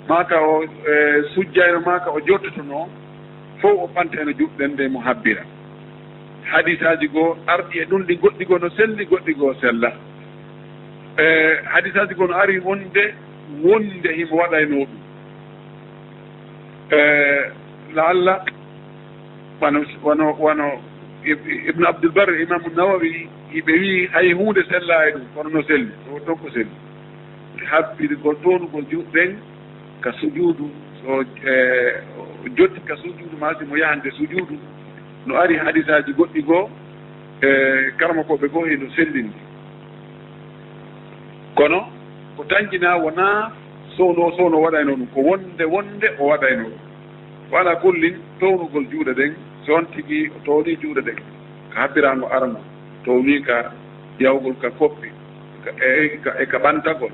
maa ka o, e, sujjayno, maa ka o jottotonoo, fow o ɓantayno juuɗe ɗen nde mo habbira. Hadisaaji goo arɗi e ɗum, ɗi goɗɗi goo no selli, goɗɗi goo sella. E, hadisaaji goo no ari wonde, wonde himo waɗaynoo ɗum. E, laalla, wano, wano, wano Ib-, Ibnu Abdul Barr, Imaamu Nawawi, hiɓe wi'i hay huunde sellaay ɗum, kono no selli, ko ɗon ko selli. Habbirgol townugol juuɗe ɗen ka sujuudu, so, e, o jotti ka sujuudu, maa si mo yahande sujuudu, no ari hadisaaji goɗɗi goo, e, karamokooɓe goo hino sellindi. Kono ko tanjinaa wonaa sowno, sowno waɗaynoo ɗum, ko wonde, wonde o waɗaynoo ɗum. Wa alaa kullin, townugol juuɗe ɗen, so on tigi o townii juuɗe ɗen, ka habbiraango arano, townii ka yahugol ka koppi, ka, e, ka, e ka ɓantagol,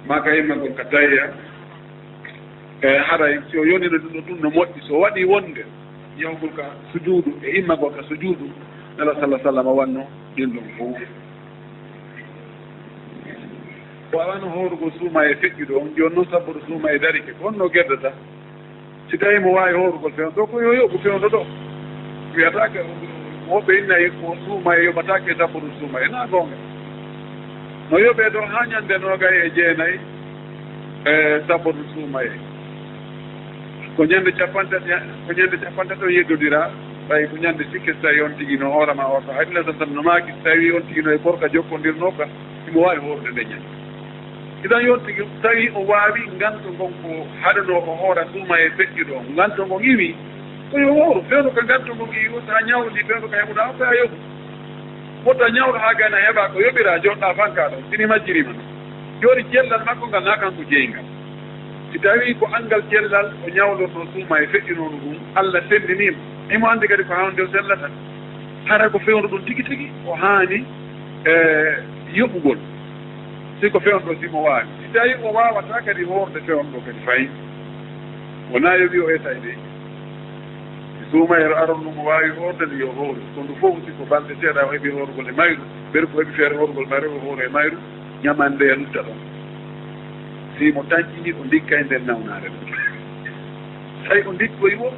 maa ka immagol ka tayya, e, haray si o yonino ɗum ɗo, ɗum no moƴƴi. So waɗi wonde yahugol ka sujuudu e immagol ka sujuudu, Nelaaɗo sallallahu alaihi wasallam wanno ɗin ɗon fow. O waawano hoorugol suumaye feƴƴuɗo on, jooni non sabbudu suumaye darike, ko honno o gerdata? Si tawii mo waawi hoorugol fewndo, ko yo yoɓu fewndo ɗoo. Wiyataake, woɓɓe inna ko suumaye yoɓataake sabbudu suumaye, naa goonga. No yoɓee ɗoo haa ñande noogay e jeenay, e, sabbudu suumaye. Ko ñande cappantato, ko ñande cappantato on yeddondiraa, ɓay ko ñande sikke, so tawii on tigi no hoorama o, ko Nelaaɗo sallallahu alaihi wasallam no maaki, so tawii on tigi no e korka jokkondirnooka, himo waawi hoorude nden ñande. Idan, yo on tigi, tawi o waawi nganto ngon ko haɗanoo o hoora suumaye feƴƴuɗo on, nganto ngon iwi, ko yo hooru, fewndo ka nganto ngon iwi, wota ñawli fewndo ka heɓuɗaa on, ko a yoɓu. Wota ñawlo haa gayna heɓa ko yoɓiraa, joɗɗaa fankaa ɗon, sini majjiriima non. Jooni cellal makko ngal naa kanko jeyi ngal. Si tawii ko anngal cellal o ñawlornoo suumaye feƴƴunoo ɗum, Allah senndinii mo, himo anndi kadi ko hannde o sellata. Hara ko fewndo ɗum tigi tigi o haani, e, yoɓugol. Si ko fewndo, si mo waawi. Si tawii o waawataa kadi hoorde fewndo kadi fayi, wonaa yoɓi o esa e dey. Si suumayee aron ɗum o waawi hoorde nde, yo hooru. Ko ndu fof si ko balɗe seeɗa o heɓi hoorugol e mayru, ɓeru ko heɓi feere hoorugol mayru, o hooru e mayru, ñamande ya lutta ɗon. Si mo tañƴini, o ndikka e nder nawnaare ɗum. Tawi o ndikkoyi wo,